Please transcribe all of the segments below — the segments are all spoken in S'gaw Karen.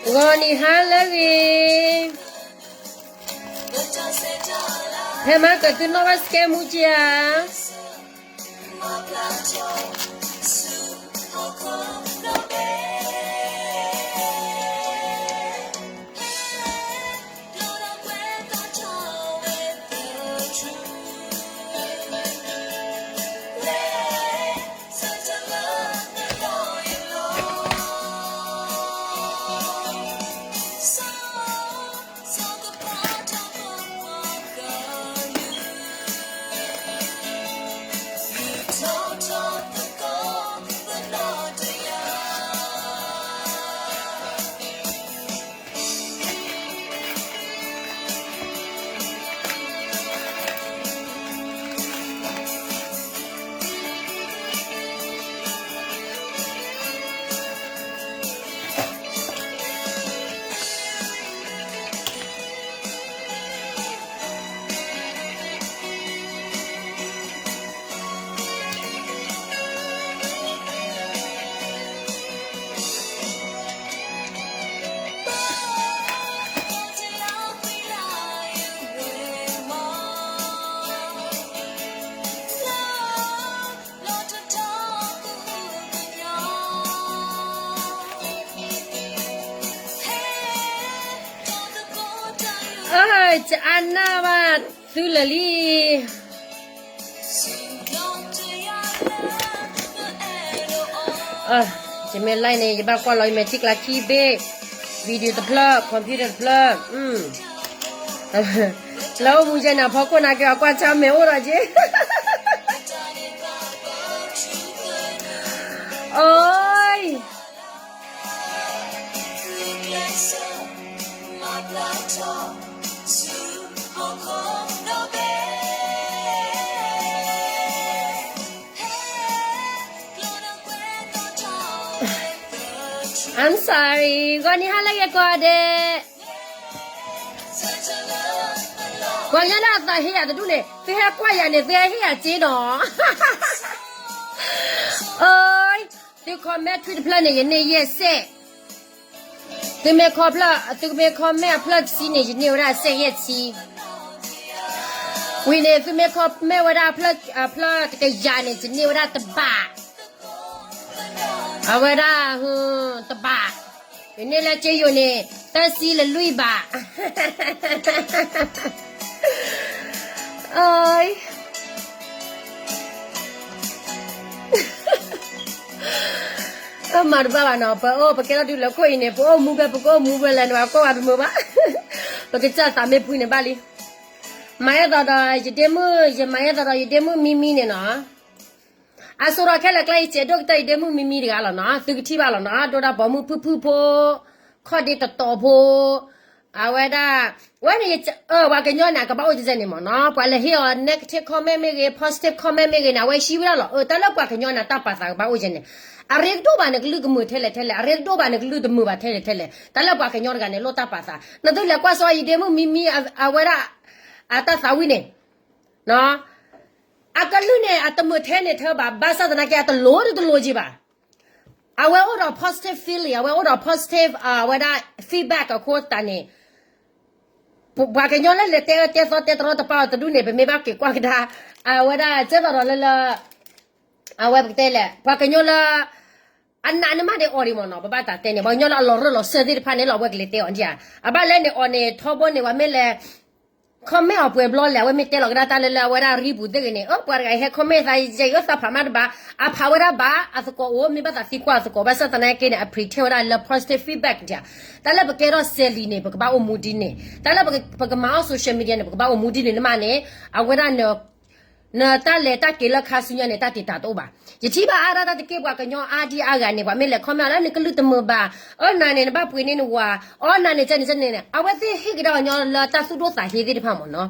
ဂီၤနံၤဟါလၢအဂ့ၤ, ဖဲမၤကၢၢ်သုနီၣ်ဘၣ်စကဲမူက့ဧါ. Alright, အနၢ်ဘၣ်သုလၢာ်လံ. ယမ့ၢ် live န့ၣ် ယဘၣ်ကွၢ်လီၤ ယမဲာ်ထံကျါခံဘ့ၣ်, video တဖျၢၣ်, computer တဖျၢၣ်, လၢအိၣ်မူယဲန့ၣ် အဖီခိၣ်နာ်က့ၤအကွၢ်ဆၢမဲာ်အိၣ်ဒီးက့ အိ I'm sorry, ဂီၤနံၤဟါလၢအဂ့ၤကိးဂၤဒဲး. ပှၤကညီလၢအသးဟ့ယၤတဒူၣ်န့ၣ် သုဟဲကွၢ်ယၤန့ၣ် သုဟဲဟ့ၣ်ယၤစ့နီၤ. အၢ, သု comment ထွံၣ်တဖျၢၣ်န့ၣ် ယန့ၢ်ယဲၢ်စဲး, သုမ့ၢ် comment အဖျၢၣ်တဆံန့ၣ် ယန့ၢ်ဝဲဒၣ်စဲးယဲၢ်ဆံ, ဝံၤန့ၣ် သုမ့ၢ် comment ဝဲဒၣ်အဖျၢၣ်တကယၤန့ၣ် ယန့ၢ်ဝဲဒၣ်တဘး, အဝဲဒၣ် တဘး, ယန့ၢ်လၢစ့ယိၤန့ၣ် သၢဆံလၢလွံၢ်ဘး. အၢ, အမၤတဘၣ်ဘၣ်နီၤ, ပအိၣ်ပကဲထီၣ်ဒုးလၢခိၣ်အံၤန့ၣ် ပအိၣ်မူဖဲ ပကအိၣ်မူဖဲလဲၣ်န့ၣ် ပှၤကိးဂၤတမုာ်ဘၣ်, ပကစၢ်သးမ့ၢ်ဖှံန့ၣ်ဘၣ်လံ. မၤအဲၣ်သးဒီးယဒ့မုၣ်, ယမၤအဲၣ်သးဒီးယဒ့မုၣ်မံမံန့ၣ်နီၤ. အစိဒီးခဲလၢာ်ကျါ ယစဲးဒိၣ်ကတၢၢ်ယဒ့မုၣ်မံမံတဂၤလီၤနီၤ, သုကထံၣ်ဘၣ်လီၤနီၤ, ဒိၣ်ဒၣ်ပိာ်မုၣ်ဖုၣ်ဖုၣ်ဖိ, ခီၣ်ဒ့တတီၤဖိ, အဝဲဒၣ်, ဝဲန့ၣ်, ပှၤကညီန့ၣ် အကဘၣ်အိၣ်ကဲန့ၣ်မ့ၢ်နီၤ, ပှၤလဲၤဟ့ၣ်အီၤ negative comment မ့ၢ်ဂ့ၤ, positive comment မ့ၢ်ဂ့ၤန့ၣ် အဝဲဟံးဝဲဒၣ်လီၤ. အၢ, တၢ်လၢပှၤကညီန့ၣ် တၢ်ပာ်သးကဘၣ်အိၣ်ကဲန့ၣ်, အရ့ဒိၣ်ဘၣ်န့ၣ် ကလုၢ်ကမုာ်ထဲလဲၣ်ထဲလဲၣ်, အရ့ဒိၣ်ဘၣ်န့ၣ် ကလုၢ်တမုာ်ဘၣ်ထဲလဲၣ်ထဲလဲၣ်, တၢ်လၢပှၤကညီတဂၤန့ၣ် လိၣ်တၢ်ပာ်သး. နသုလဲၤကွၢ်စီယဒ့မုၣ်မံမံ, အဝဲဒၣ်, အတၢ်သးဝံၣ်န့ၣ် အကလုၢ်န့ၣ် အတမုာ်ထဲန့ၣ်ထဲဘၣ်, ဘၣ်ဆၣ်သနာ်က့ အတလိၤတလိၤက့ဘၣ်. အဝဲအိၣ်ဒီး positive feeling, အဝဲအိၣ်ဒီး positive, အဝဲဒၣ် feedback အဃိသတးန့ၣ်, ပှၤကညီလၢလဲၤတဲအၢတဲသီတဲတရီတပါအီၤတဒူၣ်န့ၣ် ပမ့ၢ်ဘၣ်က့ၤကွၢ်ကဒါ, အဝဲဒၣ်ကဲသိးဒီးလၢလၢ, အဝဲပကတဲလဲၣ်, ပှၤကညီလၢ အနးန့ၣ်မးဒဲးအီၤဒံးမ့ၢ်နီၤ, ပဘၣ်တၢ်တဲန့ၣ် ပှၤကညီလၢအလီၤရၢၢ်လီၤစၢၤသ့ၣ်တဖၣ်န့ၣ်လီၤ အဝဲကလဲၤတဲအီၤဒံးဧါ. အဘၣ်လဲၣ်န့ၣ်အီၤန့ၣ် ထီဘိန့ၣ် ပှၤမ့ၢ်လဲၤ comment အီၤပှဲၤဘျီလဲၣ်, အဝဲမ့ၢ်တဲလီၤကဒါတၢ်လၢလၢအဝဲဒၣ်ရံပူၤသ့ၣ်ဂ့ၤန့ၣ်, အၢ ပှၤတဂၤအံၤဟဲ comment သးယဲအၢသးဖးမးတဘၣ်, အဖးဝဲဒၣ်ဘၣ်, အသကိးအိၣ် မ့ၢ်ဘၣ်သးသံကွၢ်အသကိး, ဘၣ်ဆၣ်သနာ်က့န့ၣ် အ pretend ဝဲဒၣ်လၢ positive feedback ဒံးဧါ. တၢ်လၢပကဲထီၣ်စဲးလံန့ၣ် ပကဘၣ်အိၣ်မူဒ်န့ၣ်, တၢ်လၢပကမၤအီၣ် social media န့ၣ် ပကဘၣ်အိၣ်မူဒ်န့ၣ်လၢမးန့ၣ်, အဝဲဒၣ် နတၢ်လဲၤတၢ်က့ၤလၢခါဆူညါန့ၣ် တၢ်တ့ၢ်တၢ်တအိၣ်ဘၣ်. ယထံၣ်ဘၣ်အါဒၣ်တၢ်တက့ၢ် ပှၤကညီအါဒံအါဂၤန့ၣ် ပှၤမ့ၢ်လဲၤ comment လၢနကလုၢ်တမုာ်ဘၣ်, အၢ နၤန့ၣ် နဘၣ်ပှ့ၤန့ၢ်နဝၤ, အၢ နၤန့ၣ် ကဲန့ၣ်ကဲန့ၣ်န့ၣ် အဝဲသ့ၣ်ဟ့ၣ်ကဒါပှၤကညီလၢတၢ်သူၣ်ဒိၣ်သးဟ့သ့ၣ်တဖၣ်မ့ၢ်နီၤ.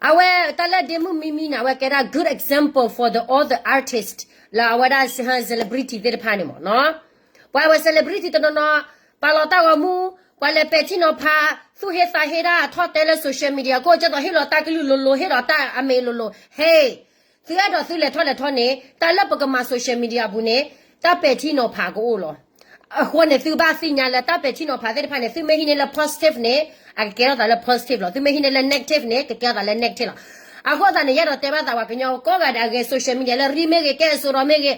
အဝဲတၢ်လၢဒ့မုၣ်မံမံန့ၣ် အဝဲကဲဒၣ် good example for the all the artist လၢအဝဲဒၣ် celebrity သ့ၣ်တဖၣ်န့ၣ်မ့ၢ်နီၤ. ပှၤဝဲ celebrity တနီၤနီၤ ပာ်လီၤတၢ်ဂီၤမူ, ပှၤလဲၤပဲာ်ထံနီၤဖး, သူၣ်ဟ့သးဟ့ဒၣ် ထီၣ်တဲလၢ social media ခိၣ် ကဲသိးဟ့ၣ်လီၤတၢ်ကလုၢ်လိၤလိၤ ဟ့ၣ်လီၤတၢ်အမ့ၢ်လိၤလိၤ, ဟ့ၣ်, သုအဲၣ်ဒိးသုလဲၤထီၣ်လဲၤထီန့ၣ် တၢ်လၢပကမၤ social media အပူၤန့ၣ် တၢ်ပဲာ်ထံနီၤဖးကအိၣ်လီၤ. အဃိန့ၣ် သုကဘၣ်သ့ၣ်ညါလၢတၢ်ပဲာ်ထံနီၤဖးသ့ၣ်တဖၣ်န့ၣ် သုမ့ၢ်ဟံးန့ၢ်လၢ positive န့ၣ် အကကဲထီၣ်သးလၢ positive လီၤ. သုမ့ၢ်ဟံးန့ၢ်လၢ negative န့ၣ် ကကဲထီၣ်သးလၢ negative လီၤ. အဃိသတးန့ၣ် ယအဲၣ်ဒိးတဲဘၣ်သးပှၤကညီကိးဂၤဒဲးအဂ့ၢ် social media လၢရံမ့ၢ်ဂ့ၤ ကဲအစိဒီမ့ၢ်ဂ့ၤ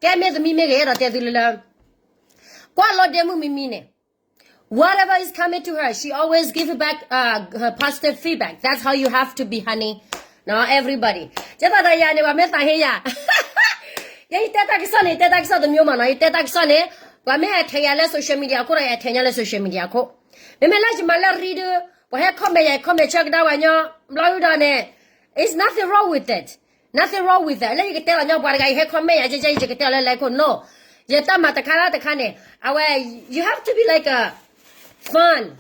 ကဲမ့ၢ်သမံမ့ၢ်ဂ့ၤ အဲၣ်ဒိးတဲသုလၢလၢ ကွၢ်လီၤဒ့မုၢ်မံမံန့ၣ် whatever is coming to her, she always give it back, uh, her positive feedback. That's how you have to be, honey. နော် everybody. ကဲသးဒီးယၤန့ၣ် ပှၤမ့ၢ်သးဟ့ယၤ ယဲယတဲတၢ်ကစီၣ်န့ၣ် ယတဲတၢ်ကစီၣ်တမျိုးမးနီၤ ယတဲတၢ်ကစီၣ်န့ၣ် ပှၤမ့ၢ်ဟဲထဲယၤလၢ social media အခိၣ်ဒီး ယဟဲထဲညီလၢ social media အခိၣ် မ့မ့ၢ်လၢယမၤလၢရံဒု ပှၤဟဲ comment ယၤ comment ဆၢကဒါပှၤကညီ ဘျီဒုဒီးန့ၣ် it's nothing wrong with it. Nothing wrong with it. လၢယကတဲလီၤညီပှၤတဂၤ ယဟဲ comment ယၤ ကဲကဲ ယကတဲလီၤလၢလဲၤခိၣ် no. ယတၢ်မၤတခါလၢတခါန့ၣ် အဝဲ you have to be like a fun,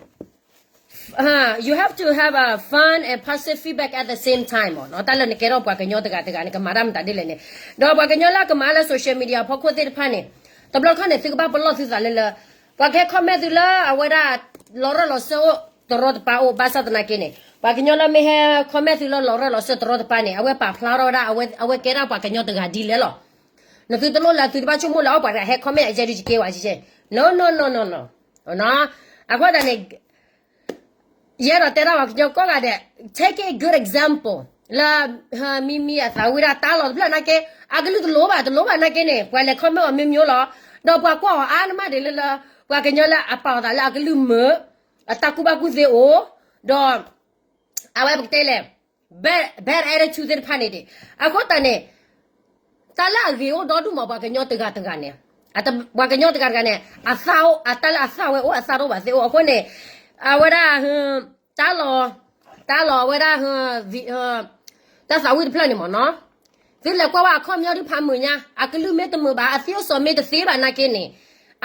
uh, you have to have a fun and positive feedback at the same time မ့ၢ်နီၤ တၢ်လၢနကဲထီၣ်ပှၤကညီတဂၤတဂၤန့ၣ် ကမၤတၢ်မတၤဒ်လဲၣ်န့ၣ် ဒီးပှၤကညီလၢအကမၤလၢ social media အဖီခိၣ်သ့ၣ်တဖၣ်န့ၣ် တဘျီခီန့ၣ် သုကဘၣ်ပလီၢ်သုသးလၢလၢ ပှၤကဟဲ comment သုလၢအဝဲဒၣ် လီၤရၢၢ်လီၤစၢၢ်အိၣ်တရီတပါအိၣ် ဘၣ်ဆၣ်သနာ်က့န့ၣ် ပှၤကညီလၢမ့ၢ်ဟဲ comment သုလၢလီၤရၢၢ်လီၤစၢၢ်တရီတပါန့ၣ် အဝဲပာ်ဖျါထီၣ်ဝဲဒၣ် အဝဲကဲဒၣ်ပှၤကညီတဂၤဒ်လဲၣ်လီၤ. နသုတလိၣ်လၢသုတဘၣ်ဆိကမိၣ်လၢအီၣ်ပှၤတဂၤဟဲ comment အယဲဒုးယကဲဝဲ no no no no no. အဃိသတးန့ၣ် ယအဲၣ်ဒိးတဲဒၣ်ပှၤကညီကိးဂၤဒဲး take a good example လၢ မံမံအသးဝံၣ်ဒၣ်တၢ်လီၢ်တဖျၢၣ်နာ်က့ အကလုၢ်တလိၣ်ဘၣ် တလိၣ်ဘၣ်နာ်က့န့ၣ် ပှၤလဲၤ comment အီၤမ့ၢ်မ့ၢ်လီၤ. ဒီးပှၤကွၢ်အီၤအါန့ၢ်မးဒ်လၢလၢ ပှၤကညီလၢအပာ်အသးလၢအကလုၢ်မုာ် အတၢ်ကူၣ်ဘၣ်ကူၣ်သ့အိၣ် ဒီး အဝဲပကတဲလဲၣ် bad, bad attitude သ့ၣ်တဖၣ်န့ၣ်ဒၣ် အဃိသတးန့ၣ် တၢ်လၢအဂ့ၤအိၣ်ဒီဒူၣ်မး ပှၤကညီတဂၤတဂၤန့ၣ် ပှၤကညီတဂၤတဂၤန့ၣ် အသၣ်အိၣ် အတၢ်လၢအသၣ်ဝဲအိၣ် အသၣ်တအိၣ်ဘၣ်သ့အိၣ် အဃိန့ၣ် အဝဲဒၣ် တၢ်လီၤ တၢ်လီၤအဝဲဒၣ် တၢ်သးဝံၣ်တဖျၢၣ်န့ၣ်မ့ၢ်နီၤ သုလဲၤကွၢ်ဝဲအခီပညီဒုးဖးမုာ်ညါ အကလုၢ်မ့ၢ်တမုာ်ဘၣ် အသ့အိၣ်စီၤမ့ၢ်တသ့ဘၣ်နာ်က့န့ၣ်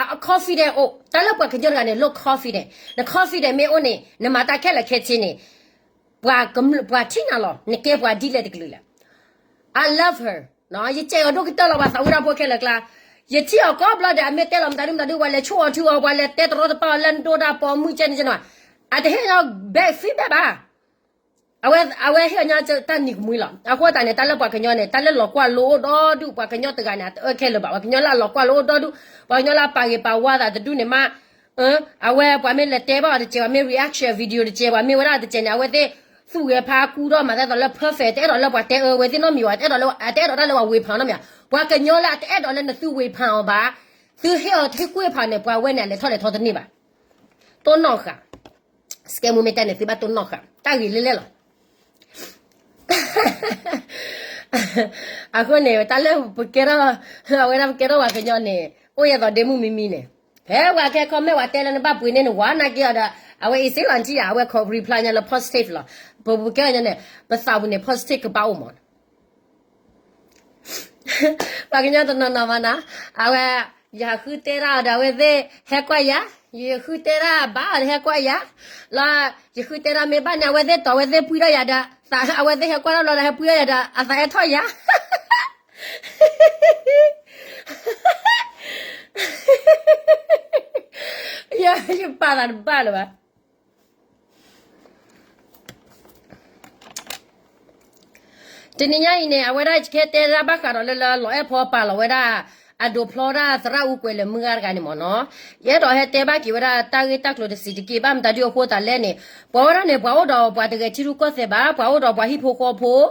အ confident အိၣ် တၢ်လၢပှၤကညီတဂၤန့ၣ် လိၣ် confident န confident မ့ၢ်အိၣ်န့ၣ် နမၤတၢ်ခဲလၢာ်ခဲဆ့န့ၣ် ပှၤကမျၢၢ် ပှၤထံၣ်နၤလီၤ နကဲပှၤဒ်လဲၣ်တကလုာ်လဲၣ် I love her ယစဲးအီၤဒိၣ်ကတၢၢ်လီၤ ပှၤသးဝံၣ်တၢ်ဖိခဲလၢာ်ကျါ ယထံၣ်အီၤကိးဘျီဒီး အမ့ၢ်တဲလီၤမတၤဒုမတၤဒု ပှၤလဲၤဆူအီၤထူအီၤ ပှၤလဲၤတဲတရီတပါအီၤလၢနဒိၣ်ဒၣ်ပိာ်မုၣ်ကဲန့ၣ်ကနီၤ အတဟ့ၣ်ညီ bad feedback ဘၣ် အဝဲ အဝဲဟ့ၣ်အီၤညီတၢ်နံၤကမှံလီၤ. အဃိသတးန့ၣ် တၢ်လၢပှၤကညီန့ၣ် တၢ်လၢလီၤကွၢ်လိအိၣ်ဒီဒူၣ် ပှၤကညီတဂၤန့ၣ် အတအၢခဲလၢာ်ဘၣ်. ပှၤကညီလၢအလီၤကွၢ်လိအိၣ်ဒီဒူၣ် ပှၤကညီလၢအပာ်ဂ့ၤပာ်ဝါသးတဒူၣ်န့ၣ်မး အဝဲပှၤမ့ၢ်လဲၤတဲဘၣ်အီၤတစဲး ပှၤမ့ၢ် reaction video တစဲး ပှၤမ့ၢ်ဝဲဒၣ်တစဲးန့ၣ် အဝဲသ့ၣ်သူၣ်ဂဲၤဖးကူဒီးမၤသးသိးလၢ perfect တအဲၣ်ဒိးလၢပှၤတဲအၢဝဲသ့ၣ်နီတမံၤဘၣ် တအဲၣ်ဒိးလၢ အတအဲၣ်ဒိးတၢ်လၢပှၤဝေဖန်နီတမံၤဘၣ်. ပှၤကညီလၢအတအဲၣ်ဒိးလၢနသုဝေဖန်အီၤဘၣ် သုဟ့ၣ်အီၤဟ့ၣ်ကူၣ်ဟ့ၣ်ဖးန့ၣ် ပှၤဝဲန့ၣ် အလဲၤထီၣ်လဲၤထီတန့ၢ်ဘၣ်. တိၢ်နီၣ်ဃာ် စကဲမူမ့ၢ်တဲန့ၣ် သုဘၣ်တိၢ်နီၣ်ဃာ် တၢ်ဂ့ၤလဲၣ်လဲၣ်လီၤ. အဃိန့ၣ် တၢ်လၢပကဲထီၣ် အဝဲဒၣ်ပကဲထီၣ်ပှၤကညီန့ၣ် အိၣ်ယဲသိးဒ့မုၢ်မံမံန့ၣ် ဖဲပှၤကဲ comment ပှၤတဲလၢနဘၣ်ပှ့ၤန့ၢ်နဝၤနာ်က့အီၤဒီး အဝဲအံၤစ့လီၤနထံၣ်ယၤ အဝဲ reply ညါလၢ positive လီၤ. ပကဲထီၣ်ညါန့ၣ် ပသးပူၤန့ၣ် positive ကဘၣ်အိၣ်မး ပှၤကညီတနီၤနီၤမးနီၤ အဝဲ ယဃုတဲဒၣ်အီၤဒီး အဝဲသ့ၣ်ဟဲကွၢ်ယၤ, ယဃုတဲဒၣ်ဘၣ်အီၤဒီး ဟဲကွၢ်ယၤ, လီၤ ယဃုတဲဒၣ်မ့ၢ်ဘၣ်န့ၣ် အဝဲသ့ၣ်တီၢ် အဝဲသ့ၣ်ပှံထီၣ်ယၤဒီး အဝဲသ့ၣ်ဟဲကွၢ်ထီၣ်လီၤဒီး ဟဲပှံထီၣ်ယၤဒီး အသးအဲၣ်ထီၣ်ယၤ ယပာ်သးတဘၣ်လၢၤဘၣ်. တနံၤညါအံၤန့ၣ် အဝဲဒၣ်ယကဟဲတဲဒၣ်ဘၣ်ဃးဒီးလၢလၢ လီၤအဲၣ်ဖီပာ်လီၤဝဲဒၣ် အဒိးဖျီဒၣ်သရၣ်အူကွဲၤလၢမုၢ်ဂၤတဂၤန့ၣ်မ့ၢ်နီၤ, ယအဲၣ်ဒိးဟဲတဲဘၣ်က့ၤဝဲဒၣ်တၢ်ဂ့ၢ်တၢ်ကျိၤတစဲးတက့ၢ် ဘၣ်မတၤဒုအဃိသတးလဲၣ်န့ၣ် ပှၤဝဲဒၣ်န့ၣ် ပှၤအိၣ်ဒီးပှၤတဂဲၤထံရူၢ်ကီၢ်သဲးဘၣ်, ပှၤအိၣ်ဒီးပှၤဟံၣ်ဖိဃီဖိ,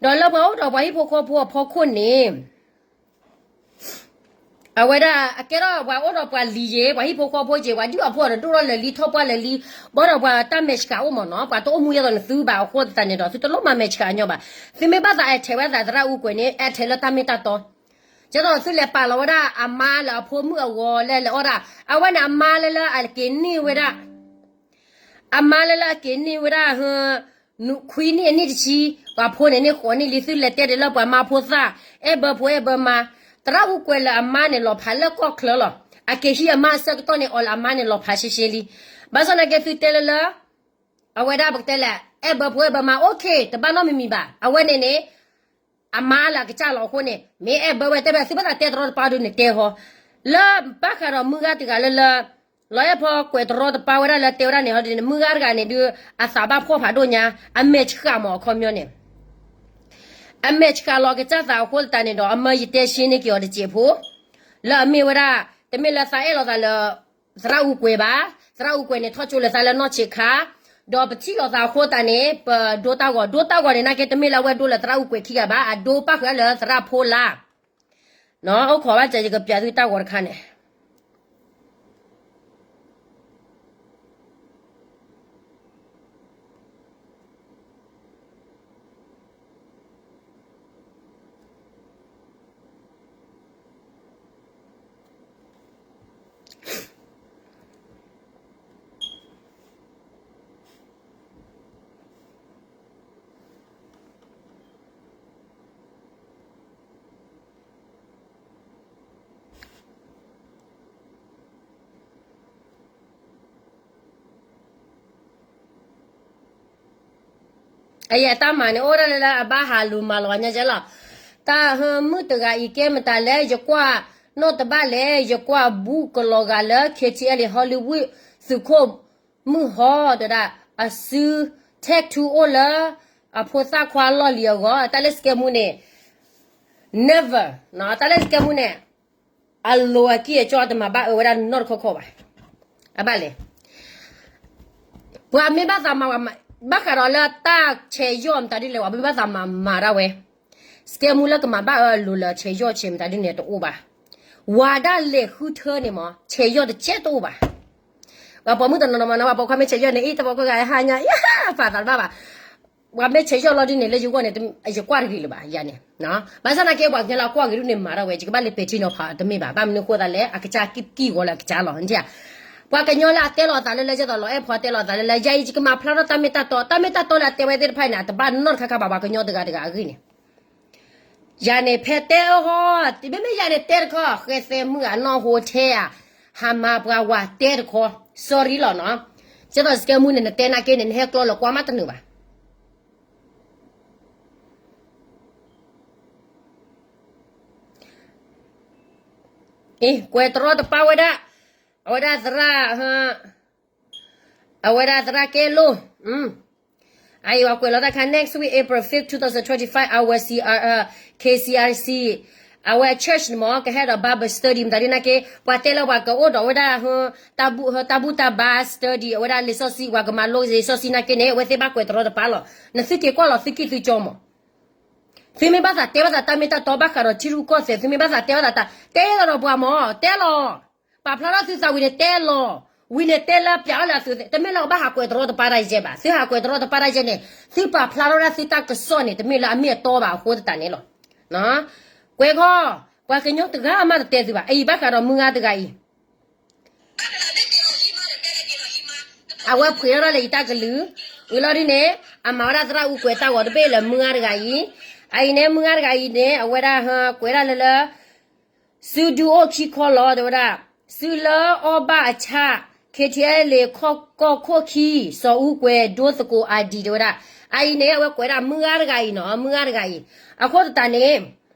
ဒီးလၢပှၤအိၣ်ဒီးပှၤဟံၣ်ဖိဃီဖိအဖီခိၣ်န့ၣ် အဝဲဒၣ်အကဲထီၣ်ပှၤအိၣ်ဒီးပှၤလံၤယ့ၤ ပှၤဟံၣ်ဖိဃီဖိယ့ၤ ပှၤဒုၣ်ပှၤဖိဒီးဒိၣ်ထီၣ်လၢာ်လံ ထီၣ်ပှၢ်လၢာ်လံ, ဘၣ်ဒီးပှၤတၢ်မဲာ်ဆှးအိၣ်မ့ၢ်နီၤ, ပှၤတအိၣ်မူယဲသိးနသုဘၣ်အဃိသတးန့ၣ်ဒီး သုတလိၣ်မၤမဲာ်ဆှးညီဘၣ်. သုမ့ၢ်ဘၣ်သးအဲၣ်ထဲးဝဲသးသရၣ်အူကွဲၤန့ၣ် အဲၣ်ထဲးလၢတၢ်မ့ၢ်တၢ်တီ, ကဲသိးသုလဲၤပာ်လီၤဝဲဒၣ်အမါလၢအဖိမုၣ်အဂီၤလဲၣ်လဲၣ်အီၣ်ဒၣ်, အဝဲန့ၣ်အမါလၢလၢအက့ၤန့ၢ်ဝဲဒၣ် အမါလၢလၢအက့ၤန့ၢ်ဝဲဒၣ် ခွံနံၣ်အနံၣ်တဆံ, ပှၤဖိန့ၣ်န့ၢ်ဃိးနံၣ်လံ သုလဲၤတဲဒၣ်လၢပှၤမါဖိသၣ်, အဲၣ်ဘၢဖိအဲၣ်ဘၢမါ, သရၣ်အူကွဲၤလၢအမါန့ၣ်လီၤဖးလၢကီၢ်ချၢလီၤ, အက့ၤဟံးအမါအဆၢကတီၢ်န့ၣ် အီၤလၢအမါန့ၣ်လီၤဖးရှဲရှဲလံ, ဘၣ်ဆၣ်သနာ်က့သုတဲလၢလၢ အဝဲဒၣ်ပကတဲလဲၣ် အဲၣ်ဘၢဖိအဲၣ်ဘၢမါ okay တဘၣ်နီတမံၤမံၤဘၣ်, အဝဲန့ၣ်န့ၣ် အမါလၢအကစၢ်လီၤအဃိန့ၣ် မ့ၢ်အဲၣ်ဘၢဝဲတဲဘၣ် သုဘၣ်သးတဲတရီတပါဒုးန့ၣ်တဲဟီ, လၢဘၣ်ဃးဒီးမုၢ်ဂၤတဂၤလၢလၢ လီၤအဲၣ်ဖီကွဲးတရီတပါဝဲဒၣ်လၢတဲဝဲဒၣ်န့ၣ်ဟီဒ်န့ၣ် မုၢ်ဂၤတဂၤန့ၣ်ဒုး အသးဘၣ်ဖှီၣ်ဖးဒိၣ်ညါ, အမဲာ်ဆှးမးအခီပညီန့ၣ် အမဲာ်ဆှးလီၤကစၢ်သးအဃိသတးန့ၣ်ဒီး အမၢယတဲရှဲန့ၢ်က့ၤအီၤတစဲးဖိ, လၢအမ့ၢ်ဝဲဒၣ် တမ့ၢ်လၢသးအဲၣ်လီၤသးလၢ သရၣ်အူကွဲၤဘၣ်, သရၣ်အူကွဲၤန့ၣ် ထီၣ်ကၠိလၢသးလၢနီၢ်ဆံးခါ, ဒီးပထံၣ်လိာ်သးအဃိသတးန့ၣ် ပဒိတၢ်ဂီၤ, ဒိတၢ်ဂီၤန့ၣ် နာ်က့ တမ့ၢ်လၢအဝဲဒိလၢသရၣ်အူကွဲၤခံဂၤဘၣ်, အဒိပၣ်ဃုာ်လၢသရၣ်ဖိလါ, အိၣ်ခိးဘၣ်စၢၤ ယကပျးသုတၢ်ဂီၤတခါန့ၣ် အယဲတၢ်မၤန့ၣ် အိၣ်ဒၣ်လၢအဘၣ်ဟးလူၤမၤလီၤညါကဲလီၤ. တၢ်ဟၢမုၣ်တဂၤအံၤကဲမတၤလဲၣ်, ယကွၢ်နီၢ်တဘၣ်လဲၣ်, ယကွၢ်ဘူးကလီၤဂာ်လၢ K T L Hollywood သုးခိၣ်မုၣ်ဟီ တဲဒၣ် အစု tattoo အိၣ်လၢ အဖိသၣ်ခွါလီၢ်လံၤအဂီၢ်, တၢ်လၢစကဲမူန့ၣ် never, တၢ်လၢစကဲမူန့ၣ် အလိၤအကံၢ်အကၠီတမၤဘၣ်အၢဝဲဒၣ်နီတခီခီဘၣ်. အဘၣ်လဲၣ်. ပှၤမ့ၢ်ဘၣ်သးမၤ, ဘၣ်ဃးဒီးလၢတၢ်ဆဲးယီၣ်မတၤဒ်လဲၣ် ပှၤမ့ၢ်ဘၣ်သးမၤမၤဒၣ်ဝဲ, စကဲမူလၢကမၤဘၣ်အၢအလိၤလၢဆဲးယီၣ်ဆဲးမတၤဒ်န့ၣ်တအိၣ်ဘၣ်. ဝၤဒၣ်လဲာ်ဃုထၢန့ၣ်မး ဆဲးယီၣ်တကဲတအိၣ်ဘၣ်. ပှၤပိာ်မုၣ်တနီၤနီၤမၤနီၤ ပှၤပိာ်ခွါမ့ၢ်ဆဲးယီၣ်န့ၣ် အံၤတပှၤကိးဂၤဟါညါ ယပာ်သးတဘၣ်ဘၣ်. ပှၤမ့ၢ်ဆဲးယီၣ်လီၤဒ်န့ၣ် လၢယဂီၢ်န့ၣ် ယကွၢ်တဂ့ၤလၢၤဘၣ် ယၤန့ၣ်. ဘၣ်ဆၣ်သနာ်က့ ပှၤကညီလၢအကွၢ်ဂ့ၤဒ်န့ၣ်မၤဒၣ်ဝဲ ယကဘၣ်လဲၤပဲာ်ထံနီၤဖးတမ့ၢ်ဘၣ်. ဘၣ်မနုၤအဃိသတးလဲၣ် အကစၢ်ကံၢ်ကံၢ်ဂီၤလၢအကစၢ်လီၤ. ပှၤကညီလၢအတဲလီၤအသးလၢလၢယဲသိးလီၤအဲၣ်ဖီတဲလီၤအသးလၢလၢ ယၤအံၤ ယကမၤဖျါထီၣ်တၢ်မ့ၢ်တၢ်တီ, တၢ်မ့ၢ်တၢ်တီလၢအတဲဝဲသ့ၣ်တဖၣ်အံၤန့ၣ် အတဘၣ်နီတခါခါဘၣ် ပှၤကညီတဂၤတဂၤအဂ့ၢ်န့ၣ် ယၤန့ၣ် ဖဲတဲအီၤဟီ, မ့မ့ၢ်ယၤန့ၣ်တဲတခီ, ဃဲသဲမုၣ်ဂၤ နီၢ်ဟိထဲဧါ, ဟးမၤပှၤဝၤတဲတခီ, sorry လီၤနီၤ. ကဲသိးစကဲမူန့ၣ် နတဲနာ်က့န့ၣ် နဟဲကျီလၢကွၢ်မးတနုာ်ဘၣ်. အ့ ကွဲးတရီတပါဝဲဒၣ်, အဝဲဒၣ်သရၣ်, အဝဲဒၣ်သရၣ်ကဲလိၣ် အအံၤ ပှၤကွဲးလီၤတၢ်ခါ next week April fifth twenty twenty-five အဝဲ C R, K C R C အဝဲ church န့ၣ်မ့ၢ် ကဟဲဒီး Bible study မတၤဒ်နာ်က့ ပှၤတဲလၢပှၤကအိၣ်ဒီးဝဲဒၣ် တၢ်ဘူၣ်တၢ်ဘါ study အဝဲဒၣ်လံာ်စီဆှံ ပှၤကမၤလိလံာ်စီဆှံနာ်က့န့ၣ် အဝဲသ့ၣ်ဘၣ်ကွဲးတရီတပါလီၤ. နသုက့ၤကွၢ်လီၤသုကံၢ်သုကၠီမး. သုမ့ၢ်ဘၣ်သးတဲဘၣ်သးတၢ်မ့ၢ်တၢ်တီဘၣ်ဃးဒီးထံရူၢ်ကီၢ်သဲး သုမ့ၢ်ဘၣ်သးတဲဘၣ်သးတၢ် တဲလီၤဒီးပှၤမး တဲလီၤ. ပာ်ဖျါထီၣ်သုသးဝံၤန့ၣ်တဲလီၤ. ဝံၤန့ၣ်တဲလၢပျးအီၣ်လၢအသုး တမ့ၢ်လၢအဘၣ်ဟးကွဲး တရီတပါတၢ်ယဲဘၣ်. သုဟးကွဲးတရီတပါတၢ်ယဲန့ၣ် သုပာ်ဖျါထီၣ်ဝဲဒၣ်သုတၢ်ကစီၣ်န့ၣ် တမ့ၢ်လၢအမ့ၢ်အတီဘၣ်အဃိသတးန့ၣ်လီၤ. ကွဲးခီ, ပှၤကညီတဂၤမးတတဲသုဘၣ်. အအံၤဘၣ်ဃးဒီးမုၢ်ဂၤတဂၤအံၤ အဝဲဖှဲးထီၣ်လၢယတၢ်ကလုၢ်, ဝံၤလီၤဒ်န့ၣ် အမၤဝဲဒၣ်သရၣ်အူကွဲးတၢ်ဂီၤတဘ့ၣ်လၢမုၢ်ဂၤတဂၤအံၤ, အအံၤန့ၣ် မုၢ်ဂၤတဂၤအံၤန့ၣ် အဝဲဒၣ်ကွဲးဒၣ်လၢလၢ စုဒုအိၣ်ခံခီလီၤ တဲဝဲဒၣ်, စုလၢအီၣ်ဘၣ်အဆၣ် K T L A ကီၢ်ခိၣ်ခံ စီၤအူကွဲးဒိသကိးအဒံး တဲဝဲဒၣ်, အအံၤန့ၣ် အဝဲကွဲးဒၣ်မုၢ်ဂၤတဂၤအံၤနီၤ မုၢ်ဂၤတဂၤအံၤ, အဃိသတးန့ၣ်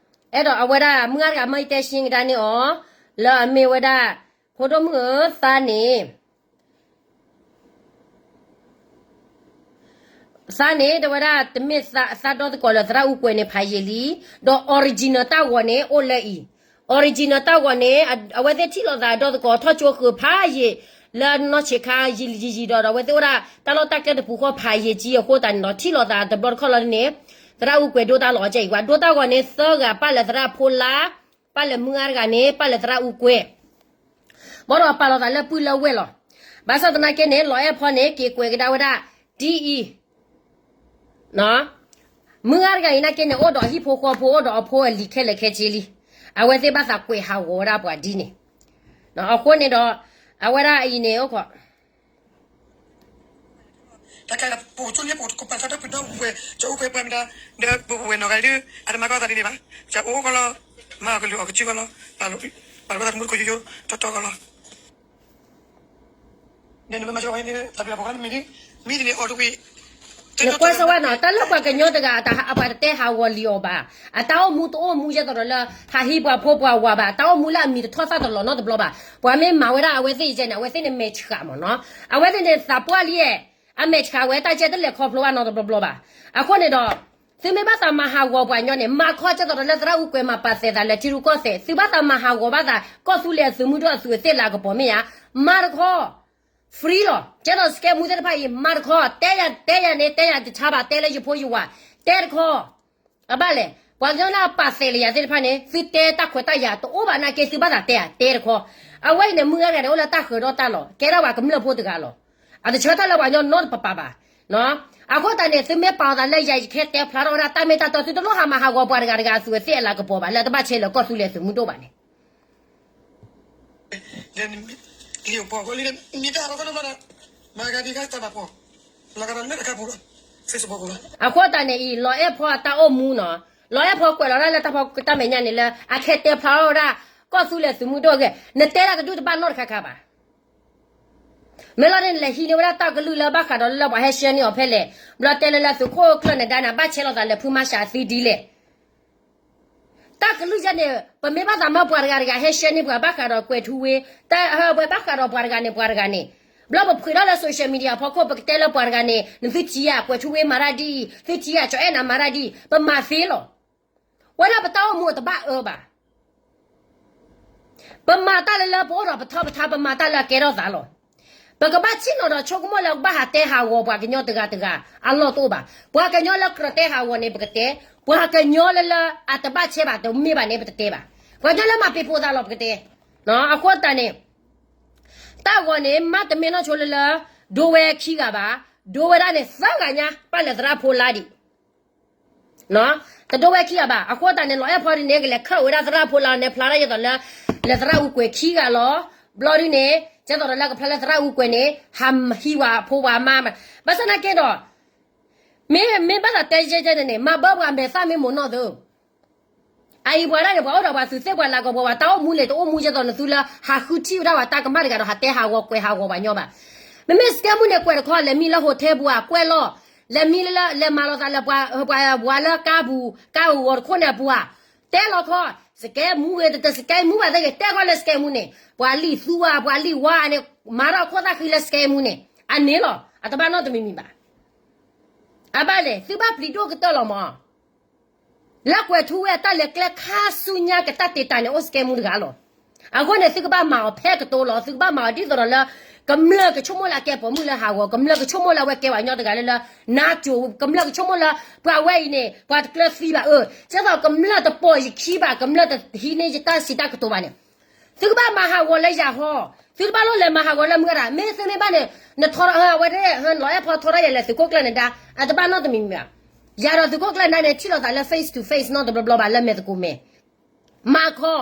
အဲၣ်ဒိးအဝဲဒၣ်မုၢ်ဂၤတဂၤမ့ၢ်တဲရှင်းကဒါန့ၢ်အီၤ လၢအမ့ၢ်ဝဲဒၣ် ဖိဒိၣ်မုၣ်ဧၢ သးန့ၣ် သးန့ၣ် တဲဝဲဒၣ် တမ့ၢ်သးဒီသကိးလၢသရၣ်အူကွဲးန့ၣ် ဖးယံာ်လံ, ဒီး original တၢ်ဂီၤန့ၣ် အိၣ်လၢအံၤ, original တၢ်ဂီၤန့ၣ် အဝဲသ့ၣ်ထံၣ်လိာ်သးဒီသကိးထီၣ်ကၠိဃုာ်ဖးယံာ် လၢနီၢ်ဆံးခါယံာ်ယံာ်ယံာ်ဒီး အဝဲသ့ၣ်အိၣ်ဒၣ်တၢ်လီၢ်တၢ်ကျဲတပူၤဃီဖးယံာ်ကံအဃိသတးန့ၣ်ဒီး ထံၣ်လိာ်သးတဘျီတခီၣ်လီၤန့ၣ် သရၣ်အူကွဲးဒိတၢ်လီၤအီၤကဲအံၤ ပှၤဒိတၢ်ဂီၤန့ၣ် သၢဂၤ ပၢ်လၢသရၣ်ဖိလါ, ပၢ်လၢမုၢ်ဂၤတဂၤန့ၣ် ပၢ်လၢသရၣ်အူကွဲး ဘၣ်ဒီးပာ်လီၤသးလၢပုၢ်လၢဝဲၢ်လီၤ. ဘၣ်ဆၣ်သနာ်က့န့ၣ် လီၤအဲၣ်ဖီန့ၣ် က့ၤကွဲးကဒါဝဲဒၣ် ဒ်အံၤ, မုၢ်ဂၤတဂၤအံၤနာ်က့န့ၣ် အိၣ်ဒီးဟံၣ်ဖိဃီဖိ အိၣ်ဒီးအဖိအလံၤခဲလၢာ်ခဲဆ့လံ. အဝဲသ့ၣ်ဘၣ်သးကွဲးဟးဂီၤဝဲဒၣ်ပှၤဒ်န့ၣ်, အဃိန့ၣ်ဒီး အဝဲဒၣ်အံၤန့ၣ် အိၣ်ခိး တၢ်ကဲလၢပကဆိလၢပကပာ်ထီၣ်တၢ်ပဒီပုၢ်ဝဲၢ် ကအိၣ်ကွဲးပှၤမတၤ ဒီးပဝဲၢ်နီၢ်ဂၤဒုး အတမၤကီသးဒ်န့ၣ်ဘၣ်. ကအိၣ်ကီလီၤ, မၤအကလုၢ်အီၣ်ကစုကီလီၤ, ပာ်လီၤဝဲဒၣ်သမူတခိၣ်ယိယိ တီတီကီလီၤ. နမ့ၢ်မၤစၢၤဝဲန့ၣ် တၢ်ပျၢ်ပှၤကညီမ့ၢ်ဒ် မ့ၢ်ဒ်န့ၣ်အီၤတဝံၤ နကွၢ်စၢၤဝဲနီၤ တၢ်လၢပှၤကညီတဂၤ အပှၤတတဲဟးဂီၤလံအီၤဘၣ်. အတၢ်အိၣ်မူတအိၣ်မူယဲသိးဒီးလၢ ဟးဟံးပှၤဖိပှၤဝၤဘၣ်. အတၢ်အိၣ်မူလၢအမံၤတထီၣ်သၣ်တလီၤနီတဘျီဘၣ်. ပှၤမ့ၢ်မၤဝဲဒၣ်အဝဲသ့ၣ်အံၤန့ၣ် အဝဲသ့ၣ်န့ၣ်မဲာ်ဆှးမးနီၤ. အဝဲသ့ၣ်န့ၣ်သးပှၢ်လံ, အမဲာ်ဆှးဝဲတၢ်ကဲတလဲၤခီဖျိဘၣ်နီတဘျီဘျီဘၣ်. အဃိန့ၣ်ဒီး သုမ့ၢ်ဘၣ်သးမၤဟးဂီၤပှၤကညီန့ၣ် မၤတခီ ကဲသိးဒီးလၢသရၣ်အူကွဲးမၤပာ်သဲးသးလၢထံရူၢ်ကီၢ်သဲး, သုဘၣ်သးမၤဟးဂီၤဘၣ်သး ကီၢ်သူလ့ၤအသုးမုၢ်ဒိၣ်အသူးအသ့ၣ်လၤကပီၤမ့ၢ်ဧါ, မၤတခီ free လီၤ. ကဲသိးစကဲမူသ့ၣ်တဖၣ်အံၤ မၤတခီ, တဲယၤ တဲယၤန့ၣ် တဲယၤတဆါဘၣ်, တဲလၢယဖိယဝၤ, တဲတခီ အဘၣ်လဲၣ်, ပှၤကညီလၢအပာ်သဲးလံယၤသ့ၣ်တဖၣ်န့ၣ် သုတဲတၢ်ခွဲးတၢ်ယာ်တအိၣ်ဘၣ်နာ်က့ သုဘၣ်သးတဲဧါ, တဲတခီ. အဝဲအံၤန့ၣ် မုၢ်ဂၤတဂၤန့ၣ် အိၣ်လၢတၢ်ဃၢၤဒီတၢ်လီၢ်, ကဲထီၣ်ပှၤကမျၢၢ်ဖိတဂၤလီၤ. အတဆၢထၢၣ်လၢပှၤကညီနီတပၤပၤဘၣ်. အဃိသတးန့ၣ် သုမ့ၢ်ပာ်အီၤသးလၢယၤ ယကဟဲတဲဖျါထီၣ်ဝဲဒၣ်တၢ်မ့ၢ်တၢ်တီ, သုတလိၣ်ဟးမၤဟးဂီၤပှၤတဂၤတဂၤအသူးအသ့ၣ်အလၤကပီၤဘၣ် လၢတဘၣ်ဆဲးလၢကီၢ်သူလ့ၤအသုးမုၢ်ဒိၣ်ဘၣ်န့ၣ် အဃိသတးန့ၣ်အံၤ လီအဲၣ်ဖီအတၢ်အိၣ်မူနီၤ, လီအဲၣ်ဖီကွဲးလီၤဒၣ်လၢတၢ်ဖီတၢ်မဲာ်ညါန့ၣ်လၢ အခဲတဲဖျါထီၣ်ဝဲဒၣ် ကီၢ်သူလ့ၤသုးမုၢ်ဒိၣ်ဂ့ၢ်, နတဲဒၣ်တဒူၣ်တဘၣ်နီတခါခါဘၣ်. မ့ၢ်လီၤန့ၣ် နလဲၤဟံးန့ၢ်ဝဲဒၣ်တၢ်ကလုၢ်လၢဘၣ်ဃးဒီးလၢပှၤဟဲရှဲန့ၢ်အီၤဖဲလဲၣ်, ဘျီတဲလၢလၢသုးခိၣ်ကျၢၢ်နဒါန့ၣ် ဘၣ်ဆဲးလိာ်သးလၢဖုမါရှးအသံဒ်လဲၣ် တၢ်ကလုၢ်ယဲန့ၣ် ပမ့ၢ်ဘၣ်သးမၢပှၤတဂၤတဂၤဟဲရှဲန့ၢ်ပှၤဘၣ်ဃးဒီးကွဲးထူဝ့, တၢ်ဝဲဘၣ်ဃးဒီးပှၤတဂၤန့ၣ်ပှၤတဂၤန့ၣ်, ဘျီပဖှ့းထီၣ်လၢ social media အဖီခိၣ် ပကတဲလၢပှၤတဂၤန့ၣ် နသုထံၣ်ဧါ ကွဲးထူဝ့မၤတၢ်ဒ်အံၤ, သုထံၣ်ဧါ ကၠီအဲၣ်နၤမၤတၢ်ဒ်အံၤ, ပမၤသ့လီၤ. ဝဲဒၣ်ပတၢ်အိၣ်မူအတဘၣ်အၢဘၣ်. ပမၤတၢ်လၢလၢပအိၣ်ဒီးပထီၣ်ပထါ, ပမၤတၢ်လၢအကဲထီၣ်သးလီၤ. ပကဘၣ်ဆ့ၣ်နီၤဒီးဆိကမိၣ်လၢကဘၣ်ဟးတဲဟးဂီၤပှၤကညီတဂၤတဂၤ အလီၢ်တအိၣ်ဘၣ်. ပှၤကညီလၢကြၢးတဲဟးဂီၤန့ၣ် ပကတဲ, ပှၤကညီလၢလၢအတဘၣ်ဆဲးဘၣ်တမ့ၢ်ဘၣ်န့ၣ် ပတတဲဘၣ်. ပှၤကညီလၢမၤပ့ၤဖိသးလီၤ ပကတဲ. အဃိသတးန့ၣ် တၢ်ဂီၤန့ၣ် မ့တမ့ၢ်နီၢ်ဆိလၢလၢ ဒိဝဲခံဂၤဘၣ်, ဒိဝဲဒၣ်န့ၣ်သၢဂၤညါ ပၣ်လဲၤသရၣ်ဖိလါဒံး တဒိဝဲခံဂၤဘၣ်. အဃိသတးန့ၣ် လီၤအဲၣ်ဖီဒ်န့ၣ် ကလဲၤခၢၣ်ဝဲဒၣ်သရၣ်ဖိလါန့ၣ် ဖျါထီၣ်ယသိးလၢ လဲၤသရၣ်အူကွဲးခံဂၤလီၤ. ဘျီဒ်န့ၣ် ကဲသိးဒီးလၢကဖျါလၢသရၣ်အူကွဲးန့ၣ် ဟးဟံးဝဲဖိဝဲမါ, ဘၣ်ဆၣ်နာ်က့ဒီး မ့ၢ် မ့ၢ်ဘၣ်သးတဲယဲၢ်န့ၣ်န့ၣ် မၤဘၢပှၤမဲာ်သၣ်မ့ၢ်မိၢ်နီၢ်သု အအံၤပှၤဒၣ်န့ၣ် ပှၤအိၣ်ဒီးပှၤသူးသ့ၣ်ပှၤလၤကပီၤ ပှၤတၢ်အိၣ်မူန့ၣ် တအိၣ်မူယဲသိးနသုလၢ ဟးဃုထံၣ်ဝဲဒၣ်ပှၤတၢ်ကမၣ်တဂၤဒီး ဟးတဲဟးဂီၤကွဲးဟးဂီၤပှၤညီဘၣ်. မ့မ့ၢ်စကဲမူန့ၣ် ကွဲးတခီ လဲၤမံလၢ hotel ပူၤ ကွဲးလီၤ, လဲၤမံလၢ လဲၤမၤလိာ်သးလၢပှၤ ပှၤလၢကါပူၤ ကါဂီၤတခိၣ်န့ၣ်အပူၤ တဲလီၤခီ, စကဲမူဂ့ၤ တစကဲမူဘၣ်သ့ၣ်ဂ့ၤ တဲခီလၢစကဲမူန့ၣ် ပှၤလံၣ်သူဧါ ပှၤလံၣ်ဝါန့ၣ် မၤထီၣ်ခိၣ်သၣ်ဃံလၢစကဲမူန့ၣ် အန့ၣ်လီၤ အတဘၣ်နီတမံၤမံၤဘၣ်. အဘၣ်လဲၣ် သုဘၣ်ပျံၤဒိၣ်ကတၢၢ်လီၤမး လၢကွဲးထူဝ့အတၢ်လဲၤကျဲခါဆူညါကတၢၢ်တ့ၢ်တၢ်န့ၣ် အိၣ်စကဲမူတဂၤလီၤ. အဃိန့ၣ် သုကဘၣ်မၤအီၤဖဲကတိၤလီၤ. သုကဘၣ်မၤအီၤဒ်သိးဒီးလၢ ကမျၢၢ်ကဆိကမိၣ်လၢအကဲပိာ်မုၣ်လၢဟးဂီၤ, ကမျၢၢ်ကဆိကမိၣ်လၢအဝဲကဲပှၤကညီတဂၤလၢလၢ နါစိၤ, ကမျၢၢ်ကဆိကမိၣ်လၢ ပှၤဝဲအံၤန့ၣ် ပှၤတကျၢၤသံဘၣ်အၢ, ကဲသိးကမျၢၢ်တပိာ်ယခံဘၣ်, ကမျၢၢ်တဟံးန့ၢ်ယတၢ်စံးတၢ်ကတိၤဘၣ်န့ၣ် သုကဘၣ်မၤဟးဂီၤလၢယၤဟီ, သုတဘၣ်လိၣ်လဲၤမၤဟးဂီၤလၢမုၢ်ဂၤဒၣ်, မ့ၢ်သုမ့ၢ်ဘၣ်န့ၣ် နထီထီၣ်ဝဲဒၣ် လီၤအဲၣ်ဖီထီထီၣ်ယၤလဲၤသုးခိၣ်ကျၢၢ်နဒါ, အတဘၣ်နီတမံၤမံၤဘၣ်. ယၤဒီးသုးခိၣ်ကျၢၢ်နဒါန့ၣ် ထံၣ်လိာ်သးလၢ face to face နီတဘျီဘျီဘၣ် လၢမဲာ်သကိးမဲာ် မၤခီ,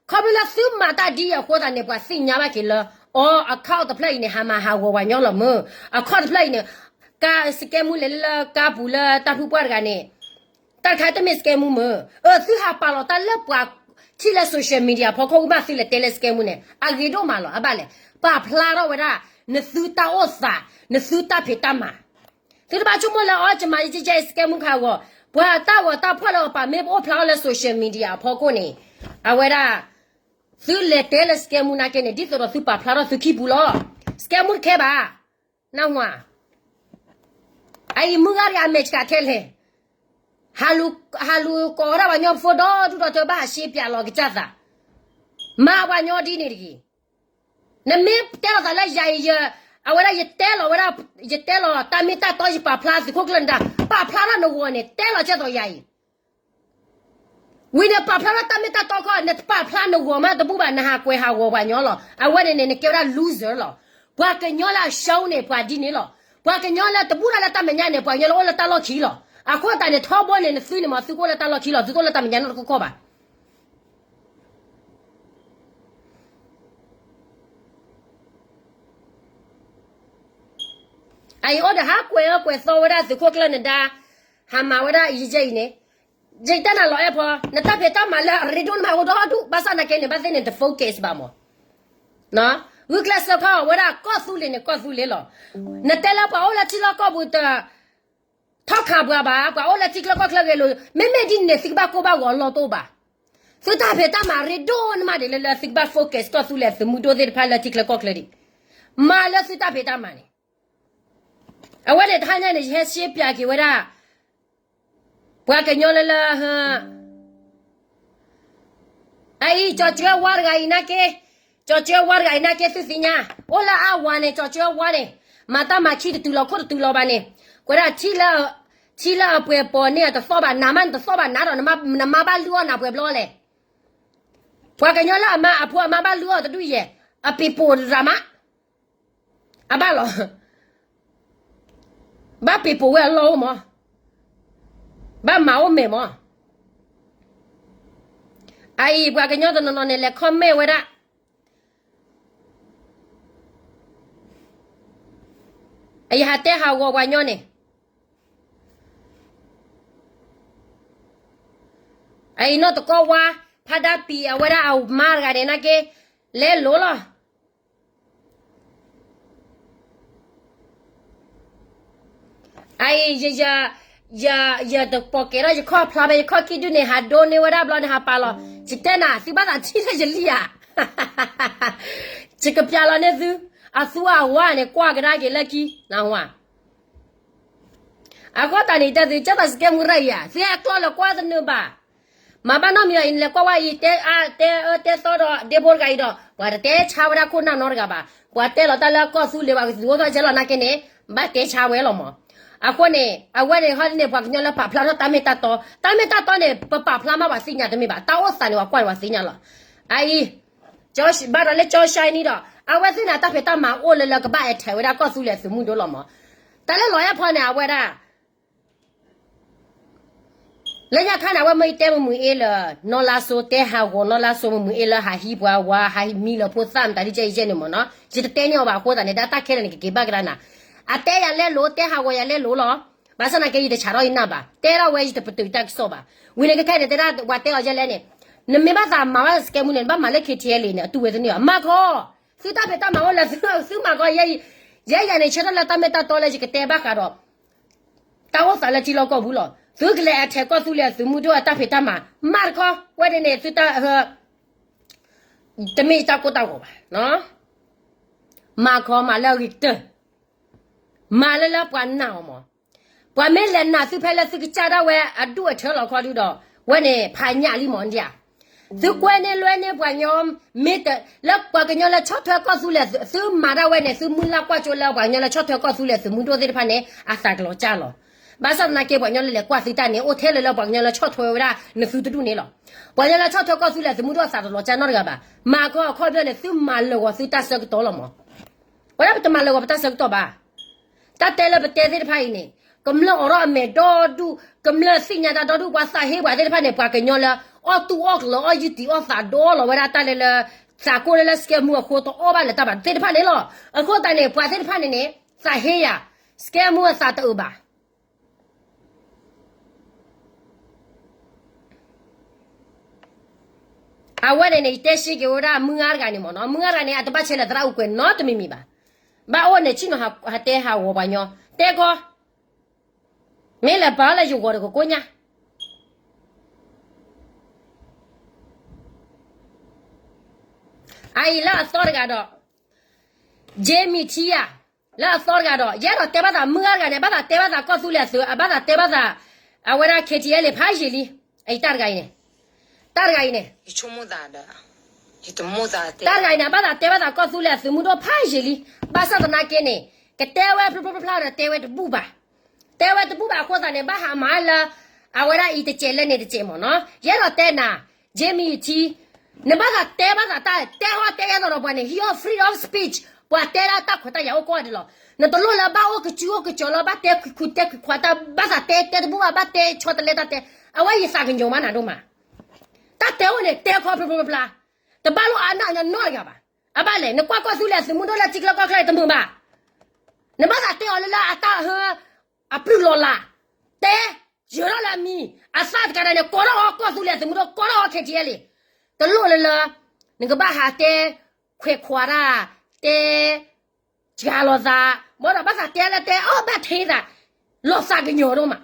ခီဖျိလၢသုမၤတၢ်ဒ်အံၤအဃိသတးန့ၣ် ပှၤသ့ၣ်ညါဘၣ်က့ၤလၢ အီ account တဖျၢၣ်အံၤန့ၣ် ဟးမၤဟးဂီၤပှၤညီလီၤမၢ်, account တဖျၢၣ်အံၤန့ၣ် ကါ စကဲမူလဲၤလၢလၢကါပူၤလၢတၢ်ဖုပှၢ်တဂၤန့ၣ် တၢ်တခါတမ့ၢ်စကဲမူမၢ်, အၢ သုဟးပာ်လီၤတၢ်လၢပှၤထံၣ်လၢ social media အဖီခိၣ်ကဘၣ်သုလဲၤတဲလၢစကဲမူန့ၣ် အဂ့ၤဒိၣ်မးလီၤ. အဘၣ်လဲၣ် ပာ်ဖျါထီၣ်ဝဲဒၣ် နသုတၢ်အိၣ်သး နသုတၢ်ဖံးတၢ်မၤ သုတဘၣ်ဆိကမိၣ်လၢ အီ ကမၤယကဲ စကဲမူခးဂီၤ, ပှၤတၢ်ဂီၤတၢ်ဖီၣ်လၢအပာ်မ့ၢ်ပအိၣ်ဖျါထီၣ်လၢ social media အဖီခိၣ်န့ၣ် အဝဲဒၣ် သုလဲၤတဲလၢစကဲမူနာ်က့န့ၣ် ဒ်သိးဒီးသုပာ်ဖျါထီၣ်သုခံပူၤလီၤ. စကဲမူတခဲဘၣ်, နၢ်ဟူဧါ, အအံၤမုၢ်ဂၤတဂၤအမဲာ်ဆှးထဲလဲၣ်, ဟးလူၤကိးဝဲဒၣ်ပှၤကညီဖိဒီဒူၣ်ဒီထၢ ဘၣ်ဟးရှဲပၠးလီၤကစၢ်သး, မၤပှၤကညီဒ်န့ၣ်တဂ့ၤ. နမ့ၢ်တဲလီၤသးလၢယၤအံၤ ယ အဝဲဒၣ်ယတဲလီၤဝဲဒၣ် ယတဲလီၤတၢ်မ့ၢ်တၢ်တီ ယပာ်ဖျါသုးခိၣ်ကျၢၢ်နဒါ, ပာ်ဖျါထီၣ်နဂီၤန့ၣ် တဲလီၤကဲသိးယၤအံၤ, ဝံၤန့ၣ်ပာ်ဖျါထီၣ်တၢ်မ့ၢ်တၢ်တီခီ နတပာ်ဖျါနဂီၤမးတဘူၣ်ဘၣ် နဟးကွဲးဟးဂီၤပှၤကညီလီၤ. အဝဲန့ၣ်န့ၣ် နကဲဝဲဒၣ် loser လီၤ. ပှၤကညီလၢအရှုံးန့ၣ် ပှၤဒ်န့ၣ်လီၤ. ပှၤကညီလၢတဘူၣ်တၢ်လၢတၢ်မဲာ်ညါန့ၣ် ပှၤကညီလၢအိၣ်လၢတၢ်လီၢ်ခံလီၤ. အဃိသတးန့ၣ် ထီဘိန့ၣ် နသုန့ၣ်မး သုကအိၣ်လၢတၢ်လီၢ်ခံလီၤ. သုတအိၣ်လၢတၢ်မဲာ်ညါနီတခီခီဘၣ်. အအံၤအိၣ်ဒီးဟးကွဲးအၢကွဲးသီဝဲဒၣ်သုးခိၣ်ကျၢၢ်နဒါ, ဟးမၤဝဲဒၣ်ယဲၢ်အံၤန့ၣ်, ယတၢ်နၤလီၤအဲၣ်ဖီ, နတၢ်ဖံးတၢ်မၤလၢအရ့ဒိၣ်နမၤအိၣ်ဒီဒူၣ် ဘၣ်ဆၣ်နာ်က့န့ၣ် ဘၣ်သ့ၣ်န့ၣ် တ focus ဘၣ်မး, ဂုာ်ကျဲးစၢးခီဝဲဒၣ်ကီၢ်သူလ့ၤန့ၣ် ကီၢ်သူလ့ၤလီၤ. နတဲလၢပှၤအိၣ်လၢထံလီၢ်ကီၢ်ပူၤတ ထီၣ်ခးပှၤဘၣ်, ပှၤအိၣ်လၢထံချၢကီၢ်ချၢဂ့ၤလိာ်, မ့မ့ၢ်ဒ်န့ၣ် သုကဘၣ်ကိၢ်ဘၣ်ဂီၤအလီၢ်တအိၣ်ဘၣ်. သုတၢ်ဖံးတၢ်မၤရ့ဒိၣ်နမးဒ်လဲၣ်လၢသုကဘၣ် focus ကီၢ်သူလ့ၤသုးမုၢ်ဒိၣ်သ့ၣ်တဖၣ်လၢထံချၢကီၢ်ချၢဒံး, မၤလၢသုတၢ်ဖံးတၢ်မၤန့ၣ်, အဝဲန့ၣ်တဟါညါန့ၣ် ယဟဲရှဲပၠးက့ၤဝဲဒၣ် ပှၤကညီလၢလၢ အအံၤ ကၠီကၢဝါတဂၤအံၤနာ်က့, ကၠီကၢဝါတဂၤအံၤနာ်က့ သုသ့ၣ်ညါ, အိၣ်လၢအဝၤန့ၣ် ကၠီကၢဝါန့ၣ်, မၤတၢ်မၤခံတတုၤလီၤခိၣ်တတုၤလီၤဘၣ်န့ၣ်, ကွဲးဒၣ် ထံလၢအပှဲၤပိာ်န့ၢ်အတသီၣ်ဘၣ်, နၤမးနတသီၣ်ဘၣ်နၤဒီး နမါဘၣ်လုၢ်အီၣ်နၤပှဲၤဘျီလဲၣ်. ပှၤကညီလၢအမါအဖိအမါဘၣ်လုၢ်အီၣ်တဒူၣ်ယဲၢ်, အပ့ၤပိာ်ရၤမး, အဘၣ်လီၤ. ဘၣ်ပ့ၤပိာ်ဝဲအလီၢ်အိၣ်မး, ဘၣ်မၤအိၣ်မဲာ်မး. အအံၤ ပှၤကညီတနီၤနီၤန့ၣ် လဲၤ comment ဝဲဒၣ်, အယဟးတဲဟးဂီၤပှၤညီန့ၣ်, အအံၤနီၢ်တကီဝါ ဖးဒါပံၤ အဝဲဒၣ်အမါတဂၤန့ၣ်နာ်က့ လဲလိာ်လီၤ. အအံၤ ယတပိာ်ကဲၤထီၣ်ယခီၣ်ဖျါဖဲယခီၣ်ခံဒုန့ၣ် ဟးဒိန့ၢ်ဝဲဒၣ်ဘျီန့ၣ် ဟးပာ်လီၤ, ယတဲနၤ သုဘၣ်သးထံၣ်လၢယလံဧါ. ယကပျးလီၤန့ၢ်သု, အသူအဝါန့ၣ် ကွၢ်ကဒါက့ၤလၢခံ, နၢ်ဟူဧါ. အဃိသတးန့ၣ် တဲသု ကၢ်သးစကဲမူရၢအံၤဧါ, သုဟဲကျီလၢကွၢ်သနၢၣ်ဘၣ်. မၤဘၣ်နီတမံၤအံၤ နလဲၤကွၢ်ဝဲအံၤ တဲအါတဲအၢတဲသီဒီး ဒ့ဖိတဂၤအံၤဒီး ပှၤတတဲဆါဝဲဒၣ်ခိၣ်နၢ်နီတဂၤဘၣ်. ပှၤတဲလီၤတၢ်လၢကီၢ်သူလ့ၤဘၣ် ကသူအိၣ်ထီၣ်ကဲလီၤနာ်က့န့ၣ် ဘၣ်တဲဆါဝဲလီၤမး. အဃိန့ၣ် အဝဲန့ၣ်ဟီဒ်န့ၣ် ပှၤကညီလၢပာ်ဖျါထီၣ်တၢ်မ့ၢ်တၢ်တီ, တၢ်မ့ၢ်တၢ်တီန့ၣ် ပပာ်ဖျါမးပှၤသ့ၣ်ညါတမ့ၢ်ဘၣ်, တၢ်အိၣ်သးန့ၣ် ပှၤကွၢ်န့ၣ်ပှၤသ့ၣ်ညါလီၤ. အအံၤ ဘၣ်ဒီးလၢကၠီဆါအံၤန့ၣ်ဒီး အဝဲသ့ၣ်န့ၣ်တၢ်ဖံးတၢ်မၤအိၣ်လၢလၢကဘၣ်အဲၣ်ထဲးဝဲဒၣ်ကီၢ်သူလ့ၤသုးမုၢ်ဒိၣ်လီၤမး. တၢ်လၢလီၤအဲၣ်ဖီန့ၣ် အဝဲဒၣ် လၢညါခါန့ၣ် အဝဲမ့ၢ်တဲမုာ်မုာ်အ့လၢ နီၢ်လါစိ တဲဟးဂီၤနီၢ်လါစိ မုာ်မုာ်အ့လၢဟးဟံးပှၤဝၤ ဟးမံလၢဖိသၣ်မတၤဒ်ကဲအံၤကဲန့ၣ်မးနီၤ, ယတတဲန့ၢ်အီၤဘၣ်အဃိသတးန့ၣ် တၢ်ခဲလၢာ်န့ၣ် ကက့ၤဘၣ်ကဒါနၤ, အတဲယၤလဲလိာ် တဲဟးဂီၤယၤလဲလိာ်လီၤ. ဘၣ်ဆၣ်သနာ်က့ ယတဆးထီၣ်ယနၢ်ဘၣ်, တဲထီၣ်ဝဲယတပတုာ်တၢ်ကစီၣ်ဘၣ်. ဝံၤန့ၣ်ခဲခဲန့ၣ် တဲဒၣ်ပှၤတဲအီၤယဲလဲၣ်န့ၣ်, နမ့ၢ်ဘၣ်သးမၤဝဲစကဲမူန့ၣ် နဘၣ်မၤလၢ ခ့ထံအဲလ့ၣ် န့ၣ် အတူၢ်ဝဲတန့ၢ်ဘၣ်, မၤခီ သုတၢ်ဖံးတၢ်မၤအိၣ်လၢသုမၤခီ, ယဲယၤန့ၣ် ဆၢထၢၣ်လၢတၢ်မ့ၢ်တၢ်တီလၢယကတဲဘၣ်ဃးဒီး တၢ်အိၣ်သးလၢထံလီၢ်ကီၢ်ပူၤလီၤ. သုကလဲၤအဲၣ်ထဲးကီၢ်သူလ့ၤသုးမုၢ်ဒိၣ်အတၢ်ဖံးတၢ်မၤ, မၤတခီ, ဝဲန့ၣ်န့ၣ် သုတၢ် တမ့ၢ်တၢ်ကိၢ်တၢ်ဂီၤဘၣ်. မၤခီမၤလၢအဂ့ၤကတၢၢ်, မၤလၢလၢပှၤနာ်အီၤမး. ပှၤမ့ၢ်လဲၤနာ်သုဖဲလၢသုကစၢ်ဒၣ်ဝဲအဒူၣ်အထၢလီၤခီဒုဒီး ဝဲန့ၣ်ဖးညၣ်လံမးဒံးဧါ. သုကွဲန့ၢ်လွဲန့ၢ်ပှၤကညီ, မ့ၢ်တလၢပှၤကညီလၢဆီၣ်ထွဲကီၢ်သူလ့ၤသုးမုၢ်ဒိၣ်ဝဲန့ၣ် သုမုၢ်လၢ်ကွၢ်ကၠိလၢပှၤကညီလၢဆီၣ်ထွဲကီၢ်သူလ့ၤသုးမုၢ်ဒိၣ်သ့ၣ်တဖၣ်န့ၣ် အသးကလီၤကၢ်လီၤ. ဘၣ်ဆၣ်သနာ်က့ ပှၤကညီလၢလဲၤကွၢ်သုတၢ်န့ၣ် အိၣ်ထဲလၢလၢပှၤကညီလၢဆီၣ်ထွဲဝဲဒၣ်နသုတဒူၣ်န့ၣ်လီၤ. ပှၤကညီလၢဆီၣ်ထွဲကီၢ်သူလ့ၤသုးမုၢ်ဒိၣ်အသးတလီၤကၢ်နီတဂၤဘၣ်. မၤခီအခီပညီန့ၣ် သုမၤလၢာ်ဂီၤသုတၢ်ဆၢကတီၢ်လီၤမး. ဝဲဒၣ်ပတမၤလၢာ်ဂီၤပတၢ်ဆၢကတီၢ်ဘၣ်. တၢ်တဲလၢပတဲသ့ၣ်တဖၣ်အံၤန့ၣ် ကမျၢၢ်အိးထီၣ်အမဲာ်ဒီဒူၣ်, ကမျၢၢ်သ့ၣ်ညါတၢ်ဒီဒူၣ် ပှၤသးဟ့ပှၤသ့ၣ်တဖၣ်န့ၣ် ပှၤကညီလၢ အီၣ်တူၢ်အီၣ်ကလီၤ အီၣ်ယုၢ်တံၢ်အီၣ်သးဒီလီၤဝဲဒၣ်တၢ်လၢလၢ သးကိၢ်လၢလၢစကဲမူအဃိတအီၣ်ဘၣ်လၢၤတၢ်ဘၣ်သ့ၣ်တဖၣ်န့ၣ်လီၤ. အဃိသတးန့ၣ် ပှၤသ့ၣ်တဖၣ်န့ၣ်န့ၣ် သးဟ့ယၤ, စကဲမူအသးတအုးဘၣ်. အဝဲန့ၣ်န့ၣ် ယတဲရှဲက့ၤဝဲဒၣ်မုၢ်ဂၤတဂၤန့ၣ်မ့ၢ်နီၤ, မုၢ်ဂၤတဂၤန့ၣ် အတဘၣ်ဆဲးလၢသရၣ်အူကွဲးနီတမံၤမံၤဘၣ်. ဘၣ်အိၣ်န့ၣ် ဆ့ၣ်နီၤဟးတဲဟးဂီၤပှၤညီ, တဲခီ, မ့ၢ်လဲၤပာ်လၢယဂီၤတကကိညါ အအံၤလၢအသီတဂၤဒီး Jamie ထံယၤ, လၢအသီတဂၤဒီး ယအဲၣ်ဒိးတဲဘၣ်သးမုၢ်ဂၤတဂၤန့ၣ် ဘၣ်သးတဲဘၣ်သးကီၢ်သူလ့ၤအသုး, အဘၣ်သးတဲဘၣ်သး အဝဲဒၣ် ခ့ထံအဲလ့ၣ် ဖးယံာ်လံ. အအံၤတၢ်တဂၤအံၤန့ၣ်, တၢ်တဂၤအံၤန့ၣ်, တၢ်တဂၤအံၤန့ၣ် အဘၣ်သးတဲဘၣ်သးကီၢ်သူလ့ၤအသုးမုၢ်ဒိၣ်ဖးယံာ်လံ. ဘၣ်ဆၣ်သနာ်က့န့ၣ် ကတဲဝဲဖျိဖျိဖျါဖျါဒီးတဲဝဲတဘူၣ်ဘၣ်. တဲဝဲတဘူၣ်ဘၣ်အဃိသတးန့ၣ် ဘၣ်ဟးမၤလၢ အဝဲဒၣ်အံၤတစဲးလၢန့ၣ်တစဲးမ့ၢ်နီၤ. ယအဲၣ်ဒိးတဲနၤ Jamie ထံ, နဘၣ်သးတဲဘၣ်သးတၢ်တဲဟီၣ်တဲယဲၢ်သိးဒီးပှၤန့ၣ် ဟံးအီၣ် freedom of speech, ပှၤတဲဒၣ်တၢ်ခွဲးတၢ်ယာ်အိၣ်ကိးဂၤဒဲးလီၤ. နတလိၣ်လၢဘၣ်အိၣ်ကစုအိၣ်ကစီၤလၢဘၣ်တဲခွံခွံတဲခွံခွါတၢ် ဘၣ်သးတဲတဲတဘူၣ်ဘၣ် ဘၣ်တဲဆီတလဲတၢ်တဲ, အဝဲယသးကညီၤမးနၤဒိၣ်မး. တၢ်တဲအိၣ်န့ၣ် တဲခီဖျိဖျိဖျါဖျါ, တဘၣ်လိၣ်အနၢ်ညီနီတဂၤဘၣ်. အဘၣ်လဲၣ် နကွၢ်ကီၢ်သူလ့ၤအသုးမုၢ်ဒိၣ်လၢထံချၢကီၢ်ချၢတမုာ်ဘၣ်. နဘၣ်သးတဲအီၤလၢလၢအတၢ်ဟၢ အပျုၢ်လီၤလး, တဲ, ယၢၤထီၣ်လၢအမံၤ, အသၣ်တကးဒၣ်န့ၣ် ကိးထီၣ်အီၤကီၢ်သူလ့ၤအသုးမုၢ်ဒိၣ် ကိးထီၣ်အီၤ ခ့ထံအဲလ့ၣ်. တလိၣ်လၢလၢ နကဘၣ်ဟးတဲ ခွဲးခွါတၢ်, တဲ စှၤလီၤသး, ဘၣ်ဒီးဘၣ်သးတဲလၢတဲအီၣ်ဘၣ်ထဲသး, လီၤသးကညီၤဒိၣ်မး.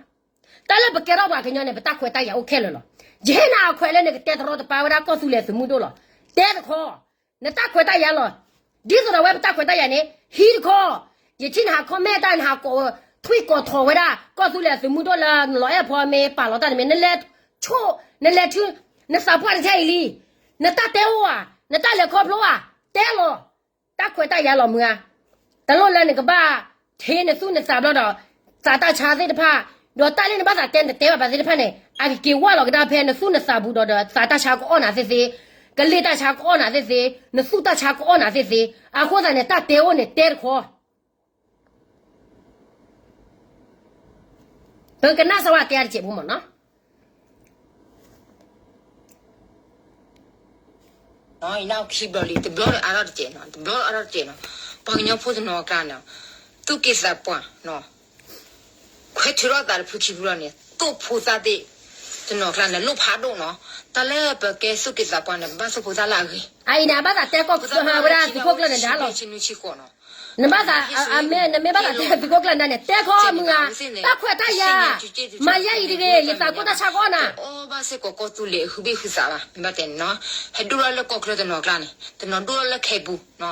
တၢ်လၢပကဲထီၣ်ပှၤကညီန့ၣ် ပတၢ်ခွဲးတၢ်ယာ်အိၣ်ခဲလၢာ်လီၤ. ယဟ့ၣ်နၤအခွဲးလၢနကတဲတရီတပါဝဲဒၣ်ကီၢ်သူလ့ၤသုးမုၢ်ဒိၣ်လီၤ. တဲတခီ, နတၢ်ခွဲးတၢ်ယာ်လီၤ. ဒ်သိးဒီးဝဲပတၢ်ခွဲးတၢ်ယာ်န့ၣ် ဟံးတခီ, ယထံၣ်နဟး comment တၢ် နဟးကိးဝဲ, နလဲၤထွံၣ်ကိးထီၣ်ဝဲဒၣ် ကီၢ်သူလ့ၤအသုးမုၢ်ဒိၣ်လၢနလီၤအဲၣ်ဖီမ့ၢ်ပာ်လီၤတၢ်တမ့ၢ် နလဲၤဆိၣ် နလဲၤထု နသးပှၢ်တထဲအံၤလံ. နတၢ်တဲအိၣ်ဧါ, နတၢ်လဲၤခီဖျိဧါ, တဲလီၤ. တၢ်ခွဲးတၢ်ယာ်လီၤမုၢ်ဧါ. တလိၣ်လၢနကဘၣ်ထ့နသူၣ်နသးဘျီဒီး သးတၢ်ဆါသ့ၣ်တဖၣ်, ဒီးတၢ်လၢနဘၣ်သးတဲနတတဲဘၣ်ဘၣ်သ့ၣ်တဖၣ်န့ၣ် အကက့ၤဝၢ်လီၤကဒါဖဲနသူၣ်နသးဘူးဒီးဒီး သးတၢ်ဆါကအီၣ်နၤသ့ၣ်သ့, ကလ့ၢ်တၢ်ဆါကအီၣ်နၤသ့ၣ်သ့, နသူၣ်တၢ်ဆါကအီၣ်နၤသ့ၣ်သ့, အဃိသတးန့ၣ် တၢ်တဲအိၣ်န့ၣ်တဲတခီ ပကနၣ်စၢ်ဝဲတဲအါတစဲးဖိမ့ၢ်နီၤ. ခံဘျီလံ တဘျီလၢအါထီၣ်တစဲးနီၤ, တဘျီလၢအါထီၣ်တစဲးနီၤ, ပှၤကညီဖိတနီၤအကျါန့ၣ် သူၣ်က့သးပှၢ် ခွဲးထုးထီၣ်သးတဖုခံဖုလီၤန့ၣ် သိၣ်ဖိသၣ်သ့ၣ်တနီၤအကျါန့ၣ် လိၣ်ဖးဒိၣ်နီၤ, တၢ်လၢပကဲသူၣ်က့သးပှၢ်န့ၣ် ပဘၣ်သိၣ်ဖိသၣ်လၢအဂ့ၤ, အအံၤန့ၣ် အဘၣ်သးတဲကီၢ်ဝဲဒၣ်သုးခိၣ်ကျၢၢ်န့ၣ်ဒါလီၤ. နဘၣ်သး အမ့ၢ် နမ့ၢ်ဘၣ်သးတဲသုးခိၣ်ကျၢၢ်န့ၣ် တဲခီမုၢ်ဧါ, တၢ်ခွဲးတၢ်ယာ်, မၤယဲအံၤတဂ့ၤ ယသးကိၢ်တၢ်ဆါကီၢ်နၤ ဘၣ်စ့ၢ်ကီးကီၢ်သူလ့ၤအဟုဘ့ၣ်ဟုသးဘၣ် မ့ၢ်ဘၣ်တဲန့ၣ်နီၤ, ဟဲဒိၣ်ထီၣ်လၢကီၢ်ချၢတနီၤအကျါန့ၣ် တနီၤဒိၣ်ထီၣ်လၢခဲပူၤ,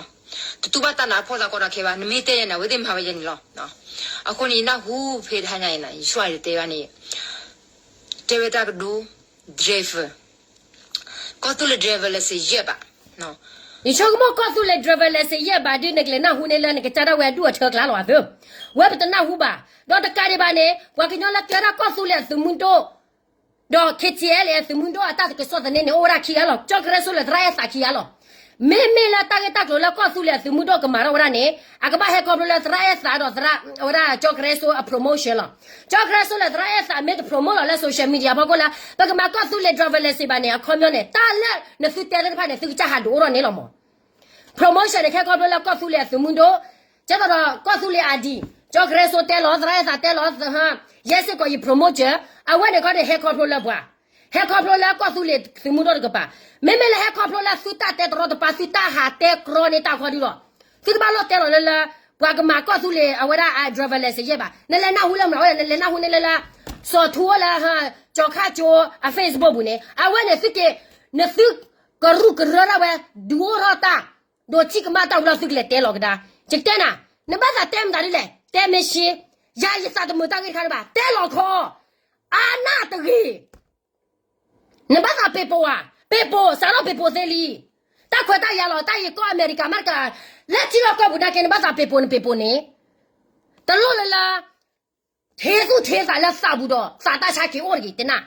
တတူၢ်ဘၣ်တၢ်နးအဖီၣ်သးကီတၢ်ခဲဘၣ်, နမ့ၢ်တဲယဲန့ၣ် အဝဲသ့ၣ်မၤဝဲယဲန့ၣ်လီၤ. အဃိန့ၣ် ယနၢ်ဟူဖဲတဟါညါအံၤန့ၣ် ယဆိၣ်အါယတဲဘၣ်န့ၣ် တဲဝဲတၢ်ကဒိ driver ကီၢ်သူလ့ၤ driver license ယဲၢ်ဘး, ယဆိကမိၣ်ကီၢ်သူလ့ၤ driver license ယဲၢ်ဘးဒ်နကလဲၤနၢ်ဟူန့ၣ်လၢနကစၢ်ဒၣ်ဝဲအဒူၣ်အထၢကျါလီၤသၢ, ဝဲပတနၢ်ဟူဘၣ်, ဒီးတကးဒံးဘၣ်န့ၣ် ပှၤကညီလၢကဲထီၣ်ကီၢ်သူလ့ၤအသုးမုၢ်ဒိၣ် ဒီး KTLA အသုးမုၢ်ဒိၣ်အတၢ်ကစီၣ်သန့န့ၣ် အိၣ်ဝဲဒၣ်ခံဂၤလီၤ, ကၠီကရၢစိလၢသရၣ်အဲၣ်သးခံဂၤလီၤ. မ့မ့ၢ်လၢတၢ်ဂ့ၢ်တၢ်ကျိၤလၢကီၢ်သူလ့ၤအသုးမုၢ်ဒိၣ်ကမၤထီၣ်ဝဲဒၣ်န့ၣ် အကဘၣ်ဟဲခီဖျိလၢသရၣ်အဲၣ်သးဒီးသရၣ်ဝဲဒၣ်ကၠီကရၢစိအ promotion လီၤ. ကၠီကရၢစိလၢသရၣ်အဲၣ်သးမ့ၢ်တ promote လီၤလၢ social media ဖီခိၣ်လၢ ပကမၤကီၢ်သူလ့ၤ driver license ဘၣ်န့ၣ် အခီပညီန့ၣ် တၢ်လၢနသုတဲသ့ၣ်တဖၣ်န့ၣ် သုကစၢ်ဟးဒိးအိၣ်ထီၣ်န့ၣ်လီၤမး. promotion န့ၣ် ဟဲခီဖျိလၢကီၢ်သူလ့ၤအသုးမုၢ်ဒိၣ်, ကဲသိးဒီးကီၢ်သူလ့ၤ ID, ကၠီကရၢစိတဲလီၤ, သရၣ်အဲၣ်သးတဲလီၤ, ယဲစ့ၢ်ကီးယ promotion, အဝဲန့ၣ်ခီန့ၣ် ဟဲခီဖျိလၢပှၤ, ဟဲခီဖျိလၢကီၢ်သူလ့ၤသုးမုၢ်ဒိၣ်တကပၤ, မ့မ့ၢ်လၢဟဲခီဖျိလၢသုတၢ်တဲတရီတပါ သုတၢ်ဟးတဲကြီန့ၢ်တၢ်ခီဒုလီၤ. သုတဘၣ်လိၣ်တဲလီၤလၢလၢ ပှၤကမၤကီၢ်သူလ့ၤအဝဲဒၣ်အ driver license ယဲၢ်ဘး, နလဲၤနၢ်ဟူလၢမနုၤလဲၣ်, နလဲၤနၢ်ဟူန့ၢ်လၢလၢ စီၤထူအိၣ်လၢ ကၠီခၣ်ကၠိအ Facebook ပူၤန့ၣ် အဝဲန့ၣ်သုက့ၤ, နသုကရူၢ်ကရၢဒၣ်ဝဲ ဒုးအိၣ်ထီၣ်တၢ်, ဒိးထံၣ်ကမၣ်တၢ်ဝံၤလီၤသုကလဲၤတဲလီၤကဒါ, ယကတဲနၤ, နဘၣ်သးတဲမတၤဒ်လဲၣ်, တဲမ့ၢ်ရှ့, ယၤယသးတမုာ်တၢ်ဂ့ၢ်တခါန့ၣ်ဘၣ်, တဲလီၤခီ, အါနၢ်တဂ့ၤ နဘၣ်သးပ့ၤပိာ်ဧါ, ပ့ၤပိာ် စးထီၣ်ပ့ၤပိာ်သ့လံ. တၢ်ခွဲးတၢ်ယာ်လီၤ, တၢ်အံၤကီၢ်အမဲရကၤမးတကး, လၢထံလီၢ်ကီၢ်ပူၤနာ်က့ နဘၣ်သးပ့ၤပိာ်နပ့ၤပိာ်န့ၣ်, တလိၣ်လၢလၢ ထ့သူၣ်ထ့သးလၢသးပူၤဒီး သးတၢ်ဆါက့ၤအိၣ်တဂ့ၤ တနၢ်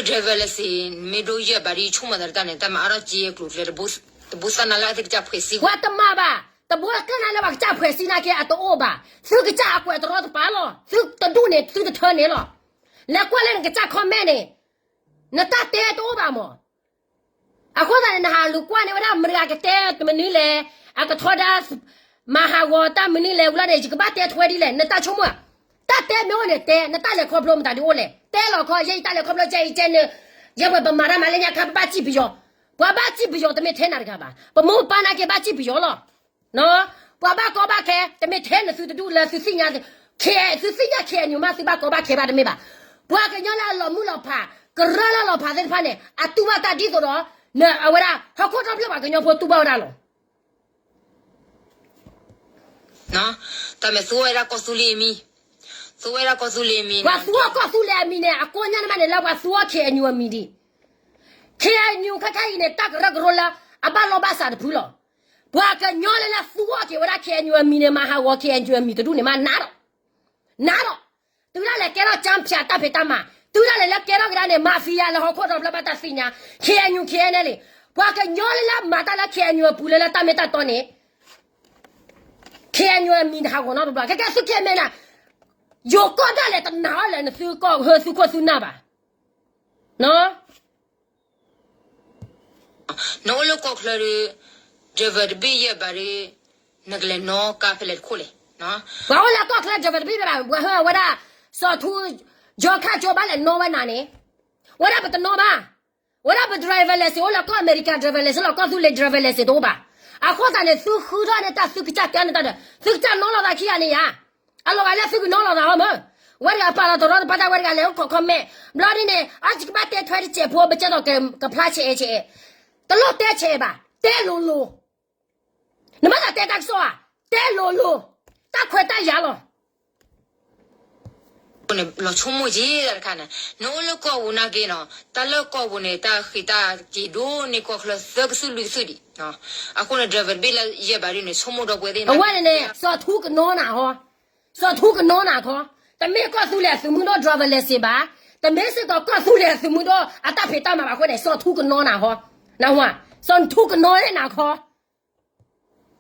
driver license မ့ၢ်ဒိယဲၢ်ဘးဒ်ဆိကမိၣ်သးတၢ်န့ၣ် တၢ်မၤအါထီၣ်က့ၤကျိၤကျဲ တဘိသၣ်နၤလၢအဝဲသ့ၣ်ကစၢ်ဖှဲးစံကွၢ် တမၤဘၣ်, တဘိကနၣ်လၢပှၤကစၢ်ဖှဲးစံနာ်က့ အတအိၣ်ဘၣ်, သုကစၢ်အကွဲးတရီတပါလီၤ, သုတဒူၣ်န့ၣ် သုတထၢန့ၣ်လီၤ. လဲၤကွၢ်လၢနကစၢ် comment န့ၣ်, နတၢ်တဲတအိၣ်ဘၣ်မး. အဃိသတးန့ၣ် နဟးလူၤကွၢ်န့ၢ်ဝဲဒၣ်မတၤဂၤကတဲတမနုၤလဲၣ်, အကထီဒါ မၤဟးဂီၤတၢ်မနုၤလဲၣ် ဝံၤလီၤန့ၣ် ယကဘၣ်တဲထွဲဒ်လဲၣ်, နတၢ်ဆိကမိၣ်, တၢ်တဲမ့ၢ်အိၣ်န့ၣ်တဲ, နတၢ်လဲၤခီဖျိမတၤဒ်အိၣ်လဲၣ်, တဲလီၤခီ, ယဲယတၢ်လဲၤခီဖျိ ယဲအံၤကဲန့ၣ်, ယဲဝဲပမၤတၢ်မၤလၢညါခါ ပဘၣ်စံၣ်ပယီၤ, ပှၤဘၣ်စံၣ်ပယီၤတမ့ၢ်ထဲနၤတဂၤဘၣ်, ပမိၢ်ပပၢ်နာ်က့ဘၣ်စံၣ်ပယီၤလီၤ. ပှၤဘၣ်ကီဘၣ်ခဲ တမ့ၢ်ထဲနသုတဒူၣ်လၢသုသ့ၣ်ညါ, သုသ့ၣ်ညါ KNU မး သုဘၣ်ကီဘၣ်ခဲဘၣ်တမ့ၢ်ဘၣ်. ပှၤကညီလၢအလီၤမုၢ်လီၤဖး, ကရၢလၢလီၤဖးသ့ၣ်တဖၣ်န့ၣ် အတူၢ်ဘၣ်တၢ်ဒ်သိးဒီး အဝဲဒၣ် ဟီၣ်ခိၣ်ဒီဖျၢၣ်ပှၤကညီဖိတူၢ်ဘၣ်ဝဲဒၣ်လီၤ. တၢ်မ့ၢ်သူဝဲဒၣ်ကီၢ်သူလ့ၤအမံၤ, သူဝဲဒၣ်ကီၢ်သူလ့ၤအမံၤ, ပှၤသူအီၤကီၢ်သူလ့ၤအမံၤန့ၣ် အကိးညါန့ၣ်မးန့ၣ် လၢပှၤသူအီၤ KNU အမံၤဒံး. KNU ခဲခါအံၤန့ၣ် တၢ်ကရၢကရိလၢအဘၣ်လီၢ်ဘၣ်စးတဖုလီၤ. ပှၤကညီလၢလၢသူအီၤက့ၤဝဲဒၣ် KNU အမံၤန့ၣ် မၤဟးဂီၤ KNU အမံၤတဒူၣ်န့ၣ်မး နးဒီး, နးဒီး, တုၤဒၣ်လဲာ်ကဲထီၣ် ကၠၢဖၠး တၢ်ဖံးတၢ်မၤ, တုၤဒၣ်လဲာ်လၢကဲထီၣ်ကဒါန့ၣ် mafia လၢဟီၣ်ခိၣ်ဒီဖျၢၣ်ဘၣ်တၢ်သ့ၣ်ညါ, KNU KNLA, ပှၤကညီလၢလၢမၤတၢ်လၢ KNU အပူၤလၢလၢတၢ်မ့ၢ်တၢ်တီန့ၣ် KNU အမံၤတဟးဂီၤနီတဘျီ, ခဲကဲသုခံမဲာ်နၤ, ယိၤကီၢ်ဒၣ်လဲာ်တနာ်အီၤလၢနသုကီၢ်ဟၢသုခိၣ်သုနၢ်ဘၣ်. နအိၣ်လၢကီၢ်ချၢဒီး driver တဘ့ၣ်ယဲၢ်ဘးဒီး နကလဲၤနီၣ်ကါဖဲလဲၣ်တခိၣ်လဲၣ်. ပှၤအိၣ်လၢကီၢ်ချၢ driver တဘ့ၣ်ဘၣ်, ပှၤဟၢဝဲဒၣ် စီၤထူ ယီၤခၣ်ကၠိဘၣ်လဲၤနီၣ်ဝဲနၤန့ၣ်, ဝဲဒၣ်ပတနီၣ်ဘၣ်. ဝဲဒၣ်ပ driver license အိၣ်လၢကီၢ်အမဲရကၤ driver license လီၤ, ကီၢ်သူလ့ၤ driver license တအိၣ်ဘၣ်. အဃိသတးန့ၣ် သုဃုထီၣ်န့ၢ်တၢ် သုကစၢ်တဲန့ၢ်တၢ်ဒီး သုကစၢ်နီၣ်လီၤသးခံဂၤန့ၣ်ဧါ. အလီၤဂာ်လၢသုကနီၣ်လီၤသးဟီမၢ်, ဝဲတဂၤပာ်လီၤတရီတပါတၢ် ဝဲတဂၤလဲၤအိၣ်ခိး comment ဘျီဒ်န့ၣ် အယကဘၣ်တဲထွဲတစဲးဖိ ပကဲသိးကဖျါဆဲးအဲဆဲးအဲ, တလိၣ်တဲဆဲးအဲဘၣ်, တဲလိၤလိၤ. နဘၣ်သးတဲတၢ်ကစီၣ်ဧါ, တဲလိၤလိၤ, တၢ်ခွဲးတၢ်ယာ်လီၤ. လီၤဆိကမိၣ်က့ၤတၢ်တခါန့ၣ် နအိၣ်လၢကီၢ်ပူၤနာ်က့နီၤ တၢ်လၢကီၢ်ပူၤန့ၣ် တၢ်ဃံးတၢ်က့ၤဒိၣ်န့ၢ်ကီၢ်ချၢသၢကသုးလွံၢ်ကသုးဒံး, အဃိန့ၣ် driver တဘ့ၣ်လၢယဲၢ်ဘးဒ်န့ၣ် ဆိကမိၣ်ဒီပုၢ်ဝဲၢ်သ့ၣ် အဝဲန့ၣ်န့ၣ် စီၤထူကနီနၤဟီ, စီၤထူကနီနၤခီ, တမ့ၢ်ကီၢ်သူလ့ၤအသုးမုၢ်ဒိၣ် driver license ဘၣ်, တမ့ၢ်စ့ၢ်ကီးကီၢ်သူလ့ၤအသုးမုၢ်ဒိၣ်အတၢ်ဖံးတၢ်မၤဘၣ်အဃိန့ၣ် စီၤထူကနီနၤဟီ, နၢ်ဟူဧါ, စီၤထူကနီနၤခီ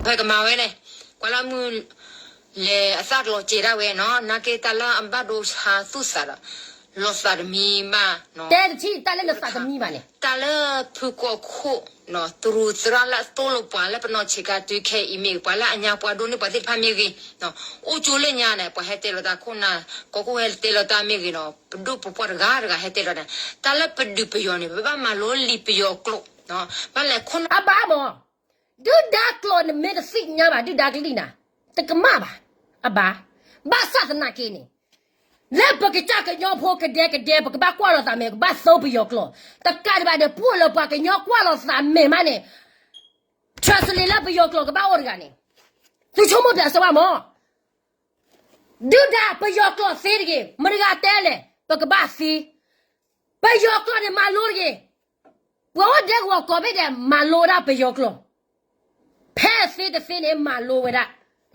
ဖဲကမၤဝဲန့ၣ် ပှၤလၢမုၢ်လဲၤအသးကလီၤစဲၤဒၣ်ဝဲနီၤ နာ်က့တၢ်လၢအဘၣ်ဒိဆါသူၣ်သးဒီး လီၤသးတမံဘၣ်နီၤ တဲတထံၣ်တၢ်လၢနသးတမံဘၣ်န့ၣ် တၢ်လၢဖုကီၢ်ခိၣ်နီၤ တရူးသရၣ်လၢအသိလီၤပှၤလၢပနီၢ်ဆံးခါတုၤခဲအံၤမ့ၢ်ဂ့ၤ ပှၤလၢအညါပှၤဒိၣ်န့ၢ်ပှၤသ့ၣ်တဖၣ်မ့ၢ်ဂ့ၤ အိၣ်ကၠိလၢညါန့ၣ် ပှၤဟဲတဲလီၤတၢ်ခိၣ်နၢ် ကီၢ်ခိၣ်ဟဲတဲလီၤတၢ်မ့ၢ်ဂ့ၤနီၤ ပဒိၣ်ပပှၢ်တဂၤတဂၤဟဲတဲလီၤန့ၣ် တၢ်လၢပဒုးပယီၤန့ၣ် ပဘၣ်မၤလိလံာ်ပယီၤကျိာ် ဘၣ်လဲၣ်ခိၣ်နၢ် အဘၣ်မး ဒုၣ်ဒါကျိာ်နမ့ၢ်တသ့ၣ်ညါဘၣ် ဒုၣ်ဒါကလံၣ်နၤ တကမၣ်ဘၣ်, အဘၣ်, ဘၣ်ဆၣ်သနာ်က့န့ၣ် လၢပကစၢ်ကညီဖိကဒဲကဒဲ ပကဘၣ်ကွၢ်လိာ်သးမဲာ် ကဘၣ်သိပယီၤကျိာ်, တကးဒံးဘၣ်န့ၣ် ပအိၣ်လၢပှၤကညီကွၢ်လိာ်သးမဲာ်မးန့ၣ် translate လၢပယီၤကျိာ်ကဘၣ်အိၣ်တဂၤန့ၣ် သုဆိကမိၣ်ပျးစၢၤဘၣ်မး ဒုၣ်ဒါပယီၤကျိာ်သ့တဂ့ၤ, မတၤတဂၤတဲလဲၣ်, ပကဘၣ်သ့, ပယီၤကျိာ်န့ၣ်မၤလိတဂ့ၤ, ပှၤအိၣ်ဒဲကဝီၤကိးဘ့ၣ်ဒဲး မၤလိဝဲဒၣ်ပယီၤကျိာ်, ဖဲသ့တသ့န့ၣ် မၤလိဝဲဒၣ်,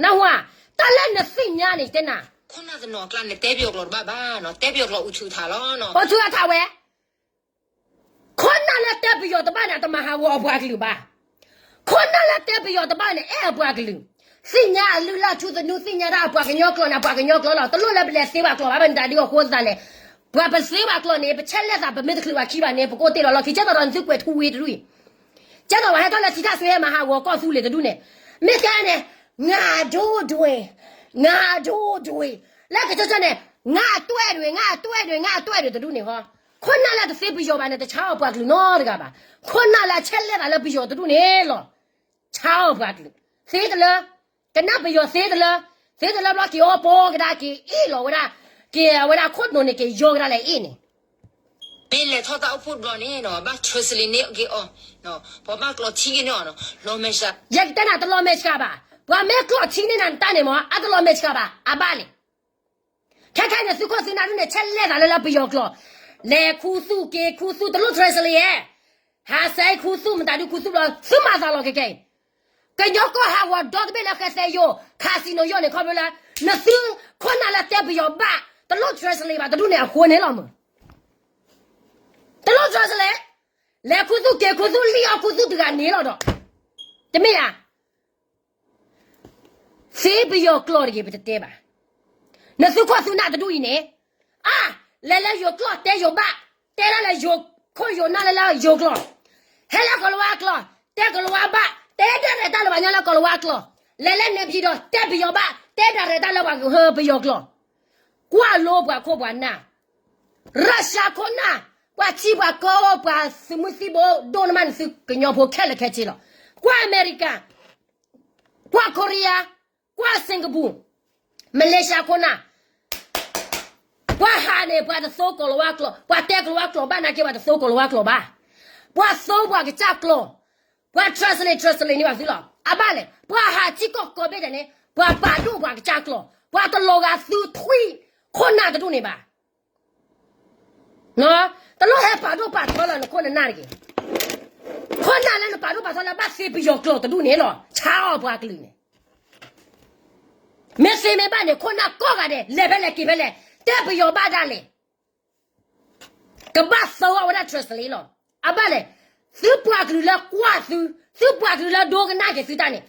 နၢ်ဟူဧါ, တၢ်လၢနသ့ၣ်ညါန့ၣ် တဲနၤ, ခိၣ်နၢ်တနီၤအကျါန့ၣ် တဲပယီၤကျိာ်တဘၣ်ဘၣ်, တဲပယီၤကျိာ်အိၣ်ဆူၣ်ထးလီၤ, အိၣ်ဆူၣ်အထးဝဲ ခိၣ်နၢ်လၢတဲပယီၤတဘၣ်န့ၣ် အတမၤဟးဂီၤအပှၤကလုာ်ဘၣ်. ခိၣ်နၢ်လၢတဲပယီၤတဘၣ်န့ၣ် အဲၣ်အပှၤကလုာ်, သ့ၣ်ညါအလုၢ်အလၢ်ထူသနူ သ့ၣ်ညါဒၣ်အပှၤကညီကျိာ်န့ၣ် အပှၤကညီကျိာ်လီၤ. တလိၣ်လၢပလဲၤသ့ပှၤကျိာ်ဘၣ်, ဘၣ်မနုၤဒ်အဃိသတးလဲၣ်, ပှၤပသ့ပှၤကျိာ်န့ၣ် ပဆဲးလဲၣ်သး ပမ့ၢ်တချုးဘၣ်ခံဘၣ်န့ၣ် ပကအိၣ်တ့ၢ်လီၤလီၢ်ခံ, ကဲသိးဒီးနသုကွဲးထူဝ့တဒူၣ်အံၤ ကဲသိးပှၤဟဲထီၣ်လၢထံထၣ်စွ့ဟဲမၤဟးဂီၤကီၢ်သူလ့ၤတဒူၣ်န့ၣ်, မ့ၢ်တဲန့ၣ်, ငါဒိၣ်ဒွဲ, ငါဒိၣ်ဒွဲ, လၢကဆၢဆၢန့ၣ်, ငါအတွဲၣ်ဒွဲ, ငါအတွဲၣ်ဒွဲ, ငါအတွဲၣ်ဒွဲတဒူၣ်န့ၣ်ဟီ, ခိၣ်နၢ်လၢတသ့ပယီၤဘၣ်န့ၣ် တဆါအီၣ်ပှၤကလုာ်နီတဂၤဘၣ်. ခိၣ်နၢ်လၢအဆဲးလဲၣ်သးလၢပယီၤတဒူၣ်န့ၣ်လီၤ. ဆါအီၣ်ပှၤကလုာ်, သ့တလၢ, ကနၣ်ပယီၤသ့တလၢ, သ့တလၢဘျီက့ၤအီၣ်ပီကဒါက့ၤအ့ၣ်လီၤဝဲဒၣ်, က့ၤဝဲဒၣ်ခိၣ်နူာ်န့ၣ် က့ၤယီကဒါလဲၤအ့ၣ်န့ၣ် မ့ၢ်လဲၤထီၣ်တၢ်အိၣ်ဖှိၣ်တဘျီန့ၣ်နီၤ ဘၣ် translate န့ၢ်က့ၤအီၤ, ပှၤဘၣ်ကျိးထံက့ၤန့ၢ်အီၤနီၤ လီၤမဲာ်ဆှး, ယကတဲနၤ တလီၤမဲာ်ဆှးဘၣ်. ပှၤမ့ၢ်ကျိးထံန့ၢ်နၤတၢ်န့ၣ်မ့ၢ် အတလီၤမဲာ်ဆှးဘၣ်, အဘၣ်လဲၣ်. ခဲခဲန့ၣ် သုးခိၣ်သုးနၢ်ဒ်န့ၣ် ဆဲးလဲၣ်သးလၢလၢပယီၤကျိာ်, လဲၤခူသူၣ်က့ၤခူသူၣ် တလိၣ် translate ဧါ, ဟးစဲခူသူၣ် မတၤဒုခူသူၣ်ဘျီ သုမၤသးလီၤကဲကဲအံၤ, ကညီကီၢ်ဟးဂီၤဒီတဘ့ၣ်လၢဃဲသဲယိာ် casino ယိာ်န့ၣ် ခီဖျိလၢ နသုခိၣ်နၢ်လၢတဲပယီၤဘၣ် တလိၣ် translate ဘၣ် တဒူၣ်န့ၣ်အဃိန့ၣ်လီၤမး. တလိၣ် translate, လဲၤခူသူၣ်က့ၤခူသူၣ် လံၣ်အီၣ်ခူသူၣ်တဂၤန့ၣ်လီၤဒီး, တမ့ၢ်ဧါ. သ့ပယီၤကျိာ်တဂ့ၤ ပတတဲဘၣ်. နသုးခိၣ်သုးနၢ်တဒူၣ်အံၤန့ၣ်, အါ, လဲၤလၢယိၤကျိာ်တဲယိၤဘၣ်, တဲဒၣ်လၢယိၤခိၣ်ယိၤနၢ်လၢလၢယိၤကျိာ်, ဟဲလၢကီၤလၤဝါကျိာ်, တဲကီၤလၤဝါဘၣ်, တဲဒၣ်ရဲၣ်တၢ်လၢပှၤကညီလၢကီၤလၤဝါကျိာ်, လဲၤလၢနဲဖံဒီး တဲပယီၤဘၣ်, တဲဒၣ်ရဲၣ်တၢ်လၢပှၤကဟၢပယီၤကျိာ်, ကွၢ်လိပှၤခိၣ်ပှၤနၢ် ရၢၡါခိၣ်နၢ်, ပှၤထံပှၤကီၢ် ပှၤသုးမုၢ်သံၣ်ဘိ ဒိၣ်နမးနသုကညီဖိခဲလၢာ်ခဲဆ့လီၤ. ကွၢ်အမဲရကၤ, ကွၢ် Korea, ကွၢ် Singapore, မလ့ၡါခိၣ်နၢ်, ပှၤဟးန့ၣ် ပှၤတသိကီၤလၤဝါကျိာ်, ပှၤတဲကီၤလၤဝါကျိာ်ဘၣ်နာ်က့ ပှၤတသိကီၤလၤဝါကျိာ်ဘၣ်. ပှၤသိပှၤကစၢ်ကျိာ်, ပှၤ translate translate န့ၢ်ဘၣ်သုလီၤ. အဘၣ်လဲၣ်, ပှၤဟးထံကီၢ်ကိးဘ့ၣ်ဒဲးန့ၣ် ပှၤပာ်ဒိၣ်ပှၤကစၢ်ကျိာ်, ပှၤတလီၤဂာ်သုထွံၣ်ခိၣ်နၢ်တဒူၣ်န့ၣ်ဘၣ်. တလိၣ်ဟဲပာ်ဒိၣ်ပာ်ထီလၢနခိၣ်နနၢ်တဂ့ၤ. ခိၣ်နၢ်လၢနပာ်ဒိၣ်ပာ်ထီလၢဘၣ်သ့ပယီၤကျိာ်တဒူၣ်န့ၣ်လီၤ. ဆါအီၣ်ပှၤကလုာ်န့ၣ်, မ့ၢ်သ့မ့ၢ်ဘၣ်န့ၣ် ခိၣ်နၢ်ကိးဂၤဒဲး လဲၤဖဲလဲၣ်က့ၤဖဲလဲၣ်, တဲပယီၤဘၣ်ဒၣ်လဲာ် ကဘၣ်သိအီၣ်ဝဲဒၣ် translate လံလီၤ. အဘၣ်လဲၣ်, သုပှၤကလုာ်လၢကွၢ်သု, သုပှၤကလုာ်လၢဒိကနၣ်က့ၤသုတၢ်န့ၣ်,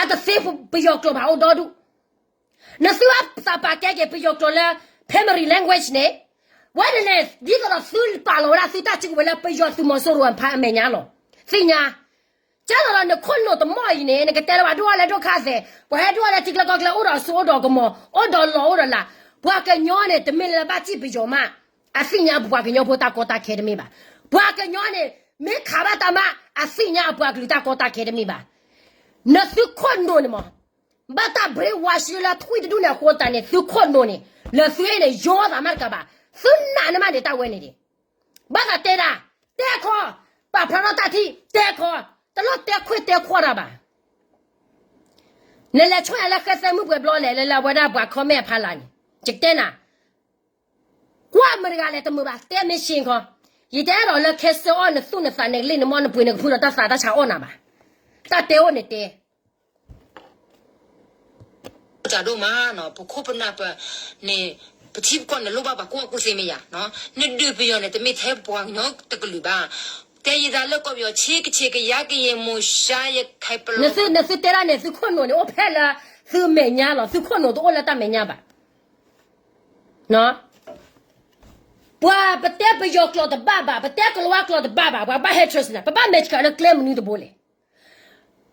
အတသ့ပယီၤကျိာ်ဘၣ်အိၣ်ဒီဒူၣ်. နသုအသးပာ်ကဲက့ၤပယီၤကျိာ်လၢ primary language န့ၣ်, ဝဲန့ၣ်န့ၣ် ဒ်သိးဒီးသုပာ်လီၤဝဲဒၣ်သုတၢ်စုကဝဲၤလၢပယီၤသုးမီၤစိရိၤအဖးအမဲာ်ညါလီၤ. သ့ၣ်ညါ ကဲသိးဒီးနခိၣ်နူာ်တမီၢ်အံၤန့ၣ် နကတဲလၢပှၤဒိၣ်အီၤလၢဒိၣ်ခါသဲး, ပှၤဟဲဒိၣ်အီၤလၢထံကျါကီၢ်ကျါ အိၣ်ဒီးစိအိၣ်ဒီးကမီၤ အိၣ်ဒီးလီၢ်အိၣ်ဒီးလၤ, ပှၤကညီန့ၣ် တမ့ၢ်လၢဘၣ်စံၣ်ပယီၤမး, အသ့ၣ်ညါပပှၤကညီဖိတၢ်ကီတၢ်ခဲတမ့ၢ်ဘၣ်. ပှၤကညီန့ၣ် မ့ၢ်ခးဘၣ်တၢ်မး အသ့ၣ်ညါအပှၤကလုာ်တၢ်ကီတၢ်ခဲတမ့ၢ်ဘၣ်. နသုခိၣ်နူာ်န့ၣ်မး ဘၣ်တၢ် brainwash လၢထွံၣ်တဒူၣ်န့ၣ်အဃိသတးန့ၣ် သုခိၣ်နူာ်န့ၣ် လၢသုအ့ၣ်န့ၣ် ယီသးမးတကးဘၣ်, သုနာ်န့ၢ်မးန့ၣ်တၢ်ဝဲန့ၣ်ဒံး ဘၣ်သးတဲဒၣ်, တဲခီ, ပာ်ဖျါထီၣ်တၢ်ထံၣ်, တဲခီ, တလိၣ်တဲခွ့ၣ်တဲခွီတၢ်ဘၣ်. နလဲၤဆိၣ်ယၤလၢဃဲသဲမုၢ်ပှဲၤဘျီလဲၣ်, လၢလၢအဝဲဒၣ်ပှၤ comment အဖီလာ်န့ၣ်, ယကတဲနၤ, ကွၢ်မတၤတဂၤလဲၣ်တမုာ်ဘၣ် တဲမ့ၢ်ဆ့ၣ်ခီ, ယတဲဒီးလၢခဲစၢအီၣ်နသူၣ်နသးန့ၣ် ကလ့ၢ်နမီၢ်နပှ့ၤနကဖုဒီးတၢ်သးတၢ်ဆါအီၣ်နၤဘၣ်, တၢ်တဲအိၣ်န့ၣ်တဲ တၢ်ဒိၣ်မးနီၤ ပခိၣ်ပနၢ်ပၢၢ်န့ၣ် ပထံပကီၢ်န့ၣ်လိၣ်ဘၣ်ပှၤကူၣ်ဘၣ်ကူၣ်သ့မ့ၢ်ယၤ, နဒုးပယီၤန့ၣ် တမ့ၢ်ထဲပှၤကညီတကလုာ်ဘၣ်, တဲယသးလၢကီၢ်ပယီၤဆ့ကဆ့ကယါကယဲၢ်မိၤၡါယခဲပလီၤ, နသုတဲဒၣ်န့ၣ် သုခိၣ်နူာ်န့ၣ် အိၣ်ဖဲလၢသုမဲာ်ညါလီၤ, သုခိၣ်နူာ်တအိၣ်လၢတၢ်မဲာ်ညါဘၣ်. ပှၤပတဲပယီၤကျိာ်တဘၣ်ဘၣ်, ပတဲကလၤဝါကျိာ်တဘၣ်ဘၣ်, ပှၤဘၣ်ဟဲ trust နၤ, ပဘၣ်မဲာ်ဆှးလၢကျဲမနုၤတဘိလဲၣ်.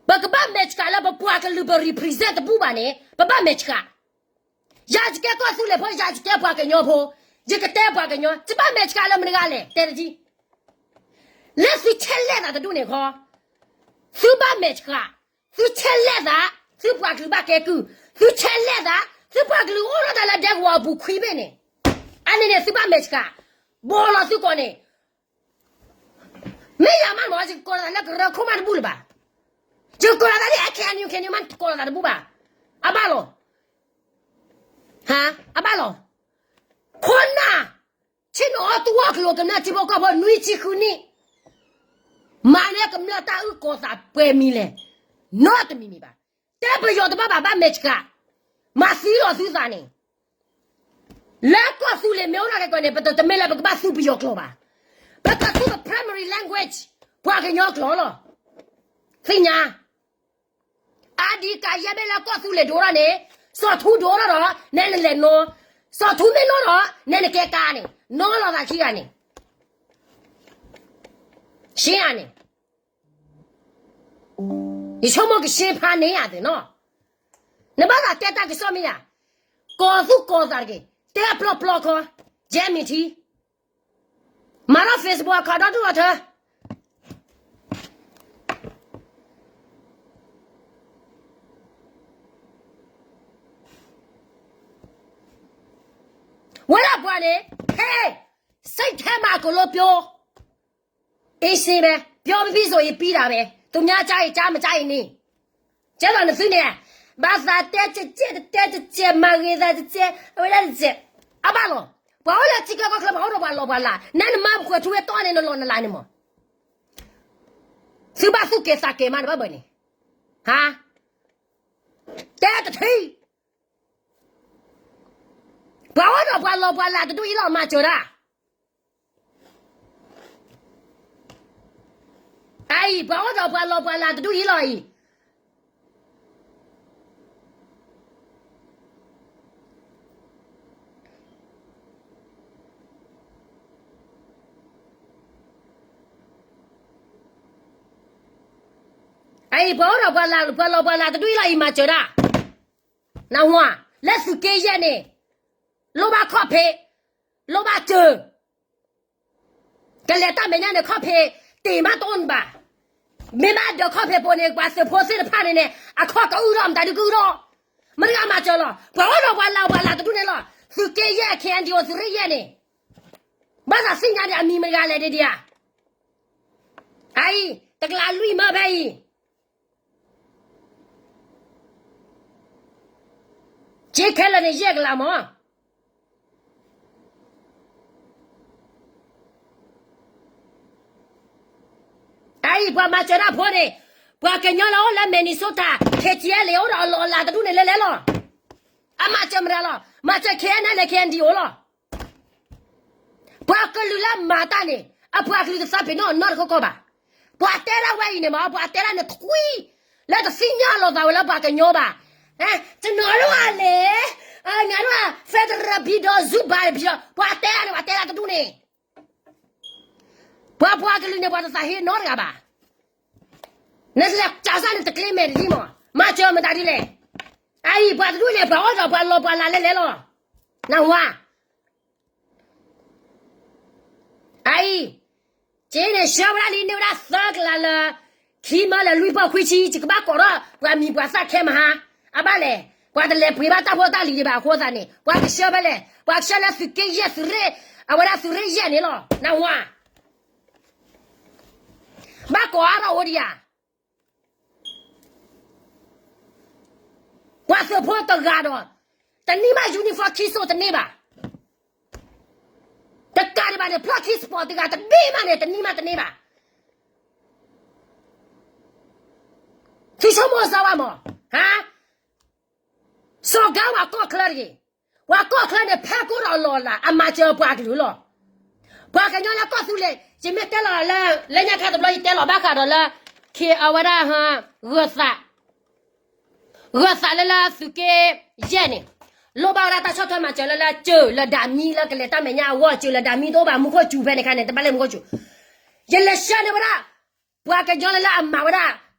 ပကဘၣ်မဲာ်ဆှးလၢပပှၤကလုာ်ပ represent တဘူၣ်ဘၣ်န့ၣ် ပဘၣ်မဲာ်ဆှး. ယၤယကဲကီၢ်သူလ့ၤဖိ, ယၤယကဲပှၤကညီဖိ, ယကတဲပှၤကညီ, ယဘၣ်မဲာ်ဆှးလၢမတၤတဂၤလဲၣ်, တဲတထံၣ်. လၢသုဆဲးလဲၣ်သးတဒူၣ်န့ၣ်ခီ, သုဘၣ်မဲာ်ဆှး, သုဆဲးလဲၣ်သး, သုပှၤကလုာ်ဘၣ်ကဲကုၢ်, သုဆဲးလဲၣ်သး, သုပှၤကလုာ်အိၣ်ထီၣ်တၢ်လၢဒဲကဝီၤအပူၤခွံဘ့ၣ်န့ၣ်, အန့ၣ်န့ၣ် သုဘၣ်မဲာ်ဆှး, ဘီလီၤသုကိးန့ၣ် မ့ၢ်ယၤမးမ့ၢ် ယကကိးလီၤသးလၢကရၢခိၣ်မးတဘူၣ်လၢၤဘၣ်. ယကကိးလီၤသးလၢ အခဲအံၤ ခဲအံၤ မး ကိးလီၤသးတဘူၣ်ဘၣ်. အဘၣ်လီၤ. ဟါ, အဘၣ်လီၤ. ခိၣ်နၢ်, ဆ့ၣ်နီၤအီၣ်တဝီၢ်ကလိၤကမျၢၢ်ထံဖိကီၢ်ဖိနွံဆံဃုနံၣ်, မၤန့ၢ်ကမျၢၢ်တၢ်အုၣ်ကီၤသးပှဲၤမံၤလဲၣ်, နီတမံၤမံၤဘၣ်. တဲပယီၤတဘၣ်ဘၣ် ဘၣ်မဲာ်ဆှး, မၤသံလီၤသုသးန့ၣ် လၢကီၢ်သူလ့ၤမ့ၢ်အိၣ်ထီၣ်ကဲကီးန့ၣ် ပတမ့ၢ်လၢပကဘၣ်သူပယီၤကျိာ်ဘၣ်. ပကသူပ primary language ပှၤကညီကျိာ်လီၤ. သ့ၣ်ညါ, အါဒံးကးယဲၢ်ဘ့ၣ်လၢကီၢ်သူလ့ၤဒိၣ်ထီၣ်န့ၣ်, စီၤထူဒိၣ်ထီၣ်ဒီး နဲနလဲၤနီၤ, စီၤထူမ့ၢ်နီၤဒီး နဲနကဲကါန့ၣ်, နီၤလီၤသးခံဂၤန့ၣ်, ရှ့ဂၤန့ၣ် ယဆိကမိၣ်ကရှ့ဖါန့ၣ်ယၤသ့ၣ်နီၤ, နဘၣ်သးတဲတၢ်ကစီၣ်မ့ၢ်ယၤ, ကီၤသူၣ်ကီၤသးတက့ၢ်, တဲပျီပျီခီ, ယဲမ့ၢ်ထံ, မၤထီၣ် Facebook အခီၣ်ဒီဒူၣ်အီၤထၢ ဝဲဒၣ်ပှၤန့ၣ်, ဟဲ, စိတ်ထဲမှာ ကိုလိုပြော, အင်း ရှင်းပဲ, ပြောပြီးဆိုရင်ပြီးတာပဲ, သူများကြားရင်ကြား မကြားရင်နေ, ကဲဒီးနသုန့ၣ်, ဘၣ်သးတဲကဲကဲ တတဲကဲကဲ မၤဂ့ၤသးကဲကဲ အဝဲဒၣ်တကဲ, အဘၣ်လီၤ, ပှၤအိၣ်လၢထံချၢကီၢ်ချၢ ပှၤအိၣ်ဒီးပှၤလီၢ်ပှၤလၤ, နဲနမၤပှဲၤထူဝဲတီန့ၣ် နလီၢ်နလၤန့ၣ်မး, သုဘၣ်သူၣ်က့ၤသးက့ၤမးန့ၣ် ဘၣ်ဘၣ်န့ၣ်, ဟါ, တဲတထံၣ် ပှၤအိၣ်ဒီးပှၤလီၢ်ပှၤလၤတဒူၣ်အံၤလီၤ မၤစၢၤတၢ်, အအံၤ ပှၤအိၣ်ဒီးပှၤလီၢ်ပှၤလၤတဒူၣ်အံၤလီၤအံၤ အအံၤ ပှၤအိၣ်ဒီးပှၤလီၢ်ပှၤလၤတဒူၣ်အံၤလီၤအံၤ မၤစၢၤတၢ်, နၢ်ဟူဧါ, လၢသုးက့ယဲၢ်န့ၣ်, လိၣ်ဘၣ်ခီၣ်ဖံး, လိၣ်ဘၣ်စၢၤ ကလဲၤတၢ်မဲာ်ညါန့ၣ် ခီၣ်ဖံး တ့ၢ်မးတအိၣ်ဘၣ်, မ့ၢ်ဘၣ်ဒီးခီၣ်ဖံးပိာ်န့ၣ် ပှၤသုးဖိသ့ၣ်တဖၣ်န့ၣ်န့ၣ် အခီၣ်ကအုၣ်ထီၣ် မတၤဒုးကအုၣ်ထီၣ်, မတၤတဂၤမၤစၢၤလီၤ, ပှၤအိၣ်ဒီးပှၤလီၢ်ပှၤလၤတဒူၣ်န့ၣ်လီၤ, သုးက့ယဲၢ် KNDO သုးရ့ၣ်ယဲၢ်န့ၣ်, ဘၣ်သးသ့ၣ်ညါဒံးအမံၤမတၤတဂၤလဲၣ်ဒံးဒံးဧါ, အအံၤ တကလးလွံၢ်မၢဖဲအံၤ က့ခဲလၢာ်န့ၣ် ယဲၢ်ကလးမး, အအံၤ ပှၤမၤစၢၤတၢ်ဖိန့ၣ်, ပှၤကညီလၢအိၣ်လၢ Minnesota, KTLA အိၣ်ဒီးအလီၢ်အလၤတဒူၣ်န့ၣ်လဲၤလဲၤလီၤ, အမၤစၢၤမတၤလီၤ, မၤစၢၤ KNLA KNDO လီၤ. ပှၤကလုာ်လၢမၤတၢ်န့ၣ် အပှၤကလုာ်တသးပ့ၤနီၣ်နီတခီခီဘၣ်. ပှၤတဲဒၣ်ဝဲအံၤန့ၣ်မး ပှၤတဲဒၣ်န့ၣ်ထွံၣ် လၢတသ့ၣ်ညါလီၤသးဝဲလၢပှၤကညီဘၣ်. ကျွန်တော်တို့ကလည်း ငါတို့က federal ပြည်ထောင်စုပါတယ် ပြည်ထောင် ပှၤတဲဒၣ်န့ၣ် ပှၤတဲဒၣ်တဒူၣ်န့ၣ် ပှၤပှၤကလုာ်န့ၣ် ပှၤတသးဟ့နီတဂၤဘၣ်. နလဲၤကးစၢ်န့ၣ်တကျ့မဲာ်တဒ်မး မၤစၢၤမတၤဒ်လဲၣ်. အအံၤ ပှၤတဒူၣ်န့ၣ် ပှၤအိၣ်ဒီးပှၤလီၤပှၤလၤလဲၤလဲၤလီၤ. နၢ်ဟူဧါ. အအံၤ က့န့ၣ် ဆှၢဝဲဒၣ်လံ န့ၢ်ဝဲဒၣ်သၢကလးလၢ ခံမၢလၢလွံၢ်ပီၢ်ခွံဆံ ယကဘၣ်ကိးထီၣ်ပှၤမံၤပှၤသၣ်ခဲမဟါ. အဘၣ်လဲၣ်, ပှၤတလဲၤပှ့ၤဘၣ်တၢ်ဖိတၢ်လံၤဒံးဘၣ်အဃိသတးန့ၣ် ပှၤကဆှၢဖဲလဲၣ်, ပှၤကဆှၢလၢသုးက့ယဲၢ်သုးရ့ၣ်, အဝဲဒၣ်သုးရ့ၣ်ယဲၢ်န့ၣ်လီၤ. နၢ်ဟူဧါ. ဘၣ်ကိးအါထီၣ်အိၣ်ဒံးဧါ. ပှၤသုးဖိတဂၤဒီး တနံၣ်မး uniform ခံစိတန့ၢ်ဘၣ်. တၢ်တဘၣ်န့ၣ် ဖျီၣ်ခံစပီးတဂၤတဘ့ၣ်မးန့ၣ် တနံၤမးတန့ၢ်ဘၣ်. သုဆိကမိၣ်စၢဝဲမး, ဟါ, စီၤကါဝဲကီၢ်ချၢတဂ့ၤ, ပှၤကီၢ်ချၢန့ၣ် ဖဲကအိၣ်ဒီးအလီၢ်အလၤ အမၤစၢၤပှၤကလုာ်လီၤ. ပှၤကညီလၢကီၢ်သူလ့ၤ ယမ့ၢ်တဲလီၤလၢ လၢညါခါတဘျီ ယတဲလီၤဘၣ်ဃးဒီးလၢ ခ့အဝဲဒၣ် ဂၢၤသး ဂၢၤသးလၢလၢသုးက့ယဲၢ်န့ၣ် လိၣ်ဘၣ်ဝဲဒၣ်တၢ်ဆီၣ်ထွဲမၤစၢၤလၢလၢ စၢၤလၢဒၣ်မံလၢကလဲၤတၢ်မဲာ်ညါအဂီၢ် စၢၤလၢဒၣ်မံတအိၣ်ဘၣ် မူခိၣ်စူၤဖဲန့ၣ်ခါန့ၣ် တဘၣ်လဲၣ်မူခိၣ်စူၤ. ယလဲၤဆှၢန့ၢ်ဝဲဒၣ် ပှၤကညီလၢလၢအမၤဝဲဒၣ်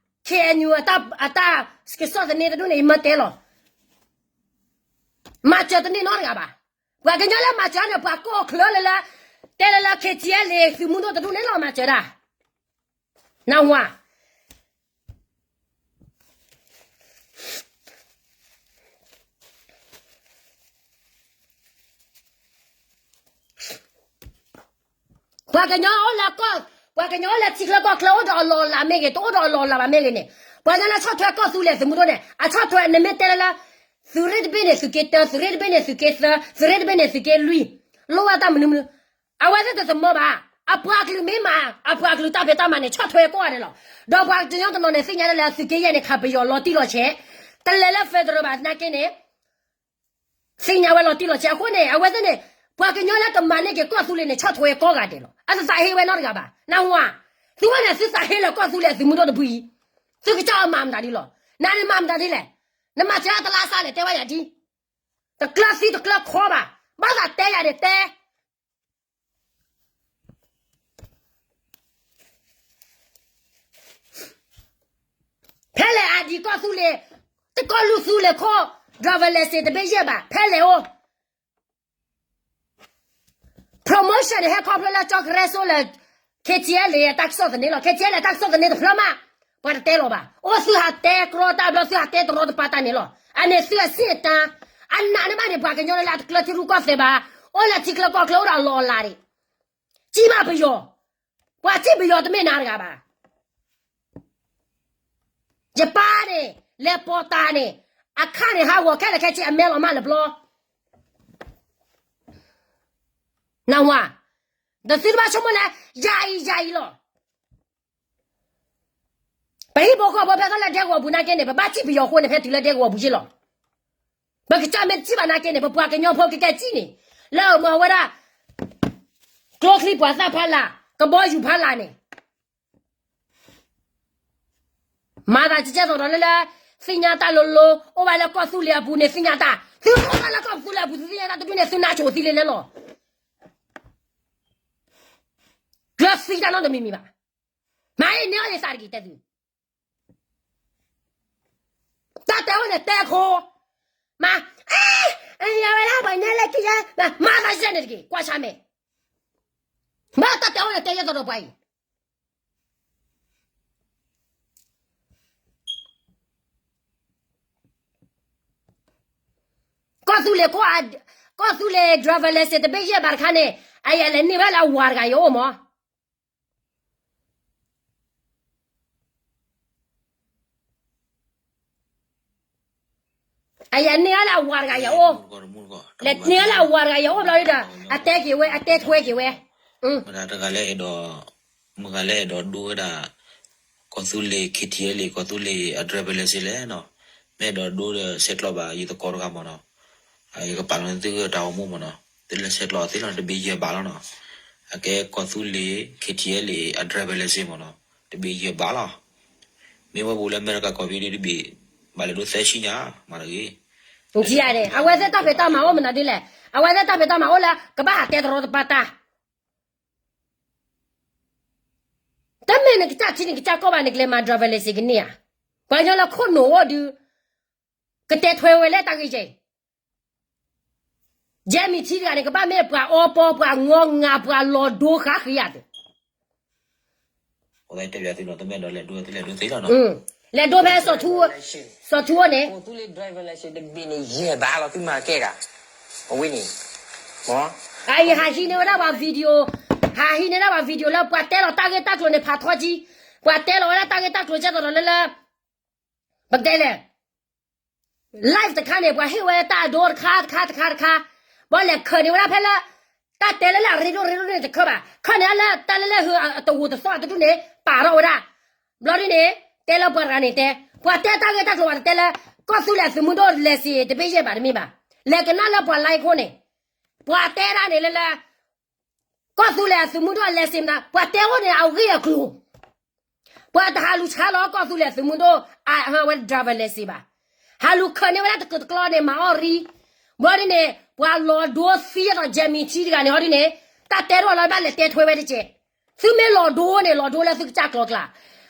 ခ့အညူ အတၢ်ကစီၣ်သန့တဒူၣ်န့ၣ် ယမ့ၢ်တဲလီၤ မၤစၢၤတန့ၢ်နီတဂၤဘၣ်. ပှၤကညီလၢမၤစၢၤန့ၣ် ပှၤကီၢ်ချၢလၢလၢ တဲလၢလၢ ခ့ထံအဲလ့ သုးမုၢ်ဒိၣ်တဒူၣ်န့ၣ်လီၤ မၤစၢၤဒၣ် နဝၤ ပှၤကညီအိၣ်လၢကီၢ်, ပှၤကညီအိၣ်လၢထံချၢကီၢ်ချၢ အိၣ်ဒီးအလီၢ်အလၤမ့ၢ်ဂ့ၤ တအိၣ်ဒီးအလီၢ်အလၤဘၣ်မ့ၢ်ဂ့ၤန့ၣ်, ပှၤကညီလၢဆီၣ်ထွဲကီၢ်သူလ့ၤသုးမုၢ်ဒိၣ်န့ၣ် အဆီၣ်ထွဲနမ့ၢ်တဲလၢလၢ သုးရ့ၣ်တဘ့ၣ်န့ၣ်သုးက့တၢ, သုးရ့ၣ်တဘ့ၣ်န့ၣ်သုးက့သၢ, သုးရ့ၣ်တဘ့ၣ်န့ၣ်သုးက့လွံၢ်, လိၣ်ဝဲတၢ်မနုၤမနုၤ, အဝဲသ့ၣ်တသမၢဘၣ်. အပှၤကလုာ်မ့ၢ်မၤ အပှၤကလုာ်တၢ်ဖံးတၢ်မၤန့ၣ် ဆီၣ်ထွဲကိးဂၤဒဲးလီၤ. ဒီးပှၤကညီတနီၤန့ၣ် သ့ၣ်ညါလၢလၢသုးက့ယဲၢ်န့ၣ် ခးပယီၤလီၤတံၢ်လီၤဆဲး, တလဲၤလၢ federal ဘၣ်သနာ်က့န့ၣ် သ့ၣ်ညါဝဲလီၤတံၢ်လီၤဆဲးအဃိန့ၣ် အဝဲသ့ၣ်န့ၣ် ပှၤကညီလၢကမၤန့ၢ်က့ၤကီၢ်သူလ့ၤန့ၣ် ဆီၣ်ထွဲကိးဂၤဒဲးလီၤ. အတသးဟ့ဝဲနီတဂၤဘၣ်. နဝၤ, သုဝဲန့ၣ်သုသးဟ့လၢကီၢ်သူလ့ၤအသုးမုၢ်ဒိၣ်တဖုအံၤ, သုကစၢ်အီၤမၤမတၤဒ်လီၤ. နန့ၣ်မၤမတၤဒ်လဲၣ်. နမၤစၢၤတလါစၢ်လဲၣ် တဲဝဲယၤဒ်, တကျၢၤသံတကျၢၤခီဘၣ်. ဘၣ်သးတဲယၤန့ၣ်တဲ ဖဲလဲၣ် ID ကီၢ်သူလ့ၤ, တကီၢ်လူၢ်သူလ့ၤခိၣ်, driver license တဘ့ၣ်ယဲၢ်ဘၣ် ဖဲလဲၣ်အိၣ်. Promotion န့ၣ် ဟဲခီဖျိလၢကၠီကရဲစိလၢ KTLA တၢ်ကစီၣ်သန့လီၤ. KTLA တၢ်ကစီၣ်သန့တဖျၢၣ်မး ပှၤတတဲလီၤဘၣ်. အိၣ်သုဟးတဲကြီတၢ်ဘျီ သုဟးတဲတရီတပါတၢ်န့ၣ်လီၤ. အန့ၣ်သုအဆင့်အတန်း, အနးန့ၣ်ဘၣ်န့ၣ် ပှၤကညီလၢအတကျၢၤထံရူၢ်ကီၢ်သဲးဘၣ်, အိၣ်လၢထံချၢကီၢ်ချၢအိၣ်ဒီးအလီၢ်အလၤန့ၣ် စံးဘၣ်ပယီၤ, ပှၤစံးပယီၤတမ့ၢ်နၤတဂၤဘၣ်. ယပၢ်န့ၣ် လဲၤပိာ်တၢ်န့ၣ် အခါန့ၣ် ဟးဂီၤခဲလၢာ်ခဲဆ့ အမဲလီၤမၢ်လၢဘျီ, နဝၤ, ဒီးသုတဘၣ်ဆိကမိၣ်လၢ ယၤအံၤယၤအံၤလီၤ. ပဟံၣ်ဖိဃီဖိဖဲထီၣ်လၢဒဲကဝီၤပူၤနာ်က့န့ၣ် ပဘၣ်စံးပယီၤအဃိန့ၣ် ဖဲတုၤလၢဒဲကဝီၤပူၤယ့ၢ်လီၤ. ပကစၢ်မ့ၢ်တစံးဘၣ်နာ်က့န့ၣ် ပပှၤကညီဖိကကဲစံးန့ၣ် လၢအမၤဝဲဒၣ် ကျိချံပှၤသၣ်ဖးလာ် ကဘီယူၤဖးလာ်န့ၣ် မၤသးကကဲသိးဒီးလၢလၢ သ့ၣ်ညါတၢ်လိၤလိၤ အိၣ်ဘၣ်လၢကီၢ်သူလ့ၤအပူၤန့ၣ် သ့ၣ်ညါတၢ်, သုအိၣ်ဘၣ်လၢကီၢ်သူလ့ၤအပူၤ သုသ့ၣ်ညါတၢ်တဒူၣ်န့ၣ် သုနါဆိးသံလံန့ၣ်လီၤ. ကျၢၤသံတၢ်နီတမံၤမံၤဘၣ်. မၤအံၤန့ၢ်အီၤယသးတက့ၢ်တဲသု, တၢ်တဲအိၣ်န့ၣ်တဲခိၣ်, မၤ, အဝဲဒၣ်ပှၤညါလၢခံယဲ, မၤသးယဲန့ၣ်တက့ၢ် ကွၢ်ဆါမဲာ်, မ့ၢ်တၢ်တဲအိၣ်န့ၣ်တဲယဲသိးဒီးပှၤအံၤ ကီၢ်သူလ့ၤခိၣ်, ကီၢ်သူလ့ၤ driver license တဘ့ၣ်ယဲၢ်ဘၣ်တခါန့ၣ် အယလဲၤန့ၢ်ဝဲလၢအဝၤတဂၤယအိၣ်မး, အယန့ၢ်ဝဲလၢအဝၤတဂၤယအိၣ်, လဲၤန့ၢ်ဝဲလၢအဝၤတဂၤယအိၣ်ဘျီဒီး အတဲက့ၤဝဲ အတဲထွဲက့ၤဝဲ, မတၤတဂၤလဲၣ်အဲၣ်ဒိး, မတၤတဂၤလဲၣ်အဲၣ်ဒိးဒိဝဲဒၣ် ကီၢ်သူလ့ၤ KTLA ကီၢ်သူလ့ၤအ driver license လဲၣ်နီၤ, မ့ၢ်အဲၣ်ဒိးဒိဒီးဆဲးကျိးဘၣ်ယသကိးတဂၤမ့ၢ်နီၤ, ယကပာ်လီၤသုတၢ်အိၣ်မူမ့ၢ်နီၤ, သုလဲၤဆဲးကျိးသ့လီၤ တဘ့ၣ်ယဲၢ်ဘးလီၤနီၤ, အကဲကီၢ်သူလ့ၤ KTLA အ driver license မ့ၢ်နီၤ, တဘ့ၣ်ယဲၢ်ဘးလီၤ, မ့ၢ်ဝဲပူၤလၢအမဲရကၤကီၢ်ဖံးဒုတဘ့ၣ်, ဘၣ်လဲၤဒိသၢဆံညါ, မၤတဂ့ၤ အဝဲသ့ၣ်တၢ်ဖံးတၢ်မၤအိၣ်မနုၤဒ်လဲၣ်, အဝဲသ့ၣ်တၢ်ဖံးတၢ်မၤအိၣ်လၢ ကဘၣ်ဟးတဲတရီတပါတၢ်, တမ့ၢ်နကစၢ်ထံနကစၢ်ကီၢ်ဘၣ် နကလဲၤမၤ driver license ကန့ၢ်ဧါ, ပှၤကညီလၢခိၣ်နူာ်အိၣ်ဒုး, ကတဲထွဲဝဲလၢတၢ်ဂ့ၢ်ကဲအံၤ ယဲမ့ၢ်ထံတဂၤန့ၣ် ကဘၣ်မ့ၢ်ပှၤအီပီ ပှၤငီငၤ ပှၤလီၤဒိဃါဃ့ယၤသ့, လဲၤဒိဖဲ စီၤထူအိၣ်န့ၣ်, အံၤဟးဟံးန့ၢ်ဝဲဒၣ်ပှၤ video, ဟးဟံးန့ၢ်ဒၣ်ပှၤ video လၢပှၤတဲလီၤတၢ်ဂ့ၢ်တၢ်ကျိၤန့ၣ် ဖးထီကံ, ပှၤတဲလီၤဝဲဒၣ်တၢ်ဂ့ၢ်တၢ်ကျိၤကဲသိးဒီးလၢလၢ ပကတဲလဲၣ် live တခါန့ၣ် ပှၤဟ့ၣ်ဝဲတၢ်အဒိတခါတခါတခါတခါ, ဘၣ်လဲၤခၢးန့ၢ်ဝဲဒၣ်ဖဲလၢ တၢ်တဲလၢလၢအရ့ဒိၣ်ရ့ဒိၣ်န့ၣ်တခါဘၣ်, ခီန့ၣ်လၢတၢ်လၢလၢဟုအတဝူၤတသီၣ်တဒူၣ်န့ၣ် ပာ်ထီၣ်ဝဲဒၣ်. ဘျီဒ်န့ၣ် တဲလၢပှၤတဂၤန့ၣ်တဲ, ပှၤတဲတၢ်ဂ့ၢ်တၢ်ကျိၤဘၣ်တတဲလၢ ကီၢ်သူလ့ၤအသုးမုၢ်ဒိၣ်လဲၤစ့တဘ့ၣ်ယဲၢ်ဘၣ်တမ့ၢ်ဘၣ်. လဲၤကနၣ်လၢပှၤ live ခိၣ်န့ၣ် ပှၤတဲဒၣ်န့ၣ်လၢလၢ ကီၢ်သူလ့ၤအသုးမုၢ်ဒိၣ်လဲၤစ့မတၤ ပှၤတဲအိၣ်န့ၣ်အဂ့ၢ်အကျိၤ ပှၤတဟးလူၤဆါလီၤကီၢ်သူလ့ၤအသုးမုၢ်ဒိၣ် အဝဲ driver license ဘၣ်. ဟးလူၤခၢးန့ၢ်ဝဲဒၣ်တကုာ်တကျီန့ၣ် မၤအီၣ်ရံ. ဘျီဒ်န့ၣ် ပှၤလီၤဒိသံအသိး ကၠဲမံၤထံတဂၤန့ၣ် အီၤဒ်န့ၣ် တၢ်တဲတအိၣ်လၢဘၣ်လဲၤတဲထွဲဝဲတက့ၢ်. သုမ့ၢ်လီၤဒိန့ၣ် လီၤဒိလၢသုကစၢ်ကျိၤကျါ,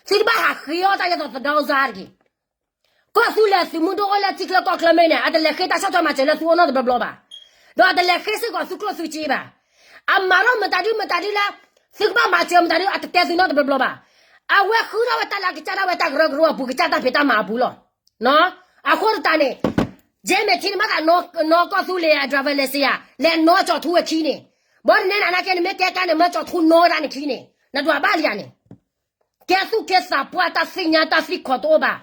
သုတဘၣ်ဟးဃ့အီၣ်တၢ်ယဲသိးသဒီစါတဂ့ၤ. ကီၢ်သူလ့ၤသုးမုၢ်ဒိၣ်အိၣ်လၢထံချၢကီၢ်ချၢမ့ၢ်န့ၣ် အတလဲၤဃ့တၢ်ဆီၣ်ထွဲမၤစၢၤလၢသုအိၣ်နီတဘျီဘျီဘၣ်. ဒီးအတလဲၤဃ့စ့ၢ်ကီးသုကျိၣ်သုစ့ဘၣ်. အမၤထီၣ်မတၤဒုမတၤဒုလၢ သုကဘၣ်မၤစၢၤမတၤဒု အတတဲသုနီတဘျီဘျီဘၣ်. အဝဲဃုထီၣ်ဝဲတၢ်လၢအကစၢ်ဒၣ်ဝဲတၢ်ကရၢကရိအပူၤ ကစၢ်တၢ်ဖံးတၢ်မၤအပူၤလီၤ. အဃိသတးန့ၣ် ကၠဲမဲာ်ထံန့ၣ် မ့ၢ်သးနီၢ်ကီၢ်သူလ့ၤအ driver license ဧါ, လဲၤနီၢ်ကၠီၤထူဝဲခံန့ၣ်, ဘၣ်တနံၤနၤနာ်က့န့ၣ် မ့ၢ်ကဲကါန့ၣ် မၢကၠီၤထူနီၢ်ဝဲဒၣ်န့ၣ်ခံန့ၣ် နဒွးဘၣ်လံဧါန့ၣ်, ကဲသူၣ်ကဲသးပှၢ် တၢ်သ့ၣ်ညါတၢ်သံၣ်ခီၣ်တအိၣ်ဘၣ်,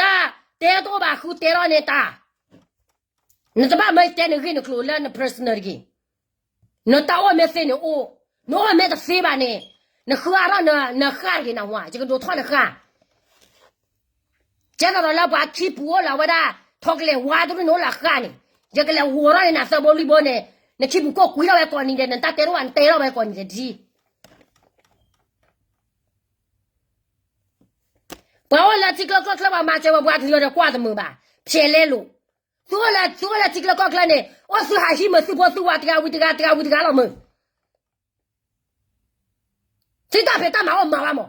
တၢ်တဲတအိၣ်ဘၣ် ဃုတဲထီၣ်န့ၢ်တၢ် နတဘၣ်မၢတဲနဂ့ၢ်နကျိၤလၢန personal တဂ့ၤ. နတၢ်အိၣ်မ့ၢ်သ့န့ၣ်အိၣ်, နအိၣ်မ့ၢ်တသ့ဘၣ်န့ၣ် နဃၢ်ထီၣ်နဃၢ်တဂ့ၤနဝါ, ယကဒိးထီၣ်နဃၢ်. ကဲသိးဒီးလၢပှၤခံပူၤအိၣ်လၢအဝဲဒၣ် ထိးကလဲၤဝါတဒူၣ်န့ၣ်အိၣ်လၢအဃၢ်န့ၣ်, ယကလဲၤဂီၤထီၣ်န့ၢ်နၤသၢဘိလွံၢ်ဘိန့ၣ်, နခံပူၤကိၢ်ကွံာ်ထီၣ်ဝဲကိးနံၤဒဲး, နတၢ်တဲတအိၣ်ဘၣ် နတဲထီၣ်ဝဲကိးနံၤဒဲးဒ် ပှၤအိၣ်လၢထံချၢကီၢ်ချၢ ပှၤမၤစၢၤဝဲပှၤတလၢာ်ဒီးကွၢ်တမုာ်ဘၣ်, ဖျဲးလဲလိာ်. သုအိၣ်လၢ သုအိၣ်လၢထံချၢကီၢ်ချၢန့ၣ် အိၣ်သုဟးဟံးမုာ်သုဖိသုဝၤတဂၤဝံၤတဂၤ တဂၤဝံၤတဂၤလီၤမုာ်. သုတၢ်ဖံးတၢ်မၤအိၣ်မၤဘၣ်မး.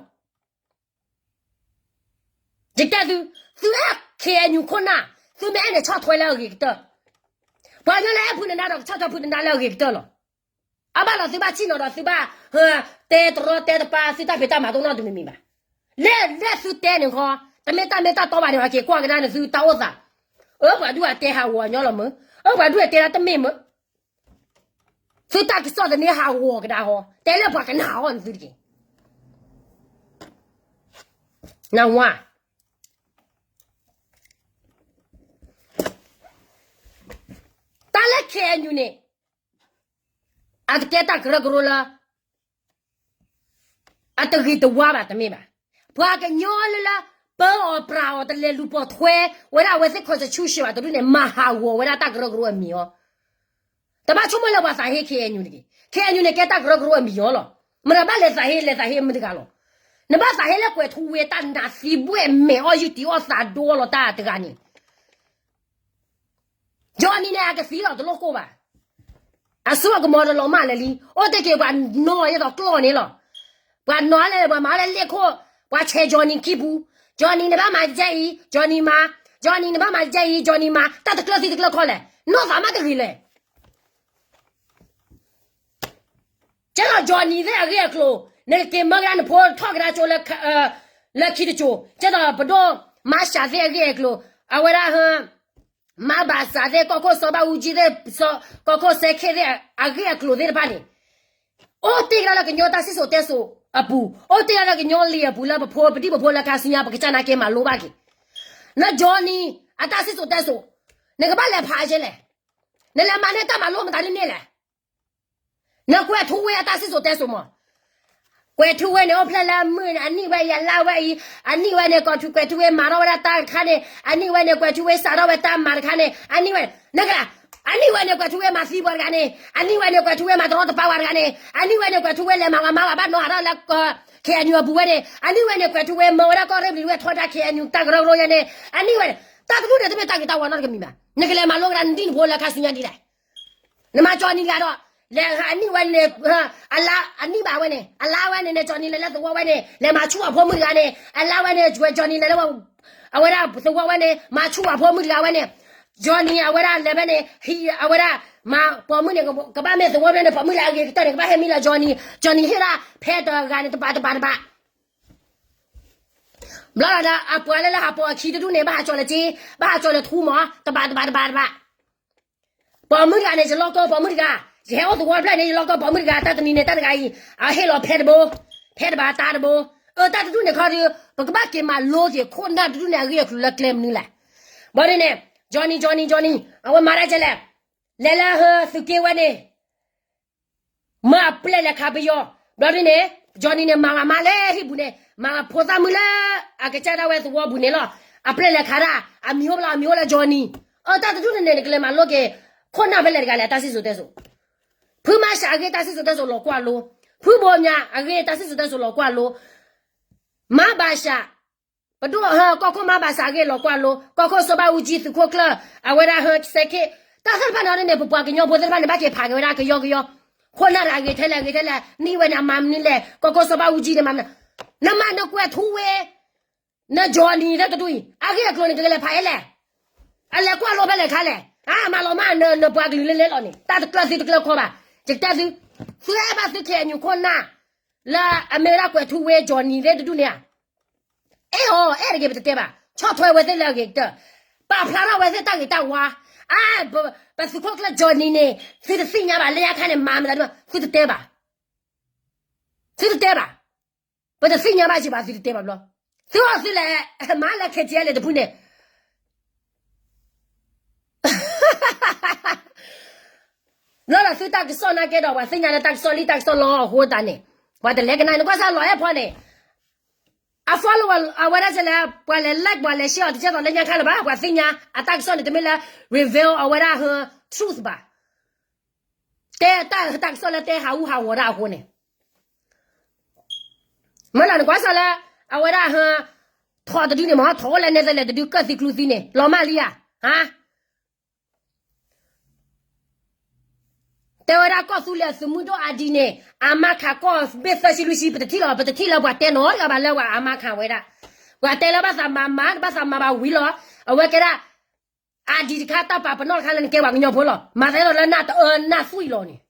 ယတဲသု, သုအဲၣ် ခ့ၣ်အဲၣ်ယူၣ် ခိၣ်နၢ်, သုမ့ၢ်အဲၣ်န့ၣ်ဆီၣ်ထွဲလၢအဂ့ၤကတၢၢ်. ပှၤကညီလၢအဲၣ်ဖုနဒါဒီးကဆီၣ်ထွဲဖုနဒါလၢအဂ့ၤကတၢၢ်လီၤ. အဘၣ်လီၤသုဘၣ်ဆ့ၣ်နီၤဒီးသုဘၣ် တဲတရီတဲတပါ သုတၢ်ဖံးတၢ်မၤတအိၣ်နီတမံၤမံၤဘၣ်. လၢ လၢသုတဲန့ၣ်ဃီ, တမ့ၢ်တၢ်မ့ၢ်တၢ်တီဘၣ်န့ၣ် ဟဲက့ၤကွၢ်ကဒါန့ၣ်သုတၢ်အိၣ်သး. အၢ ပှၤဒုးအတဲဟးဂီၤညီလီၤမုာ်, အၢ ပှၤဒုးအတဲဒၣ်တမ့ၢ်မုာ်. သုတၢ်ကစီၣ်သန့ဟးဂီၤကဒါဃီ, တဲလၢပှၤကနၣ်အီၤန့ၣ်သုတက့ၢ်. နဝါ တၢ်လၢ ခ့ၣ်အဲၣ်ယူၣ် န့ၣ် အတကဲတၢ်ကရၢကရိလၢ အတဂ့ၤတဝါဘၣ်တမ့ၢ်ဘၣ်. ပှၤကညီလၢလၢ ပၢအီၤပြးအီၤ တလဲၤလူၤပိာ်ထွဲ ဝဲဒၣ်အဝဲသ့ၣ် constitution ဘၣ်တဒူၣ်န့ၣ် မၤဟးဂီၤဝဲဒၣ်တၢ်ကရၢကရိအမံၤအီၤ. တဘၣ်ဆိကမိၣ်လၢပှၤသးဟ့ ခ့ၣ်အဲၣ်ယူၣ် တဂ့ၤ, ခ့ၣ်အဲၣ်ယူၣ် န့ၣ် ကဲတၢ်ကရၢကရိအမံၤအီၤလီၤ. မတၤဘၣ်လဲၤသးဟ့ လဲၤသးဟ့မုၢ်တဂၤလီၤ. နဘၣ်သးဟ့လၢကွဲးထူဝ့ တၢ်နးသံဘှဲၣ်မဲာ်အီၣ်ယုၢ်တံၤအီၣ်သးဒိအီလီၤတၢ်တဂၤန့ၣ် Johnny န့ၣ် အကသံလီၤတလိၣ်ကိၢ်ဘၣ်. အစိအကမီၤတလီၤမၢ်လၢာ်လံ, အိၣ်တ့ၢ်က့ၤပှၤနီၢ်ယဲသိးကျီၢ်န့ၣ်လီၤ. ပှၤနီၢ်လဲၣ် ပှၤမၤလၢလ့ၣ်ခိၣ်, ပှၤဆဲး Johnny ခံပူၤ, Johnny နဘၣ်မၤဒ်အံၤ, Johnny မၤ, Johnny နဘၣ်မၤဒ်အံၤ, Johnny မၤ, တၢ်တကျၢၤသံတကျၢၤခီလဲၣ်, နီၢ်သးမးတဂ့ၤလဲၣ်. ကဲသိး Johnny သ့ၣ်အဂ့ၢ်အကျိၤ, နက့ၤမၢကဒါနဖိထီၣ်ကဒါကၠိလၢခံတကၠိ, ကဲသိးပဒိၣ်မါစှၤသ့ၣ်အဂ့ၢ်အကျိၤ, အဝဲဒၣ် မါဘၣ်စးသ့ၣ် ကီၢ်ခိၣ်စီၤဘၣ်အူကၠံသ့ၣ် ကီၢ်ခိၣ်စဲခ့ၣ်သ့ၣ်အဂ့ၢ်အကျိၤသ့ၣ်တဖၣ်န့ၣ်, အိၣ်တ့ၢ်ကဒါလၢကညီတၢ်စံၣ်စိၤတဲစိၤအပူၤ, အိၣ်တ့ၢ်ကဒါလၢကညီလံာ်အပူၤလၢပဖိပဒံၣ်ပဖိလၢခါဆူညါ ပကစၢ်နာ်က့မၤလိဘၣ်က့ၤ. န Johnny အတၢ်စံၣ်စိၤတဲစိၤ, နကဘၣ်လဲၤဖးယဲလဲၣ်. နလဲၤမၤန့ၢ်တၢ်မၤလိမတၤဒ်န့ၣ်လဲၣ်. နကွဲးထူဝ့အတၢ်စံၣ်စိၤတဲစိၤမး, ကွဲးထူဝ့န့ၣ် အိၣ်ဖျဲၣ်လၢမုၢ်န့ၣ် အနံၣ်ဝဲအံၤ အလါဝဲအံၤ, အနံၣ်ဝဲန့ၣ် ကွဲးထူဝ့မၤထီၣ်ဝဲဒၣ်တၢ်တခါန့ၣ်, အနံၣ်ဝဲန့ၣ် ကွဲးထူဝ့စးထီၣ်ဝဲတၢ်မၤတခါန့ၣ်, အနံၣ်ဝဲ, နက, အနံၣ်ဝဲန့ၣ် ကွဲးထူဝ့မၤသံပှၤတဂၤန့ၣ်, အနံၣ်ဝဲန့ၣ် ကွဲးထူဝ့မၤတရီတပါပှၤတဂၤန့ၣ်, အနံၣ်ဝဲန့ၣ် ကွဲးထူဝ့လဲၤမၤဝဲမၤဝဲဘၣ်နီၢ်ဟးထီၣ်လၢ ခ့ၣ်အဲၣ်ယူၣ်အပူၤဝဲန့ၣ်, အနံၣ်ဝဲန့ၣ် ကွဲးထူဝ့မၢဝဲဒၣ်ကီၢ်ရ့ၣ်ဘျံၤဝဲထီဒါ ခ့ၣ်အဲၣ်ယူၣ် တၢ်ကရၢကရိယဲန့ၣ်, အနံၣ်ဝဲန့ၣ်, တၢ်တဒူၣ်န့ၣ် တမ့ၢ်တၢ်ဂ့ၤတၢ်ဝါနီတမံၤဘၣ်. နကလဲၤမၤလိကဒါနဒံၣ်နဖိလၢခါဆူညါဒ်လဲၣ်. နမၤကၠီနံၤတဂၤဒီး, လဲၤအနံၣ်ဝဲန့ၣ်, အလါ, အနံၣ်ဘၣ်ဝဲန့ၣ်, အလါဝဲန့ၣ် နကၠီနံၤလဲၤလၢသဝီဝဲန့ၣ် လဲၤမၤဆူၣ်အဖိမုၣ်တဂၤန့ၣ်, အလါဝဲန့ၣ် ကၠီနံၤလဲၤလၢ အဝဲဒၣ်သဝီဝဲန့ၣ် မၤဆူၣ်အဖိမုၣ်တဂၤဝဲန့ၣ်, ကၠီနံၤအဝဲဒၣ်လဲၤဝဲန့ၣ် ဟံးအဝဲဒၣ်, မၤပိာ်မုၣ်န့ၣ် ကဘၣ်မ့ၢ်သဝီဖျၢၣ်န့ၣ် ပိာ်မုၣ်လၢအဂ့ၤကတၢၢ်န့ၣ် ကဘၣ်ဟဲမံလၢကၠီနံၤ, ကၠီနံၤဟ့ၣ်ဒၣ်ဖဲတဂၤန့ၣ် တဘးတဘးတဘး ဘျီဒီးအပှၤလၢလၢဟးပိာ်အခံတဒူၣ်န့ၣ် ဘၣ်ဟးကၠီလၢက့, ဘၣ်ဟးကၠီလၢထူမး တဘးတဘးတဘးတဘး. ပိာ်မုၣ်တဂၤန့ၣ် ယလီၢ်ကီၢ်ပိာ်မုၣ်တဂၤ, ယဟဲအိၣ်သဝီဖျၢၣ်န့ၣ် ယလီၢ်ကီၢ်ပိာ်မုၣ်တဂၤ, တၢ်တနံၤန့ၣ် တၢ်တဂၤအံၤ အဟ့ၣ်လီၤဖဲတဘိ, ဖဲတဘးတၢ်တဘိ, အၢ တၢ်တဒူၣ်န့ၣ်ခီဒီး ပကဘၣ်က့ၤမၤလိက့ၤခိၣ်နၢ်တဒူၣ်န့ၣ် အဂ့ၢ်အကျိၤလၢကျဲမနုၤလဲၣ်. ဘၣ်ဒ်န့ၣ်, ကၠီနံၤ ကၠီနံၤ ကၠီနံၤ အဝဲမၤဒ်လဲၣ်, လဲၤလၢဟၢသုးက့ဝဲန့ၣ် မ့ၢ်အပျဲၢ်လဲၤခးပယီၤ, ဘျီဒ်န့ၣ် Johnny န့ၣ် မၤဘၣ်မါလၢဟံၣ်ပူၤန့ၣ် မၤဘၣ်ဖိသၣ်မုၣ်လၢ အကစၢ်ဒၣ်ဝဲသဝီပူၤန့ၣ်လီၤ. အပျဲၢ်လဲၤခးဒၣ် အမံၤအိၣ်ဘၣ်လီၤ အမံၤအိၣ်လၢ Johnny, အတၢ်တဒူၣ်န့ၣ်န့ၣ် နကလဲၤမၤလိက့ၤ ခိၣ်နၢ်ဖဲလဲၣ်တဂၤလဲၣ် တၢ်စံၣ်စိၤတဲစိၤ, ဖုမၤရှးအဂ့ၢ်တၢ်စံၣ်စိၤတဲစိၤလီၤကွၢ်လိ, ဖုဘိမၠးအဂ့ၢ်တၢ်စံၣ်စိၤတဲစိၤလီၤကွၢ်လိ, မၤဘၣ်ရှး ပဒိၣ်ဟၢ ကီၢ်ခိၣ်မၤဘၣ်စးဂ့ၢ်လီၤကွၢ်လိ, ကီၢ်ခိၣ်စီၤဘၣ်အူကၠံ သုးခိၣ်ကျၢၢ် အဝဲဒၣ်ဟၢ စဲခ့ၣ်, တၢ်သ့ၣ်တဖၣ်န့ၣ်န့ၣ် ပပှၤကညီဖိသ့ၣ်တဖၣ်န့ၣ် ဘၣ်က့ၤဖးက့ၤဝဲဒၣ်ကယီကယီ, ခိၣ်နၢ်တဂၤဂ့ၤထဲလဲၣ်ဂ့ၤထဲလဲၣ် နံၣ်ဝဲန့ၣ် အမၤမနုၤလဲၣ် ကီၢ်ခိၣ်စီၤဘၣ်အူကၠံန့ၣ်မၤမနုၤ, နမၤနကွဲးထူဝ့ န Johnny တဒူၣ်အံၤ အဂ့ၢ်အကျိၤန့ၣ် ကလဲၤဖးအဲလဲၣ်, အလဲၤကွၢ်လိဖဲလဲၣ်ခါလဲၣ်, အမၤလီၤမၢ်နပှၤကလုာ်လၢလဲၤလီၤန့ၣ် တၢ်တကျၢၢ်သုတကျၢၢ်ခီဘၣ်, ယကတဲသု, သုအဲၣ်ဘၣ်သု KNU ခိၣ်နၢ် လၢအမ့ၢ်ဝဲဒၣ်ကွဲးထူဝ့ Johnny သ့ၣ်တဒူၣ်န့ၣ်ဧါ, အဲၣ်အီၤ အဲၣ်တဂ့ၤ ပတတဲဘၣ်, ဆီၣ်ထွဲဝဲသ့ၣ်လၢအဂ့ၤကတၢၢ်, ပာ်ဖျါထီၣ်ဝဲသ့ၣ်တၢ်ဂ့ၤတၢ်ဝါ, အါ, ပသုးခိၣ်ကျၢၢ် Johnny န့ၣ် သုတသ့ၣ်ညါဘၣ် လၢညါခါန့ၣ် မၤမနုၤမး သုတတဲဘၣ်, သုတတဲဘၣ်, ပတသ့ၣ်ညါဘၣ်က့ၤဘၣ် သုတတဲဘၣ်ဘျီ, သုအီၣ်သုလဲၤ, မၤလၢ KTLA တဖုန့ၣ် ဘျီဒီးသုတၢ်ကစီၣ်နာ်က့ဒီး ပှၤသ့ၣ်ညါလၢတၢ်ကစီၣ်လံ တၢ်ကစီၣ်လီၤအဃိသတးန့ၣ်, ပှၤတလဲၤကနၣ်နကွၢ်စၢ်လီၤအဲၣ်ဖီန့ၣ်, အ follow အဝဲဒၣ်ကလဲၤ ပှၤလဲၤ like ပှၤလဲၤ share အီၤတကဲသိးလၢညါခါလၢၤဘၣ်, ပှၤသ့ၣ်ညါ အတၢ်ကစီၣ်န့ၣ် တမ့ၢ်လၢ reveal အဝဲဒၣ်ဟၢ truth ဘၣ်, တဲတၢ်တၢ်ကစီၣ်လၢတဲဟးဂူာ်ဟးဂီၤဒၣ်အဃိန့ၣ်, မ့ၢ်လီၤနကွၢ်စၢ်လၢ အဝဲဒၣ်ဟၢ ထီၣ်တဒုန့ၣ်မ့ၢ် ထီၣ်အိၣ်လၢနဲသလဲၣ်တဒု ကၢၣ်သံကျူသံန့ၣ် လီၤမၢ်လံဧါ, ဟါ တဲဝဲဒၣ်ကီၢ်သူလ့ၤအသုးမုၢ်ဒိၣ်အါဒံန့ၣ် အမါခးကီၢ်ဘ့ၣ်သၢဆံလွံၢ်ဆံ ပတထံၣ်လီၤ ပတထံၣ်လၢပှၤတဲနီတဂၤဘၣ် လၢပှၤအမါခးဝဲဒၣ်, ပှၤတဲလၢဘၣ်သးမၤမၤ ဘၣ်သးမၤဘၣ်ဝံၤလီၤ, အဝဲကဲဒၣ် အါဒံတခါတၢ်ပာ်ပနီၣ်တခါလၢနကဲပှၤကညီဖိလီၤ, မၤသးဒ်သိးလၢနၢ်တအၢနၢ်သွံၣ်လီၤန့ၣ်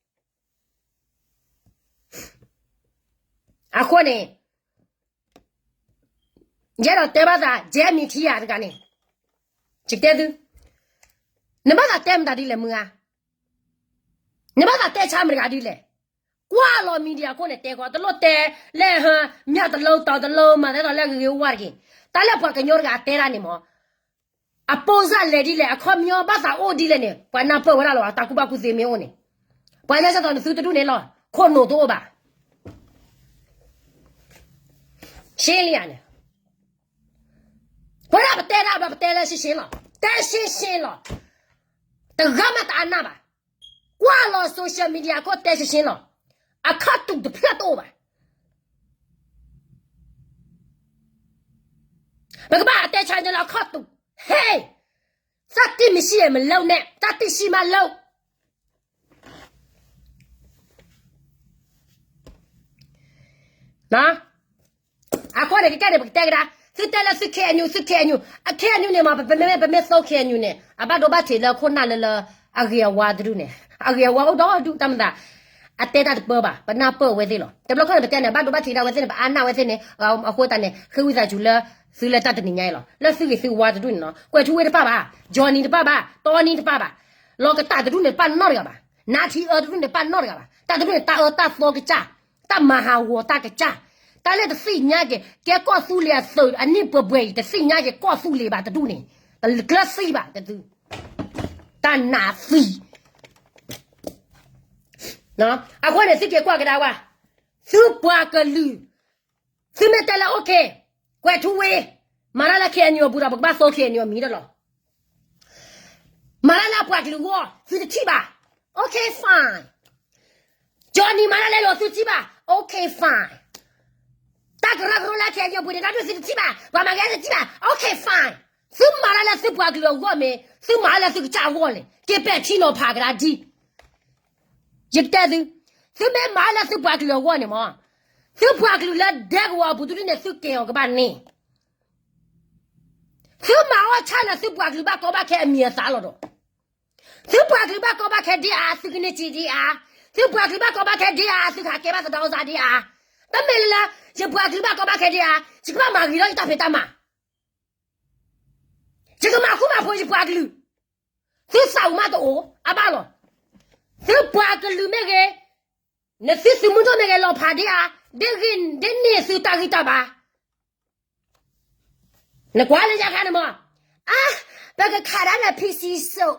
အဃိန့ၣ် ယအဲၣ်ဒိးတဲဘၣ်သး ယဲမံၤထံယၤတဂၤန့ၣ်, ယတဲသု, နဘၣ်သးတဲမတၤဒ်လဲၣ်မုၢ်ဧါ, နဘၣ်သးတဲဆါမတဂၤဒ်လဲၣ်, ကွၢ်လီၤ media ခိၣ်န့ၣ် တဲကီး တလိၣ်တဲလၢ ဟၢ မျၢ်တလိၤတီၤတလိၤ မၤသးဒ်သိးလၢဂ့ၤဂ့ၤဝါဝါတက့ၢ်, တၢ်လၢပှၤကညီတဂၤအတဲဒၣ်န့ၣ်မ့ၢ် အပိၢ်စၢ်လဲၤဒ်လဲၣ် အခီပညီဘၣ်သးအိၣ်ဒ်လဲၣ်န့ၣ် ပှၤနၢ်ပၢၢ်ဝဲဒၣ်လီၤ တၢ်ကူၣ်ဘၣ်ကူၣ်သ့မ့ၢ်အိၣ်န့ၣ်, ပှၤကညီဒ်သိးနသုတဒူၣ်န့ၣ်လီၤ ခိၣ်နူာ်တအိၣ်ဘၣ်, ရှင်းလံန့ၣ်, ပဝဲဒၣ်ပတဲဒၣ်ဘျီပတဲလၢရှင်းရှင်းလီၤ, တဲရှင်းရှင်းလီၤ, တဂၤမးတအါနၢ်ဘၣ်, ကွၢ်လီၤ social media ခိၣ်တဲရှင်းရှင်းလီၤ, အခီၣ်တူာ်တဖျၢၣ်တအိၣ်ဘၣ် ပကဘၣ်အတဲဆါညါလၢအခီၣ်တူာ်, ဟဲ, သတ္တိမရှိရင်မလုပ်နဲ့, သတ္တိရှိမှလုပ်. အဃိန့ၣ် ကကဲန့ၣ် ပကတဲကဒါ, သုတဲလၢသု KNU သု KNU, အ KNU န့ၣ်မ့ၢ် ပမ့မ့ၢ်ပမ့ၢ်သိ KNU န့ၣ် အဘၣ်ဒိဘၣ်ထံးလၢခိၣ်နၢ်လၢလၢ အဂ့ၤအဝါတဒူၣ်န့ၣ်, အဂ့ၤအဝါအိၣ်ဒီဒူၣ်တၢ်မတၤ အတဲတၢ်တပၢဘၣ်, ပနၢ်ပၢၢ်ဝဲသ့ၣ်လီၤ. တဘျီခီန့ၣ် ပတဲန့ၣ် ဘၣ်ဒိဘၣ်ထံးဒၣ်ဝဲသ့ၣ်န့ၣ် ပအါနၢ်ဝဲသ့ၣ်န့ၣ်, အဃိသတးန့ၣ် ဃ့ဝံသးစူၤလၢ သုလၢတၢ်တနံၤညါအံၤလီၤ. လၢသုဂ့ၤသုဝါတဒူၣ်န့ၣ်နီၤ, ကွဲးထူဝ့တပၣ်ဘၣ်, ကၠီနံၤတပၣ်ဘၣ်, တီနံၤတပၣ်ဘၣ်, လီၤကတၢ်တဒူၣ်န့ၣ်တပၣ်နီတဂၤဘၣ်, နါထံအၢတဒူၣ်န့ၣ်တပၣ်နီတဂၤဘၣ်, တၢ်တဒူၣ်န့ၣ် တၢ်အၢတၢ်သီကစၢ်, တၢ်မၤဟးဂီၤတၢ်ကစၢ်, တၢ်လၢတသ့ၣ်ညါက့ၤ ကဲကီၢ်သူလ့ၤအသုးအနံၣ်ပှဲၤပှဲၤအံၤ တသ့ၣ်ညါက့ၤကီၢ်သူလ့ၤဘၣ်တဒူၣ်န့ၣ်, တကျၢၤသံဘၣ်တသု တၢ်နးသံ. အဃိန့ၣ် သုက့ၤကွၢ်ကဒါဝဲ, သုပှၤကလုာ်, သုမ့ၢ်တဲလၢ okay, ကွဲးထူဝ့, မၤတၢ်လၢ KNU အပူၤဒီး ပကဘၣ်သိ KNU အမံၤဒီးလီၤ. မၤတၢ်လၢအပှၤကလုာ်အဂီၢ် သုတထံၣ်ဘၣ်, okay fine. ကၠီနံၤမၤတၢ်လၢလိၤသုထံၣ်ဘၣ်, okay fine. တၢ်ကရၢကရိလၢ KNU အပူၤန့ၣ် တၢ်ဒုးသုတထံၣ်ဘၣ်, ပှၤမၤဂ့ၤသုထံၣ်ဘၣ်, okay fine. သုမၤတၢ်လၢသုပှၤကလုာ်အဂီၢ်မ့ၢ်, သုမၤတၢ်လၢသုကစၢ်အဂီၢ်လဲၣ်, က့ၤပဲာ်ထံနီၤဖးကဒါဒ် ယကတဲသု, သုမ့ၢ်မၤလၢသုပှၤကလုာ်အဂီၢ်န့ၣ်မ့ၢ်, သုပှၤကလုာ်လၢဒဲကဝီၤအပူၤတဒူၣ်န့ၣ် သုကဲၤအီၤကဘၣ်န့ၣ်, သုမၤအီၣ်ဆၣ်န့ၣ် သုပှၤကလုာ်ဘၣ်ကီဘၣ်ခဲအမံၤအသးလီၤဒီး, သုပှၤကလုာ်ဘၣ်ကီဘၣ်ခဲဒ်အါ, သုကန့ၢ်စ့ဒ်အါ, သုပှၤကလုာ်ဘၣ်ကီဘၣ်ခဲဒ်အါ, သုကဟးကဲဘၣ်သဒၢအီၣ်သးဒ်အါ, တမ့ၢ်လၢ ယပှၤကလုာ်ဘၣ်ကီဘၣ်ခဲဒ်အါ, ယကဘၣ်မၤဂ့ၤထီၣ်ယတၢ်ဖံးတၢ်မၤ ယကမၤဃူမၤဖိးယပှၤကလုာ်, သုသးအုးမးတအိၣ်, အါဘၣ်လီၤ. သုပှၤကလုာ်မ့ၢ်ဂ့ၤ, နသုသုးမုၢ်ဒိၣ်မ့ၢ်ဂ့ၤ လီၤဖးဒ်အါ, ဒ်ဂ့ၤဒ်န့ၣ်သုတၢ်ဂံၢ်တၢ်ဘါ, နကွၢ်လၢညါခါန့ၣ်မး, အါ, ပကခးဒၣ်ဒီး PC စိး,